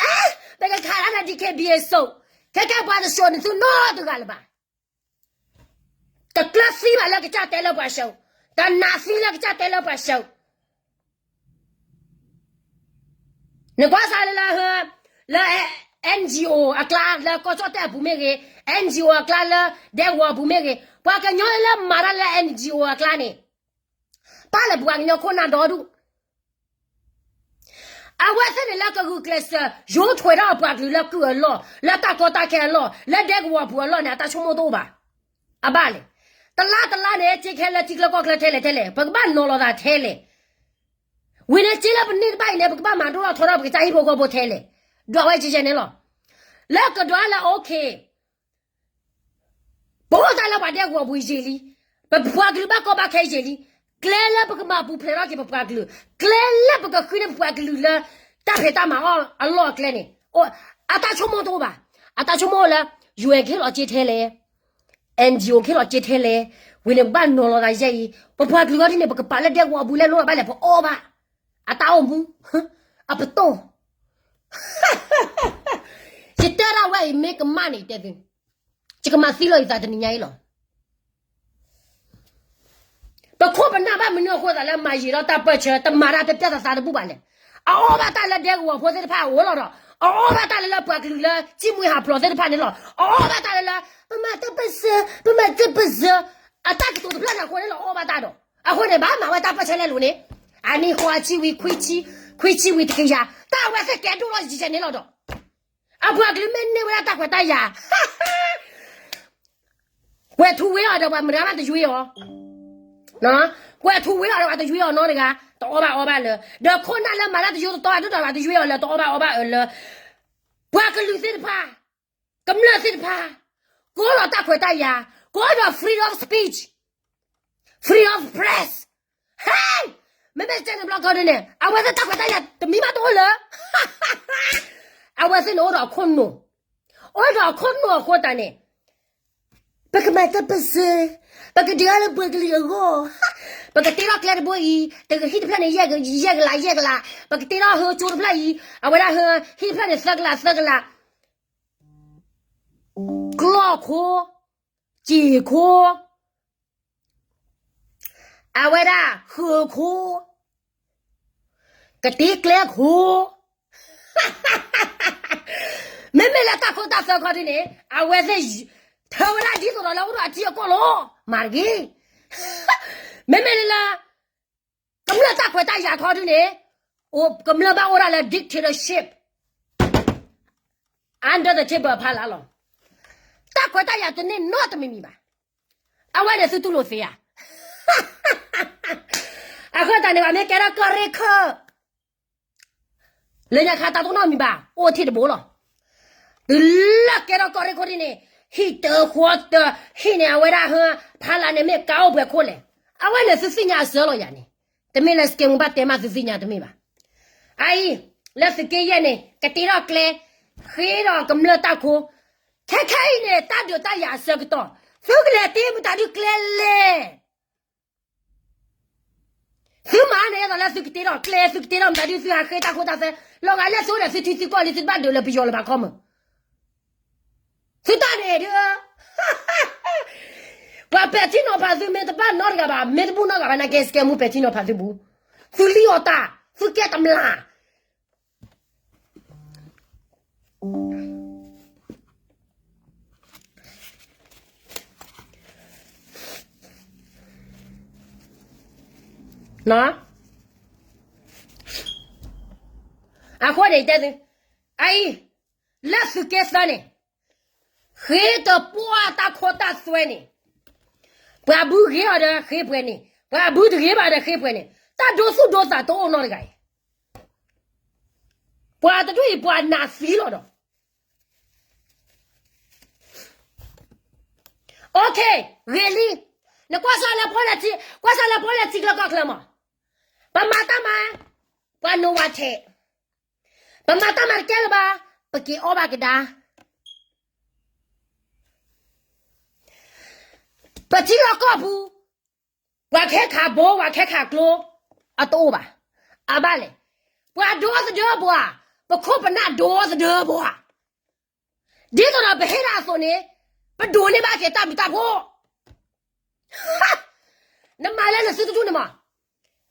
အါ, ပကခးဒၣ်ဒီး DKBA စိး, ခဲကဲပှၤတစိၤန့ၣ်သုနီတဂၤလၢၤဘၣ်. တကျၢၤသံဘၣ်လၢကစၢ်တဲလၢပှၤစၢၤ, တနာ်သံလၢကစၢ်တဲလၢပှၤစၢၤ. နကွၢ်စးလၢ လၢ NGO အကျါလၢကီၢ်ကၠီၣ်တဲၣ်အပူၤမ့ၢ်ဂ့ၤ, NGO အကျါလၢဒဲကဝီၤအပူၤမ့ၢ်ဂ့ၤ, ပှၤကညီလၢမၤတၢ်လၢ NGO အကျါန့ၣ် ပၢ်လၢပှၤကညီခိၣ်နၢ်ဒီဒူၣ် အဝဲသ့ၣ်န့ၣ်လၢကဂုာ်ကျဲးစၢး ယိးထွဲထီၣ်ပှၤကလုာ်လၢကုၢ်အလီၢ်, လၢတၢ်ကီတၢ်ခဲအလီၢ်, လၢဒဲကဝီၤပူၤအလီၢ်န့ၣ် အတၢ်ဆိကမိၣ်တအိၣ်ဘၣ်. အဘၣ်လဲၣ်. တလါတလါန့ၣ် စ့ခဲလၢထံချၢကီၢ်ချၢထဲလဲၣ်ထဲလဲၣ်, ပကဘၣ်နီၤလီၤသးထဲလဲၣ်. ဝံၤန့ၣ်စ့လၢပန့ၢ်တဘၣ်အံၤန့ၣ် ပကဘၣ်မၤဒိၣ်ထီၣ်ထီထီၣ်ပကစၢ်ဟံၣ်ဖိဃီဖိထဲလဲၣ်. ဒွးဝဲကဲကဲန့ၣ်လီၤ. လၢကဒွးလၢ okay ပအိၣ်တၢ်လၢပှၤဒဲကဝီၤပူၤယံာ်လံ, ပပှၤကလုာ်ဘၣ်ကီဘၣ်ခဲယံာ်လံ, ကျဲလၢပကမၤပူၤဖျဲးထီၣ်က့ၤပပှၤကလုာ်, ကျဲလၢပကဃုန့ၢ်ပပှၤကလုာ်လၢ တၢ်ဖံးတၢ်မၤအီၣ်အလီၢ်အကျဲန့ၣ်, အတၢ်ဆိကမိၣ်တအိၣ်ဘၣ်. အတၢ်ဆိကမိၣ်လၢ UN ကဟ့ၣ်လီၤစ့ထဲလဲၣ်, NGO ကဟ့ၣ်လီၤစ့ထဲလဲၣ်, ဝံၤန့ၣ်ပဘၣ်နီၤလီၤသးယဲအံၤ, ပပှၤကလုာ်အီၤဒ်န့ၣ် ပကပာ်လၢဒဲကဝီၤအပူၤလဲၣ်လိၣ်ဘၣ်လဲၣ် ပအီၣ်ဘၣ်, အတၢ်အိၣ်မူ, အပတီၢ် ယတဲဒၣ်ဝဲအံၤမ့ၢ်ကမၣ်န့ၣ်တဲသု, ယကမၤသံလီၤယသးတနံၤညါအံၤလီၤ. ပခိၣ်ပနၢ်ဘၣ်မနုၤအဃိသးလၢမၤယံာ်ထီၣ်တၢ်ပၢၢ်ဆၢ တမၤတၢ်တပျၢ်သးသးတဘူၣ်ဘၣ်လဲၣ်. အအီၣ်ဘၣ်တၢ်လၢဒဲကဝီၤဖိသ့ၣ်တဖၣ်အအိၣ်လီၤဒီး အအီၣ်ဘၣ်တၢ်လၢလၢပှၤကလုာ်လၢစံၣ်မှံဟးဖျိးသ့ၣ်တဖၣ်န့ၣ်လီၤ. အအီၣ်ဘၣ်တၢ်လၢလၢ ပမၤတၢ်ပၢၢ်ဆၢ ပမၤတၢ်ပၢၢ်ဆၢ အတၢ်ကတိၤတဖျၢၣ်န့ၣ်အဃိန့ၣ်လီၤ အီၣ်ဘၣ်တၢ်ဒီး အဃိန့ၣ် ဘၣ်မၤဝဲတၢ်ပၢၢ်ဆၢလဲၤလိၤန့ၣ် အနံၣ်ဃိးဆံဝံၤ ခွံဆံ, ခွံဆံဝံၤတကယၤ တၢ်အဝဲသ့ၣ်ကဲဒိၣ်ထီၣ်ယံာ်န့ၣ်လီၤဒီး အပှၤကလုာ်မ့ၢ်န့ၢ်ဝဲဒၣ်တၢ်ခွဲးတၢ်ယာ် ကွဲးထူဝ့အီၤဒီး ပှၤမတၤဘၣ်တယွ့အီၤ, ကွဲးထူဝ့အီၤဒီး ပှၤတယွ့အီၤနီတဂၤ, တအီၣ်ဘၣ်အီဘၣ်လၢ, ဒီးခိၣ်နၢ်လၢမၤတၢ်တယိတတီအဒိၣ်ဒီး ပှၤတယွ့အီၤလၢ တအီၣ်ဘၣ်အီဘၣ်အၢလၢ, ပှၤကလုာ်သ့ၣ်တဖၣ်, ကမျၢၢ်သ့ၣ်တဖၣ်, ကိးဒီးတၢ်ခွဲးတၢ်ယာ်, ကိးဒီး freedom of speech, freedom of press, ဟဲ, မ့မ့ၢ်ကဲန့ၣ်ဘျီခီဒ်န့ၣ် အဝဲသ့ၣ်တၢ်ခွဲးတၢ်ယာ်တမံၤဘၣ်တအိၣ်လၢ အဝဲသ့ၣ်န့ၣ်အိၣ်ဒီးအခိၣ်နူာ်, အိၣ်ဒီးအခိၣ်နူာ်အဃိသတးန့ၣ်, ပကမၤတၢ်ပၢၢ်ဆၢ, ပကဒုးအီၤလၢပှၤကလုာ်အဂီၢ်, ပကတ့ထီၣ်ကျဲတဘိအံၤ, တဟံၣ်တဖျၢၣ်န့ၣ် ယဲၢ်ကလး ယဲၢ်ကလး, ပကတ့ထီၣ်ဟၢကၠိတဖျၢၣ်အံၤ, အဝဲဒၣ်ဟၢဟံၣ်တဖျၢၣ်န့ၣ် သၢကလး သၢကလး, ကျီၢ်ခိ, စ့ၢ်ခိ အဝဲဒၣ်ဃုာ်ခိၣ်, ကတ့ကျဲခိၣ်, မ့မ့ၢ်လၢတၢ်ခိတၢ်သွဲခီဒ်န့ၣ် အဝဲသ့ၣ် ထၢဝဲဒၣ်ဒ်သိးဒီးလၢအိၣ်ဒီးအထံအကီၢ်လီၤ, မၤတဂ့ၤ, မ့မ့ၢ်လၢ ကမျၢၢ်တၢ်ခွဲးတၢ်ယာ်ခီဒ်န့ၣ်, ကမျၢၢ်ဘၣ်အိၣ်ဒၣ်လၢ dictatorship, under the table ဖးလၢ်လီၤ, တၢ်ခွဲးတၢ်ယာ်တန့ၢ်နီတမံၤမံၤဘၣ်, အဝဲန့ၣ်သုတူၢ်လိာ်သ့ဧါ အဃိသတးန့ၣ် ပှၤမ့ၢ်ကဲထီၣ်ကီၢ်ရ့ၣ်ခၢၣ် လၢညါခါတၢ်တအိၣ်နီတမံၤဘၣ် အိၣ်ထံၣ်တဘိလီၤ, တုၤလၢကဲထီၣ်ကီၢ်ရ့ၣ်ခိၣ်ဒ်န့ၣ်, ဟံၣ်တဃီတဟံၣ်န့ၣ် အဝဲဒၣ်ဟၢ ဖးလၢ်န့ၣ်မ့ၢ်ကအိၣ်ပှဲၤခိၣ်လဲၣ်, အဝဲန့ၣ်သုသ့ၣ်ညါအစၢလီၤယၤန့ၣ်, တမ့ၢ်လၢ စကဲမူ ဘၣ်တဲမးသုသ့ၣ်ညါတမ့ၢ်ဘၣ်, အအံၤ, လၢသုးက့ယဲၢ်န့ၣ် ကတ့ထီၣ်ကျဲ, ဃ့ဒီးကမျၢၢ်တၢ်ခိ, ခဲခဲအံၤန့ၣ် တၢ်ဒုးတၢ်ယၤအဆၢကတီၢ်, သုကလဲၤတ့မတၤဒုကျဲလဲၣ် သုမၤန့ၣ်သိးလၢသုကတ့ထီၣ်ကျဲ သုကတ့ထီၣ်မတၤဒုသုဟးဃ့တၢ်ခိတၢ်သွဲ, လီၤဂာ်လၢသုအိၣ်ဒီးသုထံသုကီၢ်လံ သုတဘၣ်ဒုးလၢပယီၤလၢၤဘၣ်ခီမုၢ်, သုတၢ်န့ၣ်ဒုး, ပှၤပဲာ်ထံနီၤဖးသုမ့ၢ်တဘၣ်နီတဂၤဘၣ် မ့ၢ်တဘူၣ်နီတဂၤဘၣ် နာ်က့ စကဲမူ ပဲာ်ထံနီၤဖးသုဘူး, သုလံၣ်အီၣ်တၢ်, သုကဲတမျၢ် အဃိန့ၣ်တဲသု, အအံၤ, လၢသုးက့သၢန့ၣ်, ဃ့တပှၢ်တၢ်ခိတၢ်သွဲန့ၣ်, ပှၤဘုဂ့ၤအီၤဒီးဃ့ပှဲၤန့ၣ်, ပှၤဘုတဂ့ၤဘၣ်ဒီးဃ့ပှဲၤန့ၣ်, တၢ်ဒိသူၣ်ဒိသးတအိၣ်နီတဂၤအံၤ, ပှၤတဒူၣ်အံၤပှၤနာ်သံလီၤဒီး OK, ဂ့ၤလံ, နကွၢ်စၢ်လၢဖီလဲၣ်ထံ, ကွၢ်စၢ်လၢဖီလဲၣ်ထံချၢကီၢ်ချၢမး, ပမၤတၢ်မၤ, ပှၤနိးဝၤထဲး, ပမၤတၢ်မၤတကဲလၢၤဘၣ်, ပက့ၤအီၣ်ဘၣ်ကဒါ, ပထံလီၢ်ကီၢ်ပူၤ, ပှၤခဲခးဘိ ပှၤခဲခးကျိ, အတအိၣ်ဘၣ်, အဘၣ်လဲၣ်, ပှၤဒိသဒၢပှၤ, ပခိၣ်ပနၢ်ဒိသဒၢပှၤ, ဒ်သိးဒီးပဟ့ၣ်တၢ်အသိးန့ၣ် ပဒိးန့ၢ်ဘၣ်က့ၤတၢ်ဘျုးတၢ်ဖှိၣ်. နမၤလၢနသုတဒူၣ်န့ၣ်မး,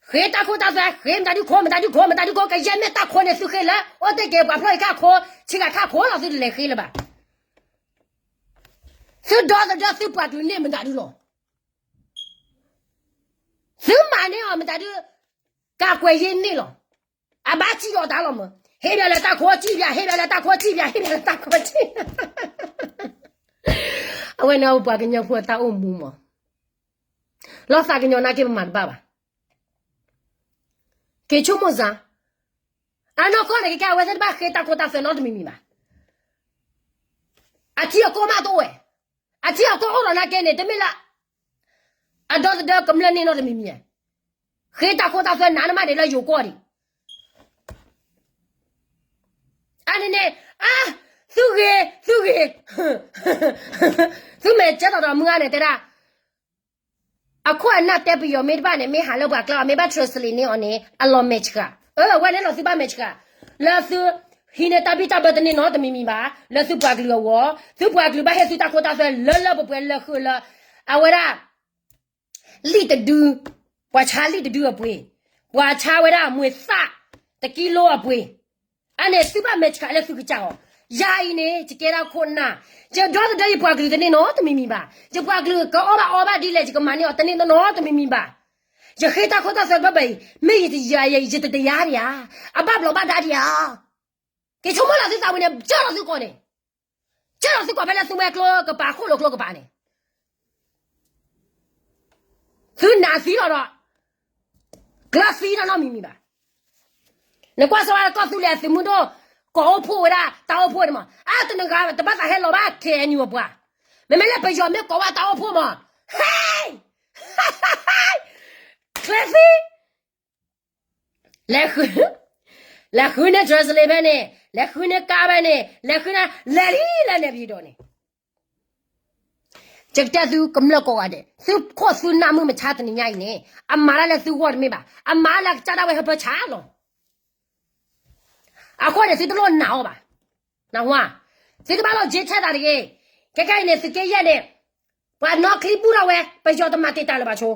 ဃ့တၢ်ခိတၢ်သွဲ, ဃ့မတၤဒုခိၣ် မတၤဒုခိၣ် မတၤဒုခိၣ်, ကယဲၢ်မ့ၢ်တၢ်ခိန့ၣ် သုဃ့လၢ အိၣ်တ့ၢ်က့ၤပှၤဖျီၣ်အံၤခါအခိ, ဆံးဂၤခါအခိလီၤ သုတလဲၤဃ့လၢၤဘၣ်. သုဒီသဒၢသုပှၤကလုာ်န့ၣ်မတၤဒုလီၤ. သုမၤန့ၢ်အီၤမတၤဒု, ကးကွဲးယ့န့ၢ်လီၤ. အဘၣ်စံၣ်ဒီးတၢ်လီၤမး, ဟ့ၣ်ဘၣ်လၢတၢ်ခိစံၣ်ဘၣ်, ဟ့ၣ်ဘၣ်လၢတၢ်ခိစံၣ်ဘၣ်, ဟ့ၣ်ဘၣ်လၢတၢ်ခိစံၣ်. အဝဲန့ၣ်ပှၤကညီဖိအတၢ်အိၣ်မူမး, လီၤသးကညီၤနာ်က့ပမၤတဘၣ်ဘၣ်. က့ၤဆိကမိၣ်စ့ၢ်, အနီၢ်ကီၢ်န့ၣ် ကကဲအဝဲသ့ၣ်တဘၣ်ဃ့တၢ်ခိတၢ်သွဲနီတမံၤမံၤဘၣ်. အထံအကီၢ်မးတအိၣ်ဝဲ, အထံအကီၢ်အိၣ်ဒီးနာ်က့န့ၣ် တမ့ၢ်လၢ အဒီသဒၢကမျၢၢ်န့ၣ်နီတမံၤမံၤဧါ, ဃ့တၢ်ခိတၢ်သွဲနးနမးဒံးလၢယိၤကီၢ်ဒံး. အန့ၣ်န့ၣ်, အ, သုဂ့ၤ, သုဂ့ၤ, သုမဲာ်ကဲထီၣ်ဒီးမုၢ်ဂၤန့ၣ်တဲဒၣ်, အခိၣ်အနၢ်တဲပယီၤမ့ၢ်တဘၣ်န့ၣ် မ့ၢ်ဟးလၢပှၤကျါအီၤ မ့ၢ်ဘၣ် translate န့ၢ်အီၤန့ၣ် အလီၤမဲာ်ဆှး, အဝဲန့ၣ်လီၤသုဘၣ်မဲာ်ဆှး, လၢသုဟံးန့ၢ်တၢ်ဘံၣ်တၢ်ဘၢတန့ၢ်နီတမံၤမံၤဘၣ်, လၢသုပှၤကလုာ်အဂီၢ်, သုပှၤကလုာ်ဘၣ်ဟ့ၣ်သုတၢ်ခိတၢ်သွဲလၢလၢပှဲၤပှဲၤလၢဃုာ်လၢ, အဝဲဒၣ် လံၣ်တဒု, ပှၤဆါလံၣ်တဒုအပှ့ၤ, ပှၤဆါဝဲဒၣ်မွေသၣ်တကံလိအပှ့ၤ, အန့ၣ်သုဘၣ်မဲာ်ဆှးလၢသုကစၢ်အီၤ, ယၤအံၤန့ၣ် ယကဲဒၣ်ခိၣ်နၢ်, ယဒီသဒၢယပှၤကလုာ်တန့ၢ်နီတမံၤမံၤဘၣ်, ယပှၤကလုာ်ကအီၣ်ဘၣ်အီဘၣ်ဒ်လဲၣ် ယကမၤန့ၢ်အီၤတန့ၢ်နီတမံၤမံၤဘၣ်, ယဃ့တၢ်ခိတၢ်သွဲဘၣ်ဘၣ်အံၤ မ့ၢ်ယတယၤယၤအံၤ ယတတယၤဒံးဧါ, အဘၣ်ဘျီးဘၣ်ဒါဒံးဧါ, က့ၤဆိကမိၣ်လီၤသုသးဝံၤန့ၣ် ကၢ်လီၤသုကိးန့ၣ် ကၢ်လီၤသုကိးဖဲလၢသုမဲာ်ကျိကပၤ ခိၣ်လိာ်ကျိကပၤန့ၣ်, သုနးသံလီၤဒီး, ကျၢၤသံနီတမံၤမံၤဘၣ်. နကွၢ်စၢၤဝဲကီၢ်သူလ့ၤအသုးမုၢ်ဒိၣ်, ကိးအိၣ်ဖှိၣ်ဝဲဒၣ်တၢ်အိၣ်ဖှိၣ်န့ၣ်မး, အတနဂၤတဘၣ်သးဟဲလီၤဘၣ် KNU အပှၤ, မ့မ့ၢ်လၢပယီၤမ့ၢ်ကိးဝဲတၢ်အိၣ်ဖှိၣ်မး, ဟဲ, ကျၢၤသံ လဲၤဃု, လဲၤဃုန့ၢ် translate ဖဲန့ၣ်, လဲၤဃုန့ၢ်ကါဖဲန့ၣ်, လဲၤဃုန့ၢ် လဲၤလံလၢန့ၣ်ပယီၤဒီးန့ၣ်, ယကတဲသုကမျၢၢ်ကိးဂၤဒဲး, သုခိၣ်သုနၢ်မုၢ်မဆါတနံၤညါအံၤန့ၣ်, အမၤတၢ်လၢသုဂီၢ်တမ့ၢ်ဘၣ်, အမၤလၢကစၢ်ဒၣ်ဝဲဟၢဖၢဆါလီၤ. အဃိန့ၣ် သုတလိၣ်နာ်အီၤဘၣ်, နၢ်ဟူဧါ, သုတဘၣ်လီၤ ယ့ ထဲသးတဂ့ၤ, ခဲခဲအံၤန့ၣ် သုးက့ယဲၢ်န့ၣ်, ပှၤနီၣ်ချံဘူၣ်ထီၣ်ဝဲ, ပယီၤတမၤတံာ်တာ်လၢၤဘၣ်ဆိ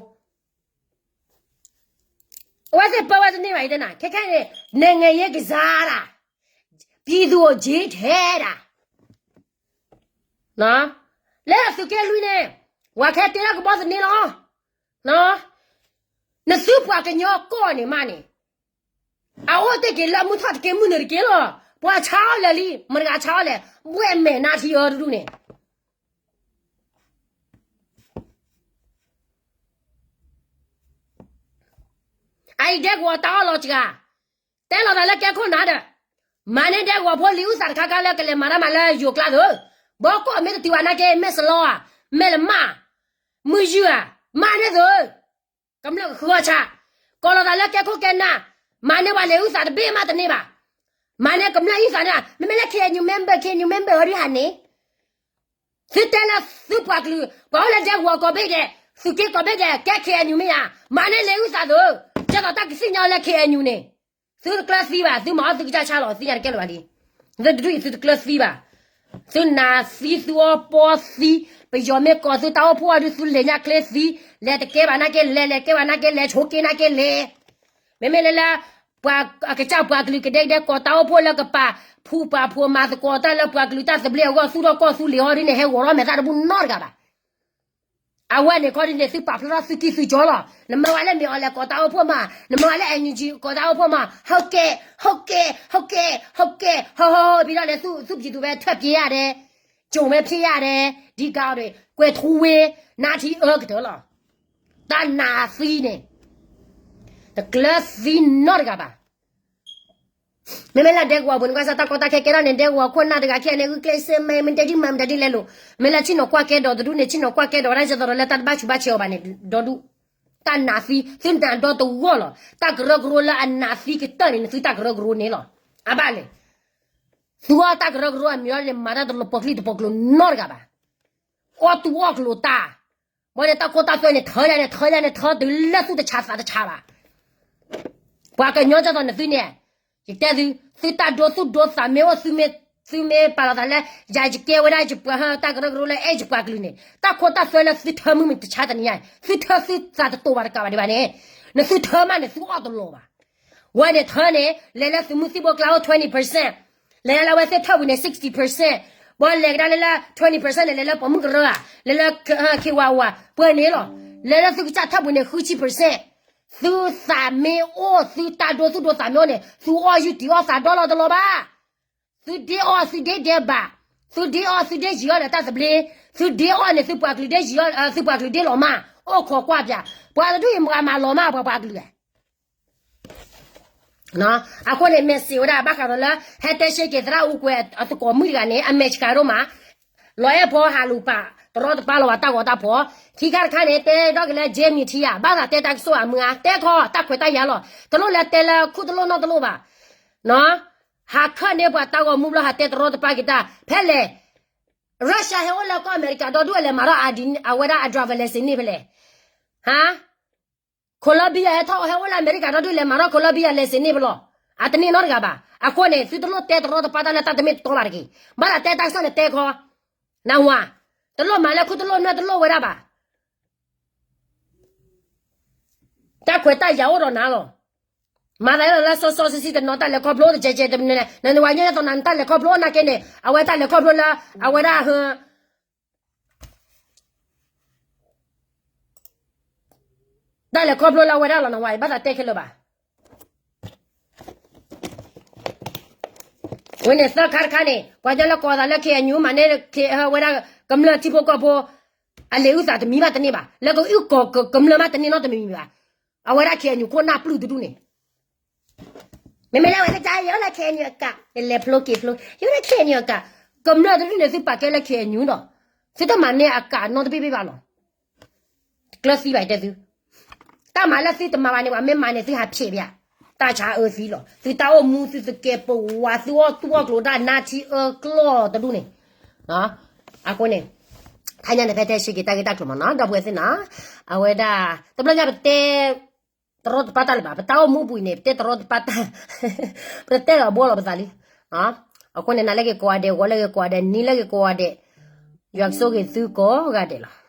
အဝဲသ့ၣ်ပၢဝဲတန့ၢ်ဘၣ်အံၤတဲနၤ, ခဲခဲအံၤန့ၣ် နိုင်ငံရေးကစားတာ, ပြည်သူကို ယ့ ထဲတာ, လၢသုးက့လွံၢ်န့ၣ်, ဝၤခဲတ့လၢကဘီသန့လီၤ, နသုပှၤကညီကီၢ်န့ၣ်မးန့ၣ်, အအိၣ်တ့ၢ်က့ၤလၢမုၢ်ထီၣ်တက့ၢ်မုၢ်နုာ်တက့ၢ်လီၤ, ပှၤဆါအီၤလဲၤလံ, မတဂၤဆါအီၤလဲၣ်, ဘှဲၣ်မဲာ်နါထံအၢတဒူၣ်န့ၣ် အအံၤဒဲကဝီၤတၢ်အီၣ်လီၤစှၤ, တဲလီၤသးလၢကဲခိၣ်နၢ်ဒီး, မၤန့ၢ်ဒဲကဝီၤဖိလံာ်အုၣ်သးတခါခါလၢကလဲၤမၤတၢ်မၤလၢယိၤကျါသိး, ဘီကီၢ်မ့ၢ်တတုၤဘၣ်နာ်က့ မဲၢ်စလီဧါ, မဲၢ်လမၢ်, မုၢ်ယုၢ်ဧါ, မၤန့ၢ်သိး, ကမျၢၢ်ကဃုအီၣ်ဆၣ်, ကိးလီၤသးလၢကဲခိၣ်ကဲနၢ်, မၤန့ၢ်ပှၤလံာ်အုၣ်သးတဘ့ၣ်မးတန့ၢ်ဘၣ်, မၤန့ၢ်ကမျၢၢ်အုၣ်သးန့ၣ်, မ့မ့ၢ်လၢ KNU member, KNU member အီၤဒုးဟးန့ၣ် သုတဲလၢသုပှၤကလုာ်, ပှၤအိၣ်လၢဒဲကဝီၤကိးဘ့ၣ်ဒဲး, သုးက့ကိးဘ့ၣ်ဒဲး, ကဲ KNU မ့ၢ်ဧါ, မၤန့ၢ်လံာ်အုၣ်သးသိး, ဒ်သိးတၢ်ကသ့ၣ်ညါလၢ KNU န့ၣ်, သုတကျၢၤသံဘၣ်, သုမၤအီၣ်သုကစၢ်ဆါလီၤ, သ့ၣ်ညါတကဲလၢၤဘၣ်လံ, သုတဒူၣ်အံၤသုတကျၢၤသံဘၣ်, သုနးသံသုအီပီသံ, ပယီၤမ့ၢ်ကိးသုတၢ်အိၣ်ဖှိၣ်အီၤဒုးသုလဲၤညါကျဲသံ, လဲၤတကဲဘၣ်နာ်က့လဲၤ, လဲၤကဲဘၣ်နာ်က့လဲၤ, ဆိးက့နာ်က့လဲၤ မ့မ့ၢ်လၢလၢ, ပှၤအကစၢ်ပှၤကလုာ်ကဒဲကဒဲကိးတၢ်အိၣ်ဖှိၣ်လၢကပာ်, ဖူပာ်ဖှိၣ်မၤသကိးတၢ်လၢပှၤကလုာ်တၢ်သဘျ့အဂီၢ် သူၣ်ထီၣ်ကီၢ်သူလ့ၤအီၤဒ်န့ၣ် ဟဲဂီၤထီၣ်မဲာ်သၣ်တဘူၣ်နီတဂၤဘၣ်. အဝဲန့ၣ်ခီဒ်န့ၣ် သုပာ်ဖျါထီၣ်သုကံၢ်သုကီလီၤ, နမ့ၢ်ဝဲလၢမ့ၢ်အီၤလဲၤကိးတၢ်အိၣ်ဖှိၣ်မး, နမ့ၢ်ဝဲလၢ NUG ကိးတၢ်အိၣ်ဖှိၣ်မး, ဟုတ်ကဲ့, ဟုတ်ကဲ့, ဟုတ်ကဲ့, ဟုတ်ကဲ့, ဟီဟီဟီ ပြီးတော့လည်း သူ့, သူ့ပြည်သူပဲ ထွက်ပြေးရတယ်, ကြုံပဲဖြစ်ရတယ်, ဒီကောင်တွေ, ကွယ်ထူဝေး, နာထီအၢကတၢၢ်လီၤ. တၢ်နးသံန့ၣ်, တကျၢၤသံနီတဂၤဘၣ်. မ့မ့ၢ်လၢဒဲကဝီၤပူၤန့ၣ် ကွၢ်စၢ်တၢ်ကီတၢ်ခဲကဲထီၣ်န့ၣ် ဒဲကဝီၤခိၣ်နၢ်တဂၤခဲအံၤန့ၣ် ဂုာ်ကျဲးစၢးမၤမတၤဒ်မၤမတၤဒ်လဲၣ်လိၤ, မ့ၢ်လၢဆ့ၣ်နီၤကွၢ်ကဲဒီးတဒူၣ်န့ၣ် ဆ့ၣ်နီၤကွၢ်ကဲဒီးဝဲဒၣ် ဒ်သိးဒီးလၢတၢ်တဘၣ်ဆူးဘၣ်ဆဲးအီၤဘၣ်န့ၣ် ဒီဒူၣ်, တၢ်နးသံ, သုနးဒီတဂီၢ်လီၤ. တၢ်ကရၢကရိလၢအနးသံကတၢၢ်န့ၣ် နသုတၢ်ကရၢကရိန့ၣ်လီၤ. အဘၣ်လဲၣ်, သုအီၣ်တၢ်ကရၢကရိအမံၤအီၤန့ၣ် မၤတၢ်တလီၤပီၤချံတပီၤကျိၤနီတဂၤဘၣ်. အီၣ်တူၢ်အီၣ်ကျိၤတၢ်, ဘၣ်န့ၣ်တၢ်ခိတၢ်သွဲန့ၣ် ထၢယၤန့ၣ် ထၢယၤန့ၣ် ထၢတုၤလၢသူၣ်တဆးသးတဆးဘၣ်. ပှၤကညီဒ်သိးနသုန့ၣ်, ယတဲသု, သုတၢ်ဒိသူၣ်ဒိသးမ့ၢ်အိၣ်သုမ့ၢ် သုမ့ၢ်ပာ်လီၤသးလၢ ယၤယကဲဝဲဒၣ်ယပှၤဟၢ တၢ်ကရၢကရိလၢအဲၣ်ယပှၤကလုာ်န့ၣ် တၢ်ခိတၢ်သွဲလၢသုထၢမုၢ်မတဆါတနံၤညါ သုထၢသုသးတတိာ်ဘၣ်တကးဘၣ်ဒံးဘၣ်န့ၣ် နသုထၢမးန့ၣ် သုအီၣ်တလီၤဘၣ်. ဝဲန့ၣ်ထၢန့ၣ် လဲၤလၢသုးမုၢ်သံၣ်ဘိကျါအိၣ် twenty percent, လဲၤလၢဝဲသ့ၣ်ထၢပူၤန့ၣ် sixty percent, ဘၣ်လဲၤကဒါလၢလၢ twenty percent န့ၣ် လဲၤလၢပိာ်မုၣ်ကရၢဧါ, လဲၤလၢခ့ဝါဝါ ပှဲၤန့ၣ်လီၤ. လဲၤလၢသုကစၢ်ထၢပူၤန့ၣ် ဃုဆံ percent, သုသးမ့ၢ်အိၣ် သုတၢ်ဒိသူၣ်ဒိသးမ့ၢ်အိၣ်န့ၣ် သုအီၣ်ယူၢ်တံၢ်အီၣ်သးဒီလီၤတလီၤဘၣ်. သုဒ့အီၣ်သုဒ့ဒဲးဘး, သုဒ့အီၣ်သုဒ့ယံၤအီၣ်ဒီးတၢ်သဘျ့, သုဒ့အီၣ်န့ၣ် သုပှၤကလုာ်ဒ့ယံၤအီၣ် သုပှၤကလုာ်ဒ့လီၤမး, အိၣ်ခိးကွၢ်ပၠး, ပှၤတဒူၣ်အံၤမၤလီၤမး ပှၤပှၤကလုာ်ဧါ. အဃိန့ၣ် message ဝဲဒၣ် ဘၣ်ဃးဒီးလၢ ဟဲတဲဆၢက့ၤသရၣ်အူကွဲၤအသကိးမုၣ်တဂၤန့ၣ် အမဲာ်ဆှးဒိၣ်မး, လီၤအဲၣ်ဖီဟးလူၤပာ် တရီတပါလီၤဘၣ်တၢ်ဂီၤတၢ်ဖီၣ်, ခံခါတခါန့ၣ် တဲထီၣ်က့ၤလၢ Jimmy ထံဧါ, ဘၣ်သးတဲတၢ်ကစီၣ်အမုၢ်ဧါ, တဲခီ တၢ်ခွဲးတၢ်ယာ်လီၤ, တလိၣ်လၢတဲလၢခိၣ်တလိၣ်နီၢ်တလိၣ်ဘၣ်. ဟးခၢၣ်န့ၢ်ပှၤတၢ်ဂီၤမူဘျီဟးတဲတရီတပါက့ၤတၢ် ဖဲလဲၣ်. Russia ဟဲအိၣ်လၢကီၢ်အမဲရကၤဒီဒူၣ် အလဲၤမၤထီၣ်အဝဲဒၣ်အ driver license န့ၣ်ဖဲလဲၣ်. ဟါ Colombia ဟဲထီၣ်ဟဲအိၣ်လၢအမဲရကၤဒီဒူၣ် လဲၤမၤထီၣ် Colombia license န့ၣ်ဖဲလဲၣ်. အတန့ၢ်နီတဂၤဘၣ်. အဃိန့ၣ် သုတလိၣ်တဲတရီတပါတၢ်လၢတၢ်တမ့ၢ်တတီဘၣ်တက့ၢ်. ဘၣ်သးတဲတၢ်ကစီၣ်န့ၣ်တဲခီ, နဝၤ, တလိၣ်မၤလၢခိၣ်တလိၣ်နၢ်တလိၣ်ဝဲဒၣ်ဘၣ်. တၢ်ခွဲးတၢ်ယာ်အိၣ်ဒီးနၤလီၤ. မၤသးလၢလၢစီစီဆှံဆှံတနီၤ တၢ်လဲၤခီဖျိတကဲးကဲးတမံၤန့ၣ် နဝၤညီနသီနၤ နတၢ်လဲၤခီဖျိနာ်က့န့ၣ် အဝဲတၢ်လဲၤခီဖျိလၢ အဝဲဒၣ်ဟ တၢ်လဲၤခီဖျိလၢအဝဲဒၣ်လီၤနဝၤအံၤ ဘၣ်သးတဲခဲလၢာ်ဘၣ်. ဝဲန့ၣ်သၢခါတခါန့ၣ် ပှၤကညီလၢကိးသးလၢ KNU မၤန့ၢ်ဝဲဒၣ် ကမျၢၢ်ထံဖိကီၢ်ဖိ အလဲၤအုၣ်သးတမံၤဘၣ်တန့ၢ်ဘၣ်. လၢကအုၣ်ကီၤကမျၢၢ်မးတန့ၢ်နီတမံၤမံၤဘၣ်. အဝဲဒၣ် KNU ခိၣ်နၢ်ပျုၢ်တဒူၣ်န့ၣ် မ့မ့ၢ်လၢအဝဲသ့ၣ်တၢ် ယအိၣ်လၢ KNU အကး ယလဲၤဖျိက့ၤဖျိ ယအိၣ်လၢ KNU အကး, ကမျၢၢ်တဒူၣ်န့ၣ် သုပာ်ကဲလၢ KNU ဒီး သုတမၤန့ၢ်အကးနီတဘ့ၣ်ဘၣ်လီၤ. ကျၢၤသံဘၣ်တဲသု, တၢ်မၤလၢသုတမၤဘၣ်န့ၣ် ပှၤမ့ၢ်မၤန့ၣ် သုဟးဖျဲးဘၣ်, တၢ်ဆါအၢသံလီၤ. သုတၢ်အိၣ်မူ သုသကဲးပဝး သုအီၣ်သူၣ်အီၣ်ကျိၤတၢ်နါထံအၢကျီၢ်တဒူၣ်န့ၣ်, အဃိန့ၣ် ခါညါန့ၣ် ဖဲတဲဆၢက့ၤတၢ်ဂ့ၢ်တၢ်ကျိၤမးနီၤ ဒီပုၢ်ဝဲၢ်သ့ၣ်နီၤ, အဝဲဒၣ် တဘျီညါပတဲ တရီတပါတၢ်လၢၤဘၣ်, ပတၢ်အိၣ်မူပူၤအံၤန့ၣ် ပတဲတရီတပါတၢ်, ပတတဲလီၤဘှီလီၤပသးလံ. အဃိန့ၣ် နၤလၢဂ့ၤကိးဂၤဒဲး, ဂီၤလၢဂ့ၤကိးဂၤဒဲး, နံၤလၢဂ့ၤကိးဂၤဒဲး, ယွၤကဆိၣ်ဂ့ၤသုကိးဂၤဒဲးလီၤ.